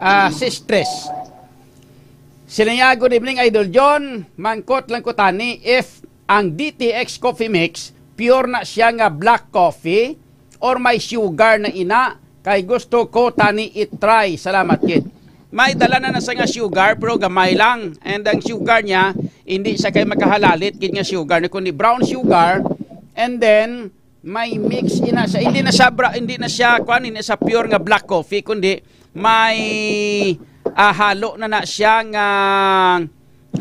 ah, Sistres. Sila niya, "Good evening, Idol John. Mangkot lang ko tani if ang D T X Coffee Mix, pure na siya nga black coffee or may sugar na ina, kay gusto ko tani i-try. Salamat gid." May dala na na sa nga sugar, pero gamay lang. And ang sugar niya, hindi siya kay makahalalit gid nga sugar, kundi brown sugar. And then, may mix ina siya. Hindi na siya bra-, hindi na siya, kuan, hindi na siya pure nga black coffee, kundi may, ah, halo na na siya nga,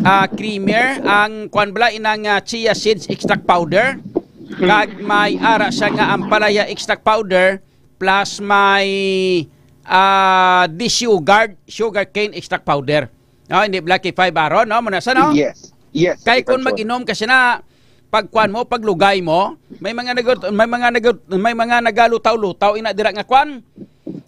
ah, creamer. Ang kuan bala, inang, ah, chia seeds extract powder. Kag may ara siya nga ampalaya extract powder. Plus may, ah, desugared sugarcane extract powder. No, hindi black five aron, no? Muna sa, no? Yes. Yes, Kay kung K five John. mag-inom kasi na, pagkuan mo, paglugay mo, may mga nag-, may mga nag-, may mga nagalutaw-lutaw ina dira nga kuan,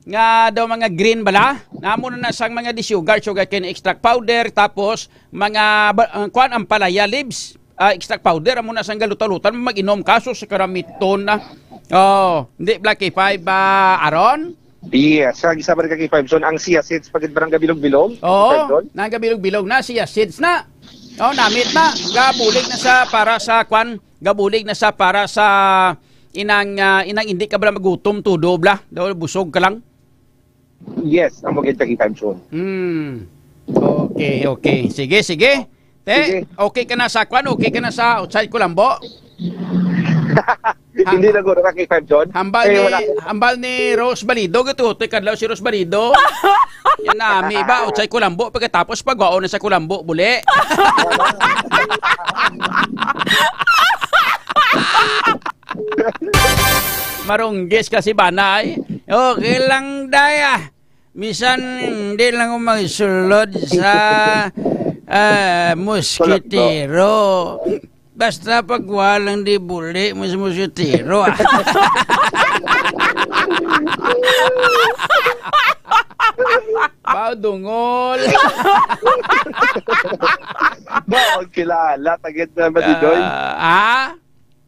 nga daw mga green bala. Namo na na sang mga desugared sugarcane extract powder, tapos mga ba-, ang kuan, ampalaya leaves, ah, extract powder, amo na sang galutaw-lutaw, mag-inom ka, sus, karamiton na. Oh, hindi black five ba, aron? Yes, sa isa pa rin ka K five John, ang chia seeds pa gid barang gabilog-bilog, Oo, K five John? Nang gabilog-bilog na, chia seeds na. Oh, namit na. Gabulig na sa para sa kwan, gabulig na sa para sa inang, ah, inang hindi ka bala magutom, tudo bala. Daw busog ka lang. Yes, amo gid ka K five John. Hmm. Okay, okay. Sige, sige. Te, Sige. okay ka na sa kwan? Okay ka na sa outside Kulambo? Hindi na guro ka K five John? Hambal Eh, ni, wala. hambal ni Rose Balido, gatutoy kadlaw si Rose Balido. Yan nami ba, outside Kulambo, pagkatapos pagwaon na sa Kulambo, buli. Marunggis kasi banay. Okay lang, day, ah. Misan hindi lang ko magsulod sa, ah, muskitero. Basta pagwa lang di buli mo sa muskitero, ah. Bao dungol. Ba, ang kilala, tagit na ba, Didoy? Ah, ah?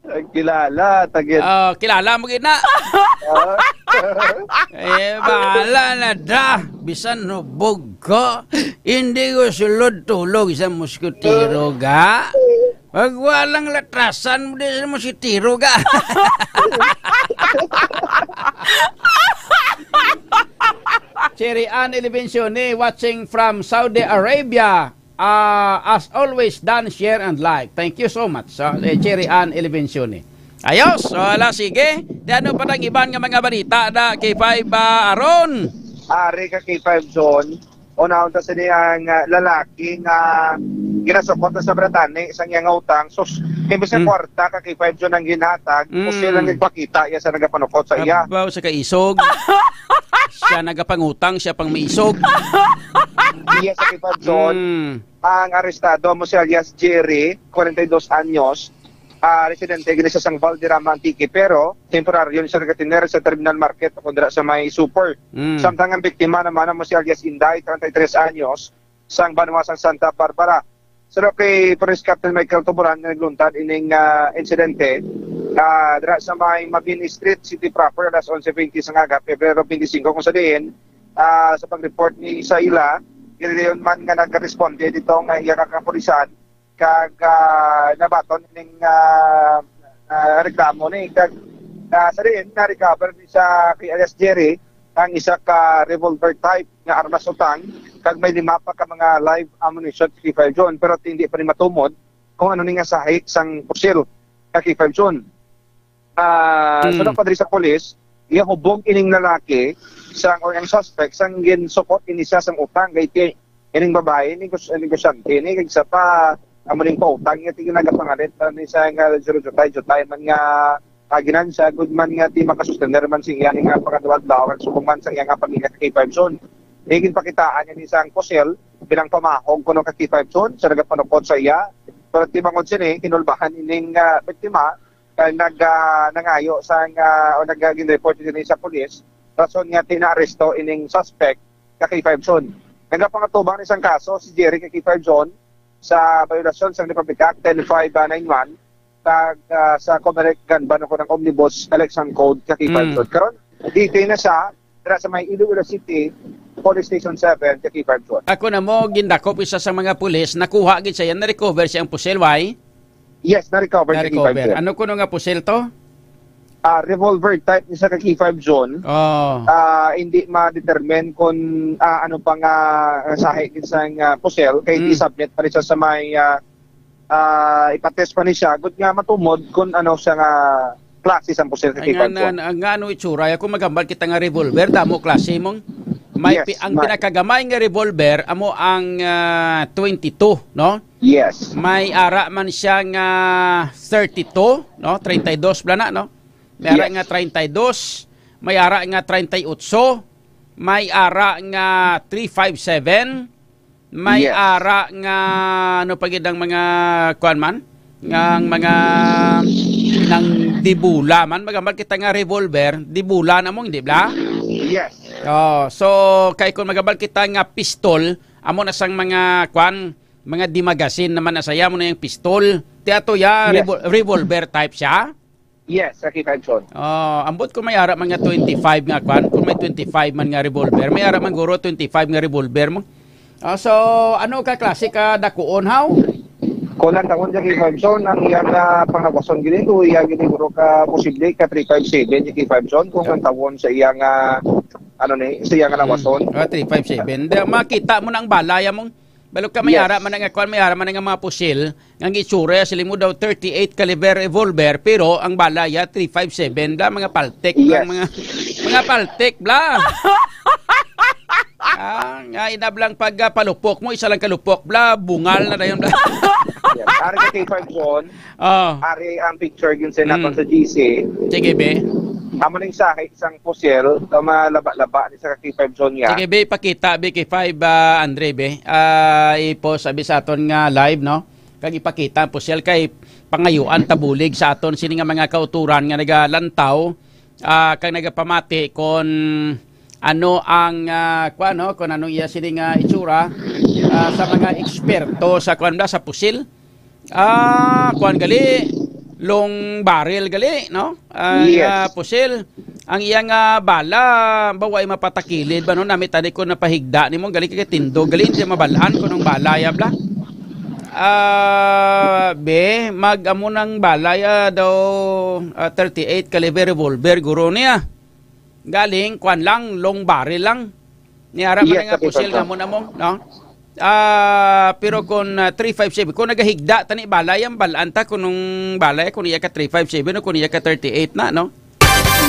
Ang kilala, tagit. Oh, kilala mo gid na. Ah. Eh, bahala na da. Bisan hubog ko, hindi ko sulod tulog sa muskitero ga. Pag walang latrasan mo di sa muskitero ga. Cherry Ann Elevencioni, watching from Saudi Arabia. Ah, as always, done, share, and like. Thank you so much, ah, eh, Cherry Ann Elevencioni. Ayos, so, ala, sige. Di ano pa tang iban nga mga balita da, K five, ah, Aaron? Ari ka K five John, unahon ta sini ang, ah, lalaki nga ginasukot na sa Bratane, isang iyang utang. Sus, Imbis nga Mm. kwarta ka kay five June ang ginhatag, Mm. pusil ang nagpakita iya sa nagapanukot sa iya. Abaw sa kaisog. Siya nagapangutang, siya pang maisog. Iya sa kay five June, Mm. ang arestado amo si alias Jerry, kwarenta y dos anyos, ah, residente gini sa sang Valderrama, Antique, pero temporaryo ni siya nagatiner sa Terminal Market o kundra sa may Super. Mm. Samtang ang biktima naman amo si alias Inday, treinta y tres anyos, sang banwa sang Santa Barbara. Suno kay Police Captain Michael Tuburan nga nagluntad ining, ah, insidente, ah, dira sa may Mabini Street, City Proper, alas onse twenty sa aga, Pebrero twenty-five, kung sa diin, ah, sa pag-report ni sa ila, ginidayon man nga nagresponde dito nga iya ka kapulisan, kag, ah, nabaton ning, ah, ah, reklamo ni, kag, ah, sa diin, na-recover ni sa kay alias Jerry ang isa ka revolver type nga armas utang, kag may lima pa ka mga live ammunition, fifty-five June, pero hindi pa ni matumod kung ano ni nga sahi sang pusil ka fifty-five June. Ah, Mm. suno pa diri sa pulis, iya hubog ining lalaki sang, or ang suspect sang ginsukot ini siya sang utang kay ti-, ining babae, negos-, negosyante ni, kag sa pa, amo ning pautang niya, ti nagapangalit pa ni sa nga jutay-jutay man nga, ah, ginansya, good man nga ti makasustener man sa iya ni nga pagkadwa-adlaw, kag subong man sa iya nga pamilya kay five June. Ining ginpakitaan niya ni sang pusil bilang pamahog kuno ka kay five June sa nagapanukot sa iya. Pero ti bangod sini, kinulbahan ining, ah, biktima, kag nag, ah, nangayo sang, ah, o nag, ah, gin-report diri sa pulis, rason nga ti naaresto ining suspect ka kay five June. Nagapangatubang ni sang kaso si Jerry ka kay five June sa violasyon sang Republic Act ten five nine one, kag, ah, sa Comelec Gun Ban o kunang Omnibus Election Code ka kay five Mm. June. Karon, detain na siya dira sa may Iloilo City Police Station seven ka kay five June. Ako na mo, gindakop isa sa mga pulis, nakuha gid siya, na-recover siya ang pusil, why? Yes, na-recover sa Na-recover. K five June. Ano kuno nga pusil to? Ah, revolver type ni sa ka K five June. Oh. Ah, hindi ma-determine kung, ah, ano pa nga sahi ni sa nga pusil, kay Mm. i-submit pa rin siya sa may, ah, ah, ipatest pa ni siya, good nga matumod kung ano siya nga klase sang pusil sa Ay, K five nga, June. na, nga ano itsura, kung magambal kita nga revolver, damo klase mong, may Yes, pi-, ang may. pinakagamay nga revolver, amo ang, ah, twenty-two, no? Yes. May ara man siya nga thirty-two, no? Treinta y dos bala na, no? May ara Yes. nga treinta y dos, may ara nga treinta y ocho, may ara nga three five seven, may Yes. ara nga, ano pa gid ang mga, kuwan man? Nga ang mga nang dibula man, magambal kita nga revolver, dibula na mong, di ba? Yes. Oh, so, kay kung magambal kita nga pistol, amo na sang mga, kuwan, mga dimagasin naman na saya mo na yung pistol. Ti ato ya, Yes. revol-, revolver type siya? Yes, sa K five June. Oh, ambot kung may ara man nga twenty-five nga kwan, kung may twenty-five man nga revolver, may ara man guro twenty-five nga revolver mo. Ah, so, ano ka klase ka dakuon, haw? Kung ang tawon sa K five June, ang iyang, ah, panghawason gini, kung iya gini guro ka posible ka three five seven sa K five June, kung ang tawon sa iyang, ah, ano ni, sa iyang Hmm. hawason. Ah, three five seven. Da, makita mo na ang balay, among, balo ka may Yes. ara man nga kwan, may ara man nga mga pusil, nga ang itsura, siling mo daw thirty-eight caliber revolver, pero ang bala ya three five seven, bla, mga paltek, Yes. mga, mga paltek, bla. Ah, nga inablang pag, ah, palupok mo, isa lang kalupok, bla, bungal na dayon, bla. Yes. Ari ka K five June, Oh. ari ang picture yun sa Mm. naton sa G C. Sige, be. Amo ning sahi sang pusil, sa malaba-laba ni sa K five June ya. Sige, be, pakita, be, K five, ah, Andre, be. Ah, ipo, sabi sa aton nga live, no? Kag ipakita ang pusil kay pangayuan tabulig sa aton sini nga mga kauturan nga nagalantaw, ah, kag nagapamati kon ano ang, ah, kuwan, no? Kon ano iya sini nga itsura, ah, sa mga eksperto sa kuwan ba, sa pusil. Ah, kuwan gali, long barrel gali, no? Ang, Yes. ah, pusil. Ang iya nga bala, ba, way mapatakilid ba, no? Nami tani ko napahigda nimo, gali kay tindog, gali hindi mabalaan kung anong bala ya, bla. Ah, be, mag-amo nang bala ya daw, ah, thirty-eight caliber revolver, guro niya. Galing, kwan lang, long barrel lang. Ni ara man Yes, nga okay, pusil sir. nga mo na mo, no? Ah, pero kung, ah, three five seven, kung nagahigda, tani balay ang balaan ta, kung nung balay, kung iya ka three five seven o kung iya ka thirty-eight na, no?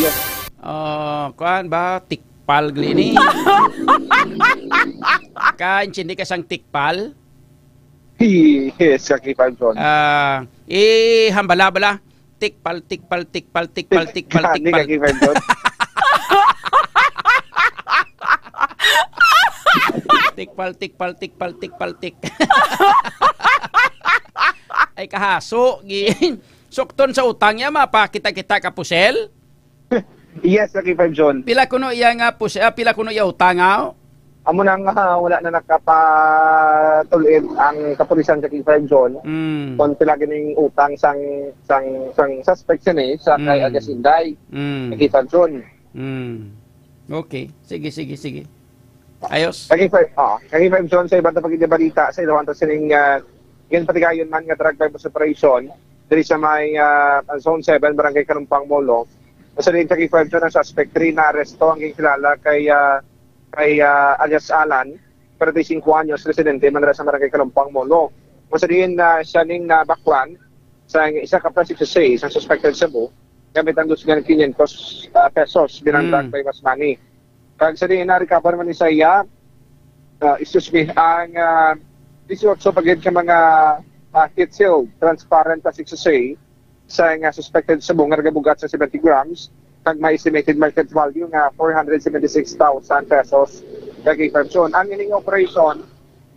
Yes. Ah, kwan ba? Tikpal, Glini. Ka, intindi ka sang tikpal? Yes, sa K five June. Ah, Eh, hambala bala. Tikpal, tikpal, tikpal, tikpal, tikpal, Gani tikpal. Ka, K five John. Tikpal, tikpal, tikpal, tikpal, tik. Ay, kahaso, gi-, sukton sa utang niya, mapakita-kita ka pusel? Yes, K five John. Pila kuno iya nga pus-, ah, pila kuno iya utang, ah? Amo na nga, wala na nakapatulid ang kapulisan sa K five John. Mm. Kung pila ganing utang sang, sang, sang suspect sini sa kay Mm. Alias Inday, Mm. K five John. Mm. Okay. Sige, sige, sige. Ayos. Kag K five, ah, kag K five John, sa iban ta pagbalita, sa iluhan ta sining, ah, ginpatigayon man nga drug buy-bust operation diri sa may, ah, Zone seven, Barangay Kalumpang, Molo. Sa diin sa K five John, ang suspect three na aresto ang ginkilala kay, ah, kay, ah, alias Alan, treinta y cinco anyos, residente man dira sa Barangay Kalumpang, Molo. Kung sa diin, ah, siya ning nabaklan sa isa ka plastic sachet sa suspected shabu gamit ang dos mil quinientos, ah, pesos bilang Mm. drug buy-bust money. Kag sa diin na-recover man ni sa iya, ah, excuse me, ang, ah, dieciocho pa gid ka mga, ah, heat-sealed, transparent plastic sachet sa nga suspected shabu nga nagabugat sa seventy grams, kag may estimated market value nga four hundred seventy-six thousand pesos kag K five John. Ang ining operation,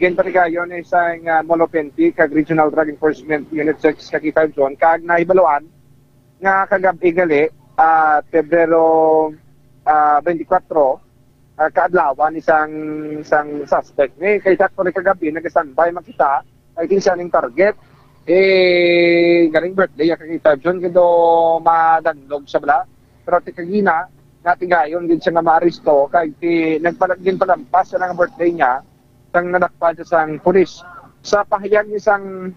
ginpatigayon ni sa nga Molo P N P kag Regional Drug Enforcement Unit six kag K five John, kag nahibaluan nga kagab-i gali, ah, Pebrero, ah, twenty-four, ah, kaadlawan ni sang, sang suspect ni. Kay sakto ni kagabi, nag-standby man kita, I think siya ning target. Eh, galing birthday, ya kay Fabson, kaya madangog siya bala. Pero ti kagina, natigayon gid siya nga maaresto, kay ti, nagpala-, ginpalampas siya ng birthday niya, sang nadakpan siya sang pulis. Sa pahayag ni sang,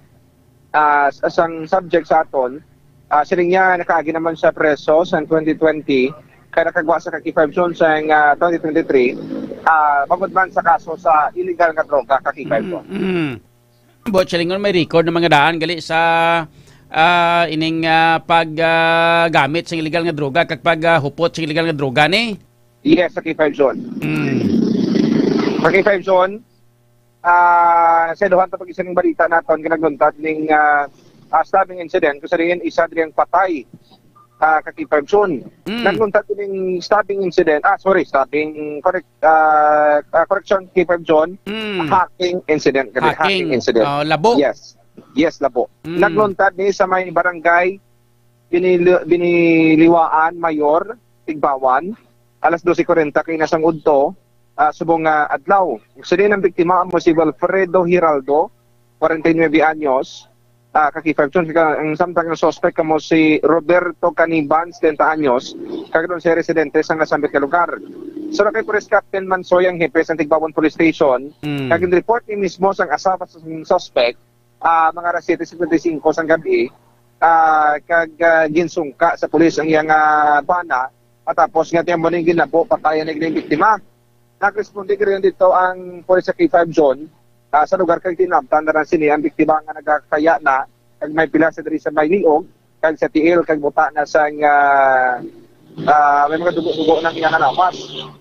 ah, sa, sang subject sa aton, ah, siling niya, nakaagi naman siya preso sang twenty twenty, kaya nakagwa sa kaki five zone sang, ah, twenty twenty-three, ah, bangod man sa kaso sa illegal nga droga, kaki five zone. Mm, mm. Buot silingon, may record ng mga daan gali sa, ah, ining, ah, pag, ah, gamit sa illegal nga droga kag pag, ah, hupot sa illegal nga droga ni. Yes, sa K five zone. Mm. Sa K five zone, ah, sa iluhan ta pag isa ning balita naton nga nagluntad ning, ah, ah, stabbing incident, kung sa diin isa diri ang patay, ah, ka K five zone. Mm. Nagluntad ning stabbing incident, ah, sorry, stabbing, correct, ah, ah, correction, K five zone, Mm. hacking incident, kani, Hacking. hacking incident. Oh, labo. Yes. Yes, labo. Mm. Nagluntad ni sa may barangay Binili-, Biniliwaan Mayor, Tigbawan, alas dose kwarenta kay nasang udto, ah, subong nga adlaw. Sini ang biktima amo si Wilfredo Hiraldo, kwarenta y nuebe anyos, ah, ka K five zone, kag ang samtang ang suspect kamo si Roberto Caniban, setenta anyos, kag doon siya residente sa nasambit nga lugar. So, na kay Police Captain Mansoy ang hepe sa Tigbawan Police Station, Mm. kag in-report ni mismo sang asawa sa suspect, ah, mga alas siyete cincuenta y cinco sang gabi, ah, kag, ah, ginsungka sa pulis ang iyang, ah, bana, matapos nga tiyan mo ning ginabo, patayan na ang biktima. Nagresponde gid dito ang pulis sa K five zone, ah, sa lugar kag tinabtan na lang sini ang biktima nga nagakaya na, kag may pila sa diri sa may liog, kag sa tiil, kag buta na sang, ah, ah, may mga dugo-dugo ng iyang lawas.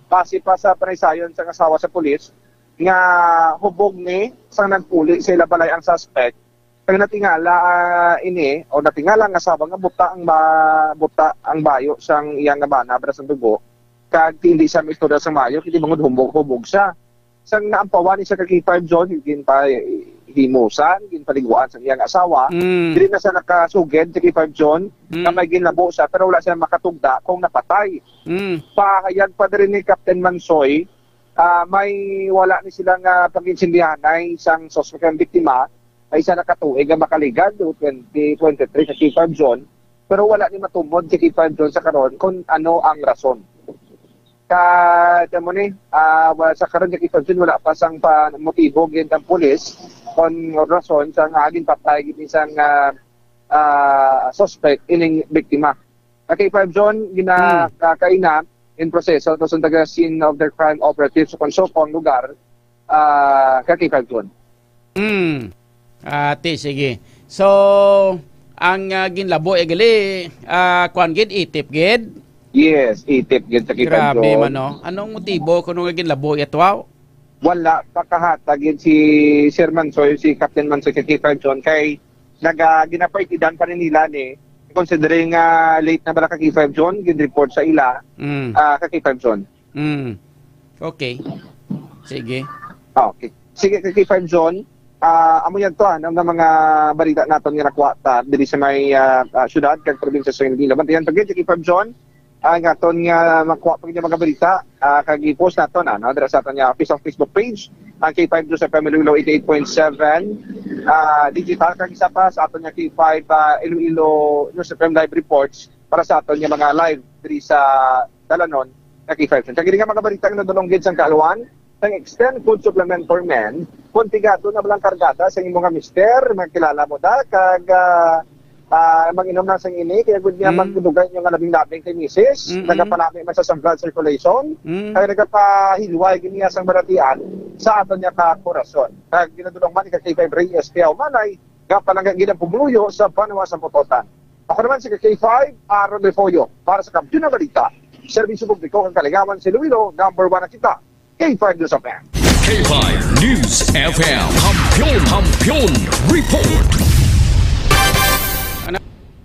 Base pa sa panaysayon sa asawa sa pulis, nga hubog ni sang nagpuli sa ila balay ang suspect, kag natingala, ah, ini, o natingala nga asawa nga buta ang ba-, buta ang bayo sang iya nga bana, bra sang dugo, kag hindi siya maistorya sa maayo, hindi bangod hubog-hubog siya. Sang naampawan ni siya ka K five zone, ginpahimusan, ginpaliguan sang iyang asawa. Mm. Dili na siya nakasugid sa K five zone, Mm. na may ginlabo siya, pero wala siya makatugda kung napatay. Mm. Pahayag pa diri ni Captain Mansoy, ah, may wala ni sila nga pag-intindihanay sang suspect ang biktima, ay isa na ka tuig ang makaligad, twenty twenty-three sa K five zone, pero wala ni matumod sa K five zone sa karon kung ano ang rason. Ka, tamo ni, ah, wala sa karon sa K five zone, wala pa sang pa motibo gid ang pulis kung rason sa nga agin patay gid sang, ah, ah, suspect ining biktima. Ka K five zone, gina-, Hmm. ka-, kaina in proseso, to sa taga scene of the crime operatives sa Consoco ang lugar, ah, ka K five zone. Hmm. Ati, sige. So, ang, ah, ginlabo, eh, gali, ah, kuwan gid, itip gid? Yes, itip gid sa K five Grabe zone. man, no? Anong motibo kung nga ginlabo, yatwaw? Wala, pakahatag gid si Sir Mansoy, si Captain Mansoy, sa K five zone, kay naga-, ginapartidan pa ni nila ni, considering nga late na bala ka K five John, gin-report sa ila, Mm. ah, ka K five John. Mm. Okay. Sige. Ah, okay. Sige, ka K five John, ah, amo yan to, ano, nga mga balita naton nga nakuha ta diri sa may, ah, ah, syudad kag probinsya sa Iloilo. Bantayan pa gid, ka K five John, ang aton nga makuha pa gid nga mga balita, ah, kag i-post naton, ano, dira sa aton nga official Facebook page, ang K five News F M Iloilo eighty-eight point seven, ah, digital, kag isa pa sa aton nga K five, ah, Iloilo News F M live reports para sa aton nga mga live diri sa dalanon nga K five. Kag ini nga mga balita nga nadulong gid sang kaluan, sang Extend Food Supplement for Men, kung tigado na lang kargada sa imo nga mister, magkilala mo da, kag, ah, ah, mag-inom na sang ini, kaya gud niya Mm. magdugay inyo nga labing-labing kay misis, Mm-mm. nagapanami man sa sang blood circulation, Mm. kag nagapahilway gid niya sang balatian sa aton niya ka korason. Kag ginadulong man ni ka K five Reyes kay Humanay, nga palangga gid ang pumuluyo sa banwa sa Pototan. Ako naman si ka K five, Aaron Refollo, para sa Kampiyon nga Balita, Serbisyo Publiko kag Kalingawan sa Iloilo, number one na kita. K five News F M. K five News F M. Kampiyon, Kampiyon Report. Ano?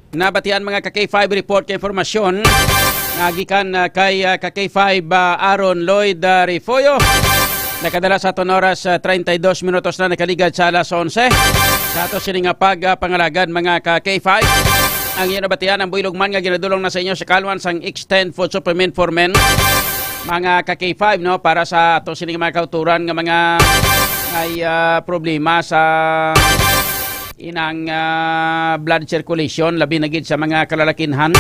Nabatian, mga ka K five, report kay informasyon nga gikan, ah, kay, ah, ka K five, ah, Aaron Lloyd, ah, Refollo. Nakadala sa aton oras, ah, treinta y dos minutos na nakaligad sa alas onse. Sa ato sini nga pag, ah, pangalagad, mga ka K five. Ang inyo nabatian, ang buylog man nga ginadulong na sa inyo sa kaluan sang Extend Food Supplement for Men. Mga ka K five, no, para sa ato sini nga mga kauturan nga mga may, ah, problema sa inang, ah, blood circulation, labi na gid sa mga kalalakinhan.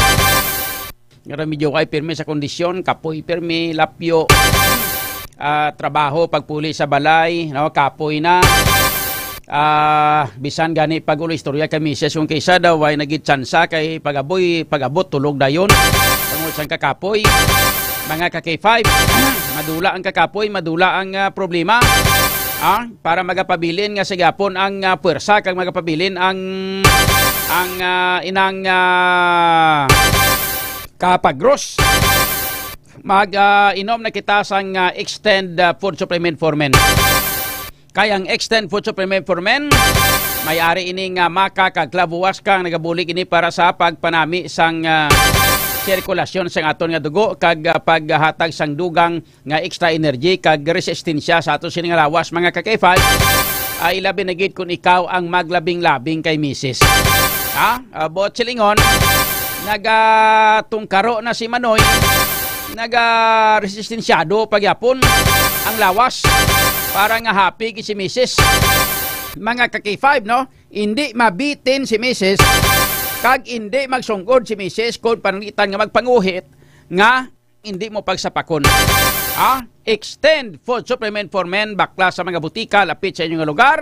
Nga medyo kay pirmi sa kondisyon, kapoy pirmi, lapyo. Ah, trabaho, pagpuli sa balay, no, kapoy na. Ah, bisan gani pag ulo istorya kay misis kung kaysa daw ay nagitsansa kay pagaboy, pagabot, tulog dayon. Tungod sang kakapoy, mga ka K five, madula ang kakapoy, madula ang, ah, problema. Ah, para magapabilin nga sa gihapon ang, ah, puwersa kag magapabilin ang, ang, ah, inang, ah, kapagros. Mag, ah, inom na kita sang, ah, Extend, ah, Food Supplement for Men. Kay ang Extend Food Supplement for Men, may ari ini nga maca kag clavuasca, nagabulig ini para sa pagpanami sang, ah, sirkulasyon sang aton nga dugo kag, ah, paghatag sang dugang nga extra energy kag resistensya sa ato sini nga lawas, mga ka K five, ay labi na gid kung ikaw ang maglabing-labing kay misis. Ha? Ah, buot silingon, nagatungkaro na si Manoy, nagaresistensiyado pagyapon ang lawas para nga happy gid si misis. Mga ka K five, no? Hindi mabitin si misis, kag hindi magsungod si misis kung pananglitan nga magpanguhit nga hindi mo pagsapakon. Ha? Extend Food Supplement for Men, bakla sa mga butika lapit sa inyo nga lugar.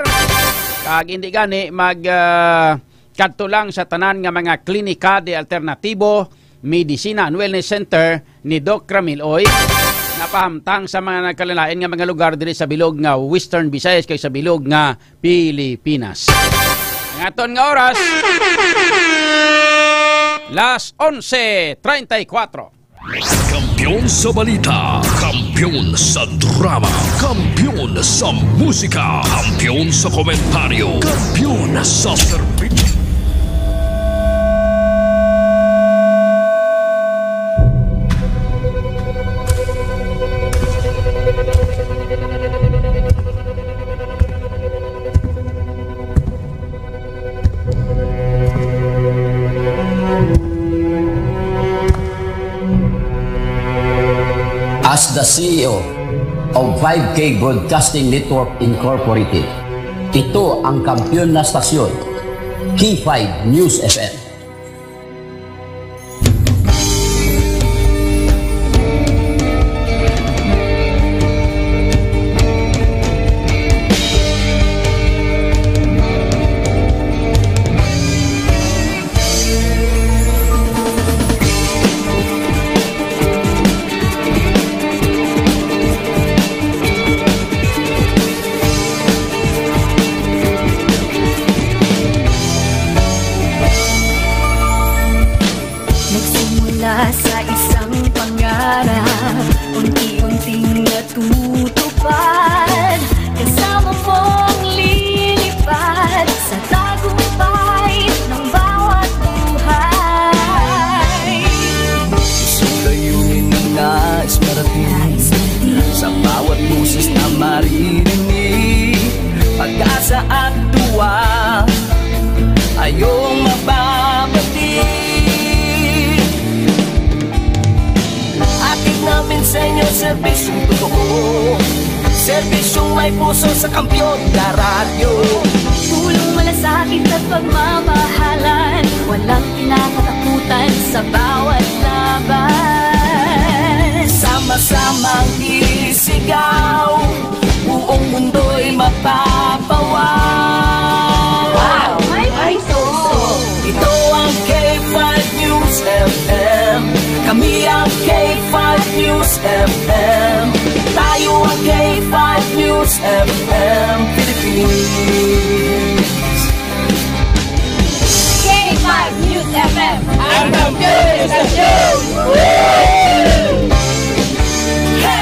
Kag hindi gani mag, ah, kadto lang sa tanan nga mga klinika de alternatibo, medicina and wellness center ni Doc Ramil Oy, napahamtang sa mga nagkalain-lain nga mga lugar diri sa bilog nga Western Visayas kag sa bilog nga Pilipinas. Ang aton nga oras, las onse treinta y cuatro. Kampiyon sa balita, kampiyon sa drama, kampiyon sa musika, kampiyon sa komentaryo, kampiyon sa serbisyo. As the C E O of five K Broadcasting Network Incorporated, ito ang kampiyon na stasyon, K five News F M. Nagsimula sa isang pangarap, unti-unting natutupad. Kasama mong lilipad sa tagumpay. May puso sa Kampiyon na Radyo. Pulong malasakit at pagmamahalan, walang kinakatakutan sa bawat laban. Sama-samang isigaw, buong mundo'y mapapawaw. Wow! May puso! Ito ang K five News F M. Kami ang K five News F M. Tayo ang K five News F M Philippines. K five News F M. Ang kampiyon sa show! Hey!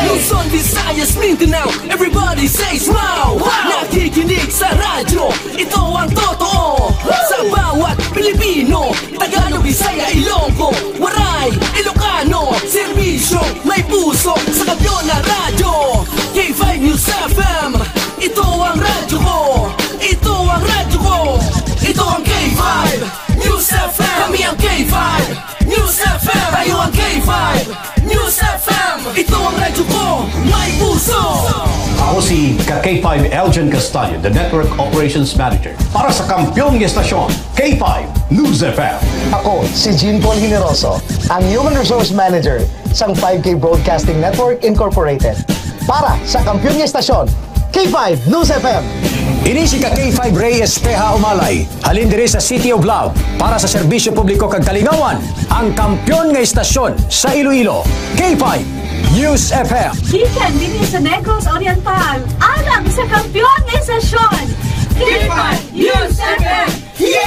Luzon, Visayas, Mindanao, everybody says wow! Wow! Nakikinig sa radyo, ito ang totoo. Sa bawat Pilipino, Tagalog, Bisaya, Ilonggo, Waray, Ilocano, serbisyo, may puso sa Kampiyon na Radyo. K five News F M, ito ang radyo ko. Ito ang radyo ko. Ito ang K five News F M. Kami ang K five News F M. Tayo ang K five News F M. Ito ang radyo ko. May puso. Ako si ka K five Elgin Castaño, the Network Operations Manager. Para sa kampiyon nga estasyon, K five News F M. Ako si Jean Paul Generoso, ang Human Resource Manager sang five K Broadcasting Network Incorporated. Para sa kampiyon nga estasyon, K five News F M. Ini si ka K five Rey Espeha Umalay, halin diri sa City of Love, para sa serbisyo publiko kag kalingawan, ang kampiyon nga estasyon sa Iloilo, K five News F M. Gikan dinhi sa Negros Oriental, alang sa kampiyon nga estasyon, K five News F M. Yay!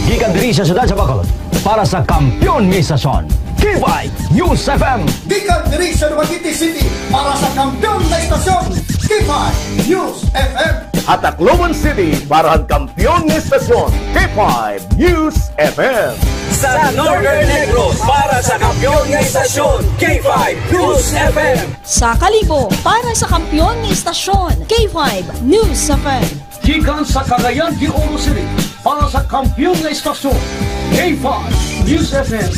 Gikan diri sa siyudad sa Bacolod, para sa kampiyon nga estasyon, K five News F M. Gikan diri sa Dumaguete City, para sa kampiyon nga estasyon, K five News F M. Sa Tacloban City, para sa kampiyon nga estasyon, K five News F M. Sa Northern Negros, para sa kampiyon nga estasyon, K five News F M. Sa Kalibo, para sa kampiyon nga estasyon, K five News F M. Gikan sa Cagayan de Oro City, para sa kampiyon nga estasyon, K five News F M.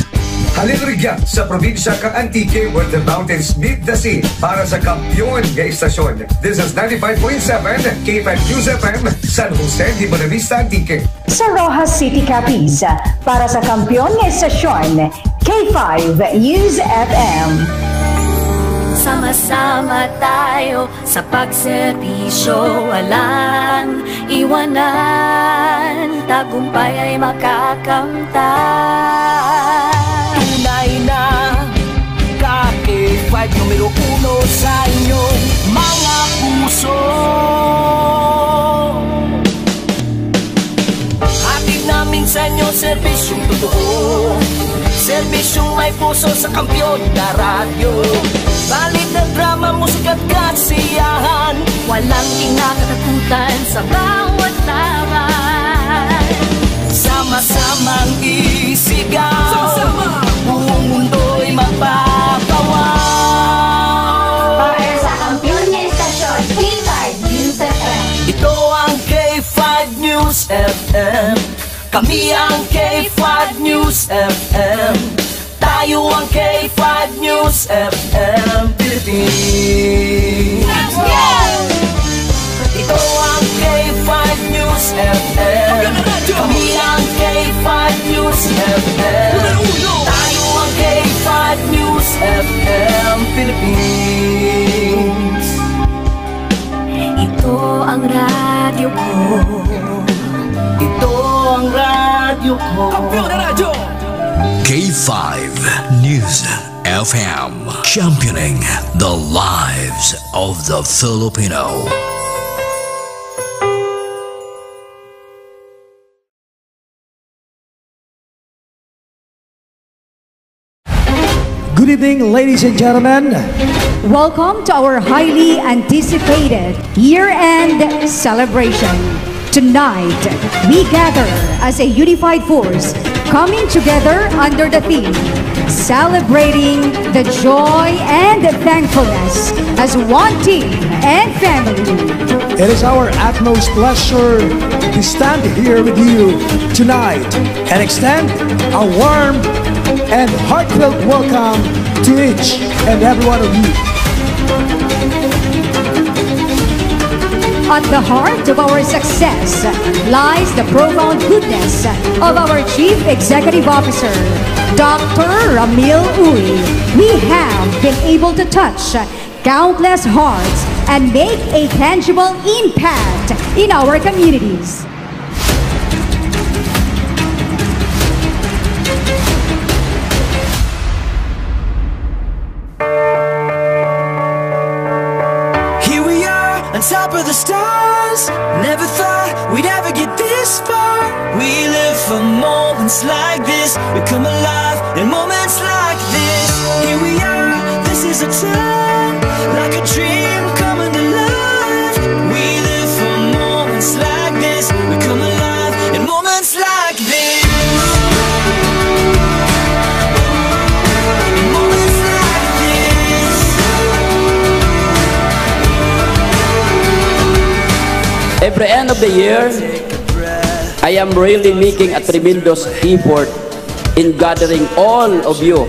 Halin rugya sa probinsya kang Antique, where the mountains meet the sea, para sa kampiyon nga estasyon. This is ninety-five point seven K five News F M, San Jose de Buenavista, Antique. Sa Roxas City, Capiz, para sa kampiyon nga estasyon, K five News F M. Sama-sama tayo sa pagserbisyo, walang iwanan, tagumpay ay makakamtan. Tunay na ka K five numero uno sa inyong mga puso. Hatid namin sa inyo serbisyong totoo, serbisyong may puso sa kampiyon na radyo. Balita, drama, musika at kasiyahan, walang kinakatakutan sa bawat laban. Sama-samang isigaw, sama-sama, buong mundo'y mapapawaw. Para sa kampiyon nga estasyon, K five News F M. Ito ang K five News F M. Kami ang K five News F M. Tayo ang K five News F M Philippines. Ito ang K five News F M. Kami ang K five News F M. Tayo ang K five News F M Philippines. Ito ang radyo ko. Ito ang radyo ko. Kampiyon na radyo! K five News F M, championing the lives of the Filipino. Good evening, ladies and gentlemen. Welcome to our highly anticipated year-end celebration. Tonight, we gather as a unified force, coming together under the theme, Celebrating the Joy and Thankfulness as One Team and Family. It is our utmost pleasure to stand here with you tonight and extend a warm and heartfelt welcome to each and every one of you. At the heart of our success lies the profound goodness of our Chief Executive Officer, Doctor Ramil Uy. We have been able to touch countless hearts and make a tangible impact in our communities. Here we are, on top of the stars. Never thought we'd ever get this far. We live for moments like this. We come alive in moments like this. Here we are, this is a time, like a dream coming to life. We live for moments like this. We come alive in moments like this. Moments like this. Every end of the year, I am really making a tremendous effort in gathering all of you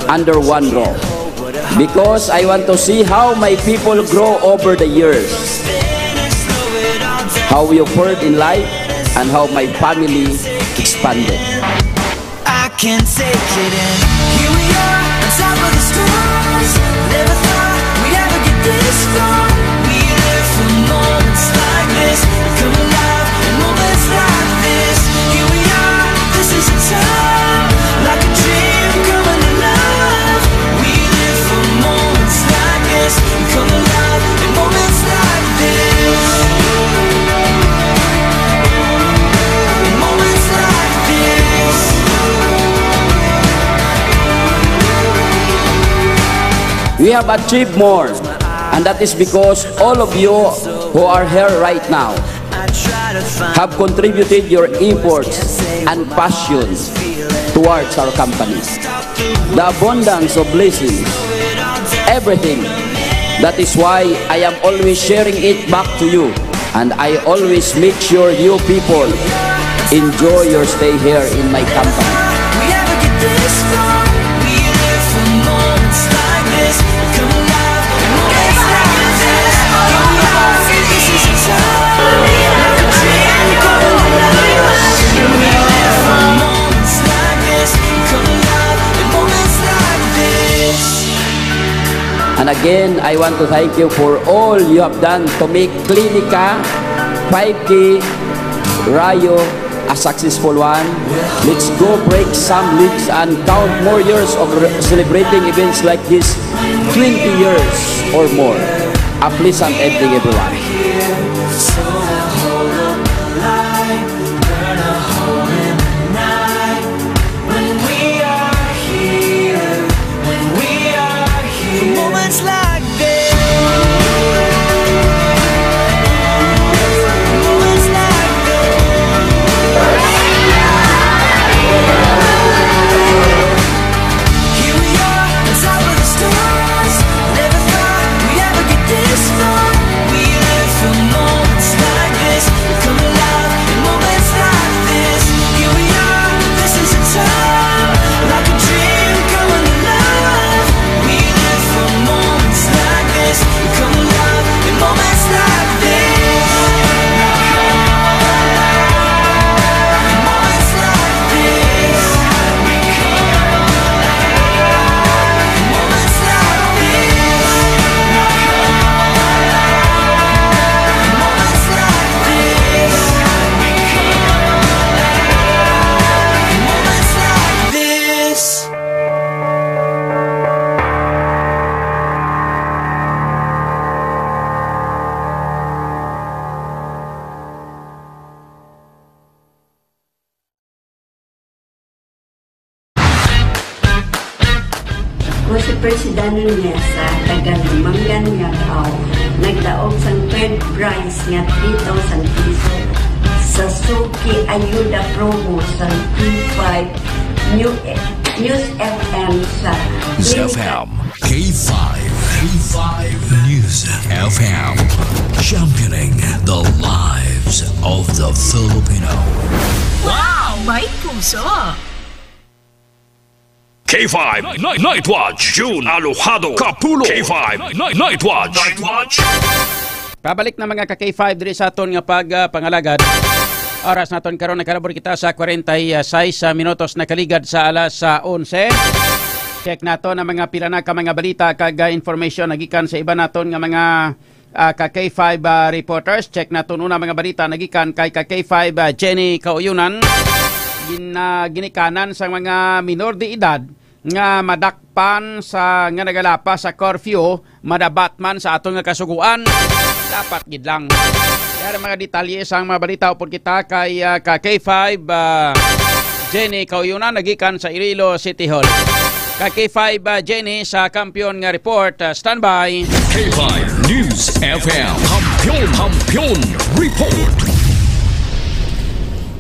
under one roof, because I want to see how my people grow over the years, how we fared in life, and how my family expanded. I can't take it in. Here we are, on top of the stars. Never thought we'd ever get this far. We live for moments like this. We come alive in moments like this. Here we are, this is a time, like a dream coming alive. We live for moments like this. We come alive in moments like this. In moments like this. We have achieved more, and that is because all of you who are here right now have contributed your efforts and passion towards our company. The abundance of blessings, everything. That is why I am always sharing it back to you. And I always make sure you people enjoy your stay here in my company. We ever get this far, we live for moments like this. Come alive, moments like this. Come alive, this is a time, like a dream come alive. We live for moments like this. Come alive, moments like this. And again, I want to thank you for all you have done to make Clinica five K Rayo a successful one. Let's go break some legs and count more years of re-, celebrating events like this, twenty years or more. A pleasant evening, everyone. When we are here, when we are here. Moments like this. Moments like this. Here we are, on top of the stars. Never thought we'd ever get this far. We live for moments like this. We come alive in moments like this. Here we are, this is a time, like a dream coming alive. We live for moments like this. We come alive in moments like this. Moments like this. We come alive in moments like this. Moments like this. We come alive in moments like this. Ako si Presidano Niesa, taga Lumangan, Miagao, nagdaog sang third prize nga three thousand piso sa Suki Ayuda promo sa K five New, News F M sa News F M, K five, K five News F M, championing the lives of the Filipino. Wow! May puso! K five Night, Night Watch, June Alojado, Kapulo. K five Night, Night Watch. Night Watch. Pabalik na, mga ka K five, diri sa aton nga pag, ah, pangalagad. Oras naton karon, nakalabor kita sa kwarenta y seis minutos, nakaligad sa alas, ah, onse. Check nato na mga pila na ka mga balita kag, ah, information nagikan sa iban naton nga mga, ah, ka K five, ah, reporters. Check naton una mga balita nagikan kay ka K five, ah, Jenny Kauyunan. Gin-, ah, ginikanan sa mga minor de edad nga madakpan sa, nga nagalapas sa curfew, madabat man sa aton nga kasugoan, dapat gid lang. Yari mga detalye sang mga balita upod kita kay, ah, ka K five, ah, Jenny Kauyunan, nagikan sa Iloilo City Hall. Ka K five, ah, Jenny, sa kampiyon nga report, ah, standby. K five News F M, Kampiyon, Kampiyon Report.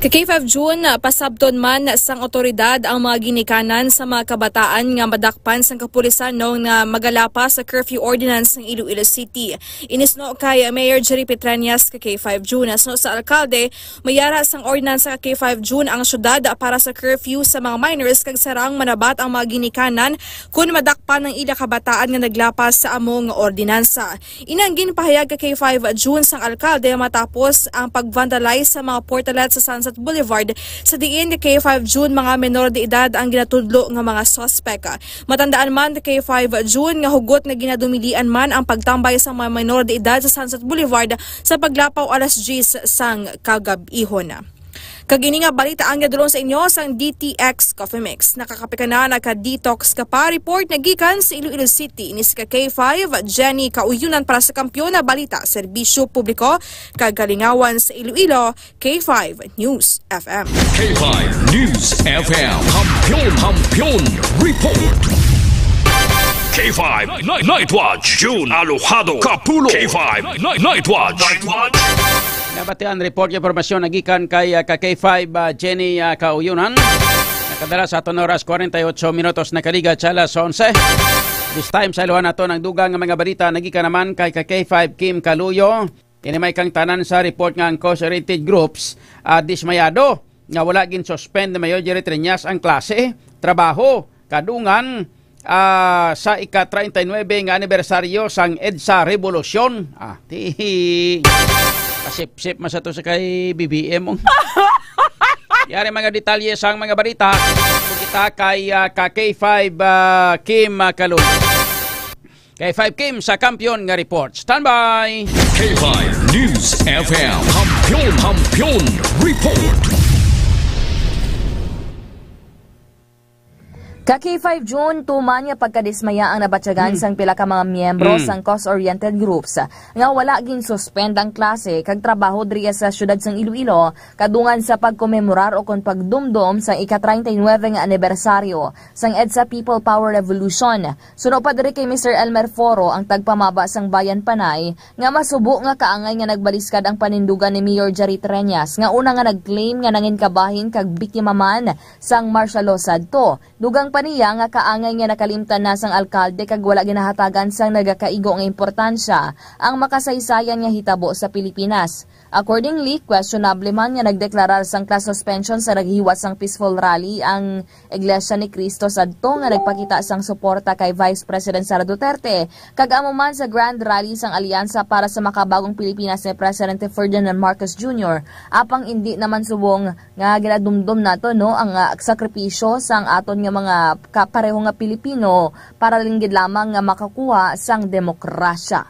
Ka K five June, pasabton man sang awtoridad ang mga ginikanan sa mga kabataan nga madakpan sang kapulisan no nga magalapas sa curfew ordinance ng Iloilo City. Inisno kay Mayor Jerry Petrañas ka K five June. Suno sa alkalde, mayara sang ordinansa ka K five June ang syudad para sa curfew sa mga minors kag sarang manabat ang mga ginikanan kun madakpan ang ila kabataan nga naglapas sa amo nga ordinansa. Inang ginpahayag ka K five June sang alkalde matapos ang pag-vandalize sa mga portalet sa Sunset Boulevard, sa diin ka K five June mga menor de edad ang ginatudlo nga mga suspek. Matandaan man ka K five June nga hugot nga ginadumilian man ang pagtambay sa mga menor de edad sa Sunset Boulevard sa paglapaw alas diyes sang kagab-ihon. Kag ini nga balita ang gadulong sa inyo sang D T X Coffee Mix. Nakakape ka na, naka-detox ka pa. Report nga gikan sa Iloilo City. Ini si ka K five, Jenny Kauyunan para sa Kampiyon na Balita, Serbisyo Publiko, kag Kalingawan sa Iloilo, K five News F M. K five News F M. Kampiyon, Kampiyon Report. K five Night, Night Watch, June Alojado, Kapulo. K five Night, Night Watch. Night Watch. Nabatian report nga impormasyon nagikan kay, ah, ka K five, ah, Jenny, ah, Kauyunan. Nakadala sa aton oras, kwarenta y ocho minutos nakaligad sa alas onse. This time, sa iluhan nato ang dugang nga mga balita nagikan naman kay ka K five Kim Kaluyo. Ini may kang tanan sa report nga ang cause-oriented groups, ah, dismayado nga wala gin-suspend ni Mayor Jerry Treñas ang klase, trabaho, kadungan, ah, sa ika-treinta y nuebe nga anibersaryo sang EDSA Revolusyon. Ah, ti-, kasipsip man sa to sa kay B B M. Yari mga detalye sang mga balita. Kung kita kay, ah, ka K five, ah, Kim, ah, Kalul. K five Kim sa Kampiyon nga Report. Standby! K five News F M. Kampiyon, Kampiyon Report. Ka K five June, tuman nga pagkadismaya ang nabatyagan Hmm. sang pila ka mga miyembro Hmm. sang cause-oriented groups nga wala gin-suspend ang klase kag trabaho diri sa siyudad sang Iloilo, kadungan sa pagkomemorar o kon pagdumdom sang ika-treinta y nuebe nga anibersaryo sang EDSA People Power Revolution. Suno pa diri kay Mister Elmer Foro, ang tagpamaba sang Bayan Panay, nga masubo nga kaangay nga nagbaliskad ang panindugan ni Mayor Jerry Treñas, nga una nga nag-claim nga nangin kabahin kag biktima man sang martial law sadto. Dugang pa niya nga kaangay nga nakalimtan na sang alkalde kag wala ginahatagan sang nagakaigo nga importansya ang makasaysayan nga hitabo sa Pilipinas. Accordingly, questionable man nga nagdeklarar sang class suspension sa naghiwat sang peaceful rally ang Iglesia ni Cristo sadto nga nagpakita sang suporta kay Vice President Sara Duterte, kag amo man sa Grand Rally sang Alyansa para sa Makabagong Pilipinas ni Presidente Ferdinand Marcos Junior, apang indi naman subong nga ginadumdom nato, no, ang, ah, sakripisyo sang aton nga mga kapareho nga Pilipino para lang gid lamang nga makakuha sang demokrasya.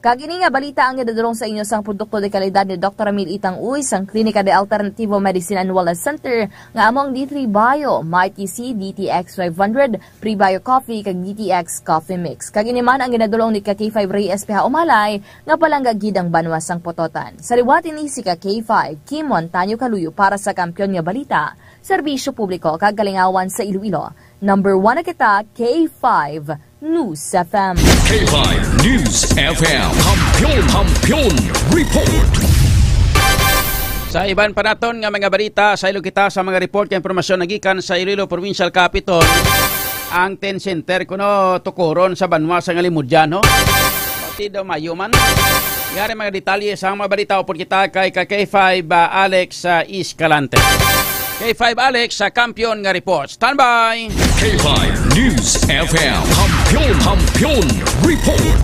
Kag ini nga balita ang ginadulong sa inyo sang produkto de kalidad ni Doktor Ramil Itang Uy sang Klinika de Alternativo Medicine and Wellness Center, nga amo ang D three Bio, Mighty C, D T X five hundred, Prebio Coffee, kag D T X Coffee Mix. Kag ini man ang ginadulong ni ka K five Rey Espeha Umalay, nga palangga gid ang banwa sang Pototan. Sa liwat ini si ka K five, Kim Montaño Kaluyo para sa Kampiyon nga Balita, Serbisyo Publiko kag Kalingawan sa Iloilo. Number one na kita, K five News F M. K five News F M. Kampiyon, Kampiyon Report. Sa iban pa naton nga mga balita, saylo kita sa mga report kag impormasyon nagikan sa Iloilo Provincial Capitol. Ang ten center kuno tukuron sa banwa sang Alimodian, no? Pati daw mayo man. Yari mga detalye sa mga balita upod kita kay ka K five, ah, Alex, ah, Escalante. K five Alex sa Kampiyon nga Report. Standby! K five News F M. Kampiyon, Kampiyon Report.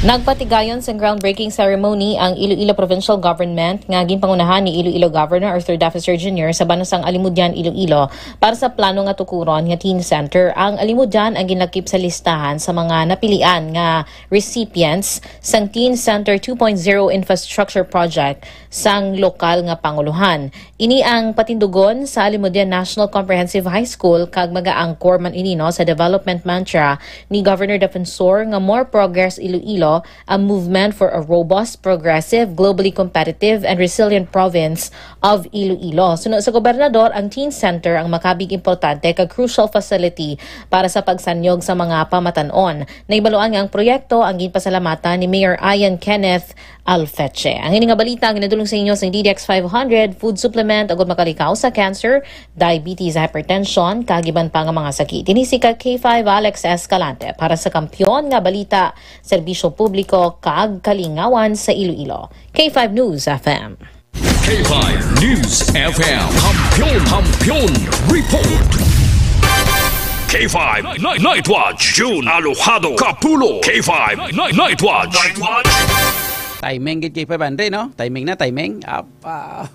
Nagpatigayon sang groundbreaking ceremony ang Iloilo Provincial Government nga ginpangunahan ni Iloilo Governor Arthur Daffy Sir Junior sa Banusang Alimodian, Iloilo para sa plano nga tukuron nga Teen Center. Ang Alimodian ang ginlakip sa listahan sa mga napilian nga recipients sang Teen Center two point zero Infrastructure Project sang lokal nga panguluhan. Ini ang patindugon sa Alimodian National Comprehensive High School kag mag-aangkor man ini, no, sa development mantra ni Governor Defensor nga more progress Iloilo, a movement for a robust, progressive, globally competitive, and resilient province of Iloilo. Suno sa gobernador, ang Teen Center ang makabig importante kag crucial facility para sa pagsanyog sa mga pamatan-on. Nahibaluan nga ang proyekto ang ginpasalamatan ni Mayor Ian Kenneth Alfeche. Ang ini nga balita ang ginadulong sa inyo sang D D X five hundred, food supplement, agud makalikaw sa cancer, diabetes, hypertension, kag iban pa nga mga sakit. Ini si ka K five Alex Escalante para sa Kampiyon nga Balita, Serbisyo Publiko, kag Kalingawan sa Iloilo. K five News F M. K five News F M. Kampiyon, Kampiyon Report. K five Night, Night Watch, June Alojado Kapulo. K five Night, Night Watch. Night Watch. Timing gid kay five hundred, no? Timing na, timing. Apa.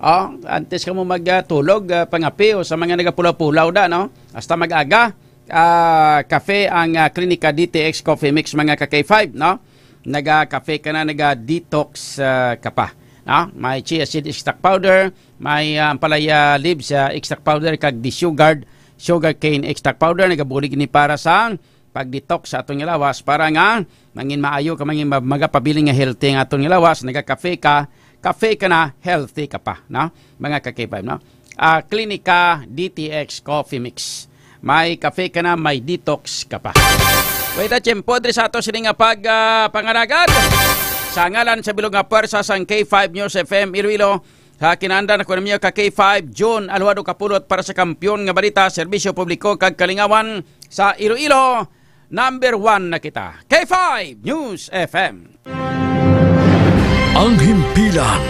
Oh, antes ka mo magtulog, ah, pangape o sa mga nagapulaw-pulaw da, no? Hasta mag-aga, ah, kape ang, ah, Klinika D T X Coffee Mix, mga ka K five, no? Naga-kape ka na, naga-detox, ah, ka pa, no? May chia seed extract powder, may, ah, ampalaya leaves, ah, extract powder, kag desugared sugarcane extract powder. Nagabulig ni para sa pag-detox sa aton nga lawas para nga mangin maayo ka, mangin ma-, magapabilin nga healthy ang aton nga lawas. Nagakafe ka, kafe ka na, healthy ka pa, no? Mga ka-K five, no? Ah, Klinika D T X Coffee Mix. May kafe ka na, may detox ka pa. Wait, a tiyempo diri sa ato sini nga pag, ah, pangalagad. Sa ngalan sa bilog nga pwersa sang K five News F M Iloilo, sa kinaandan ako ninyo ka K five, June Alwado Kapulot para sa Kampiyon nga Balita, Serbisyo Publiko kag Kalingawan sa Iloilo. Number one na kita. K five News F M. Ang himpilan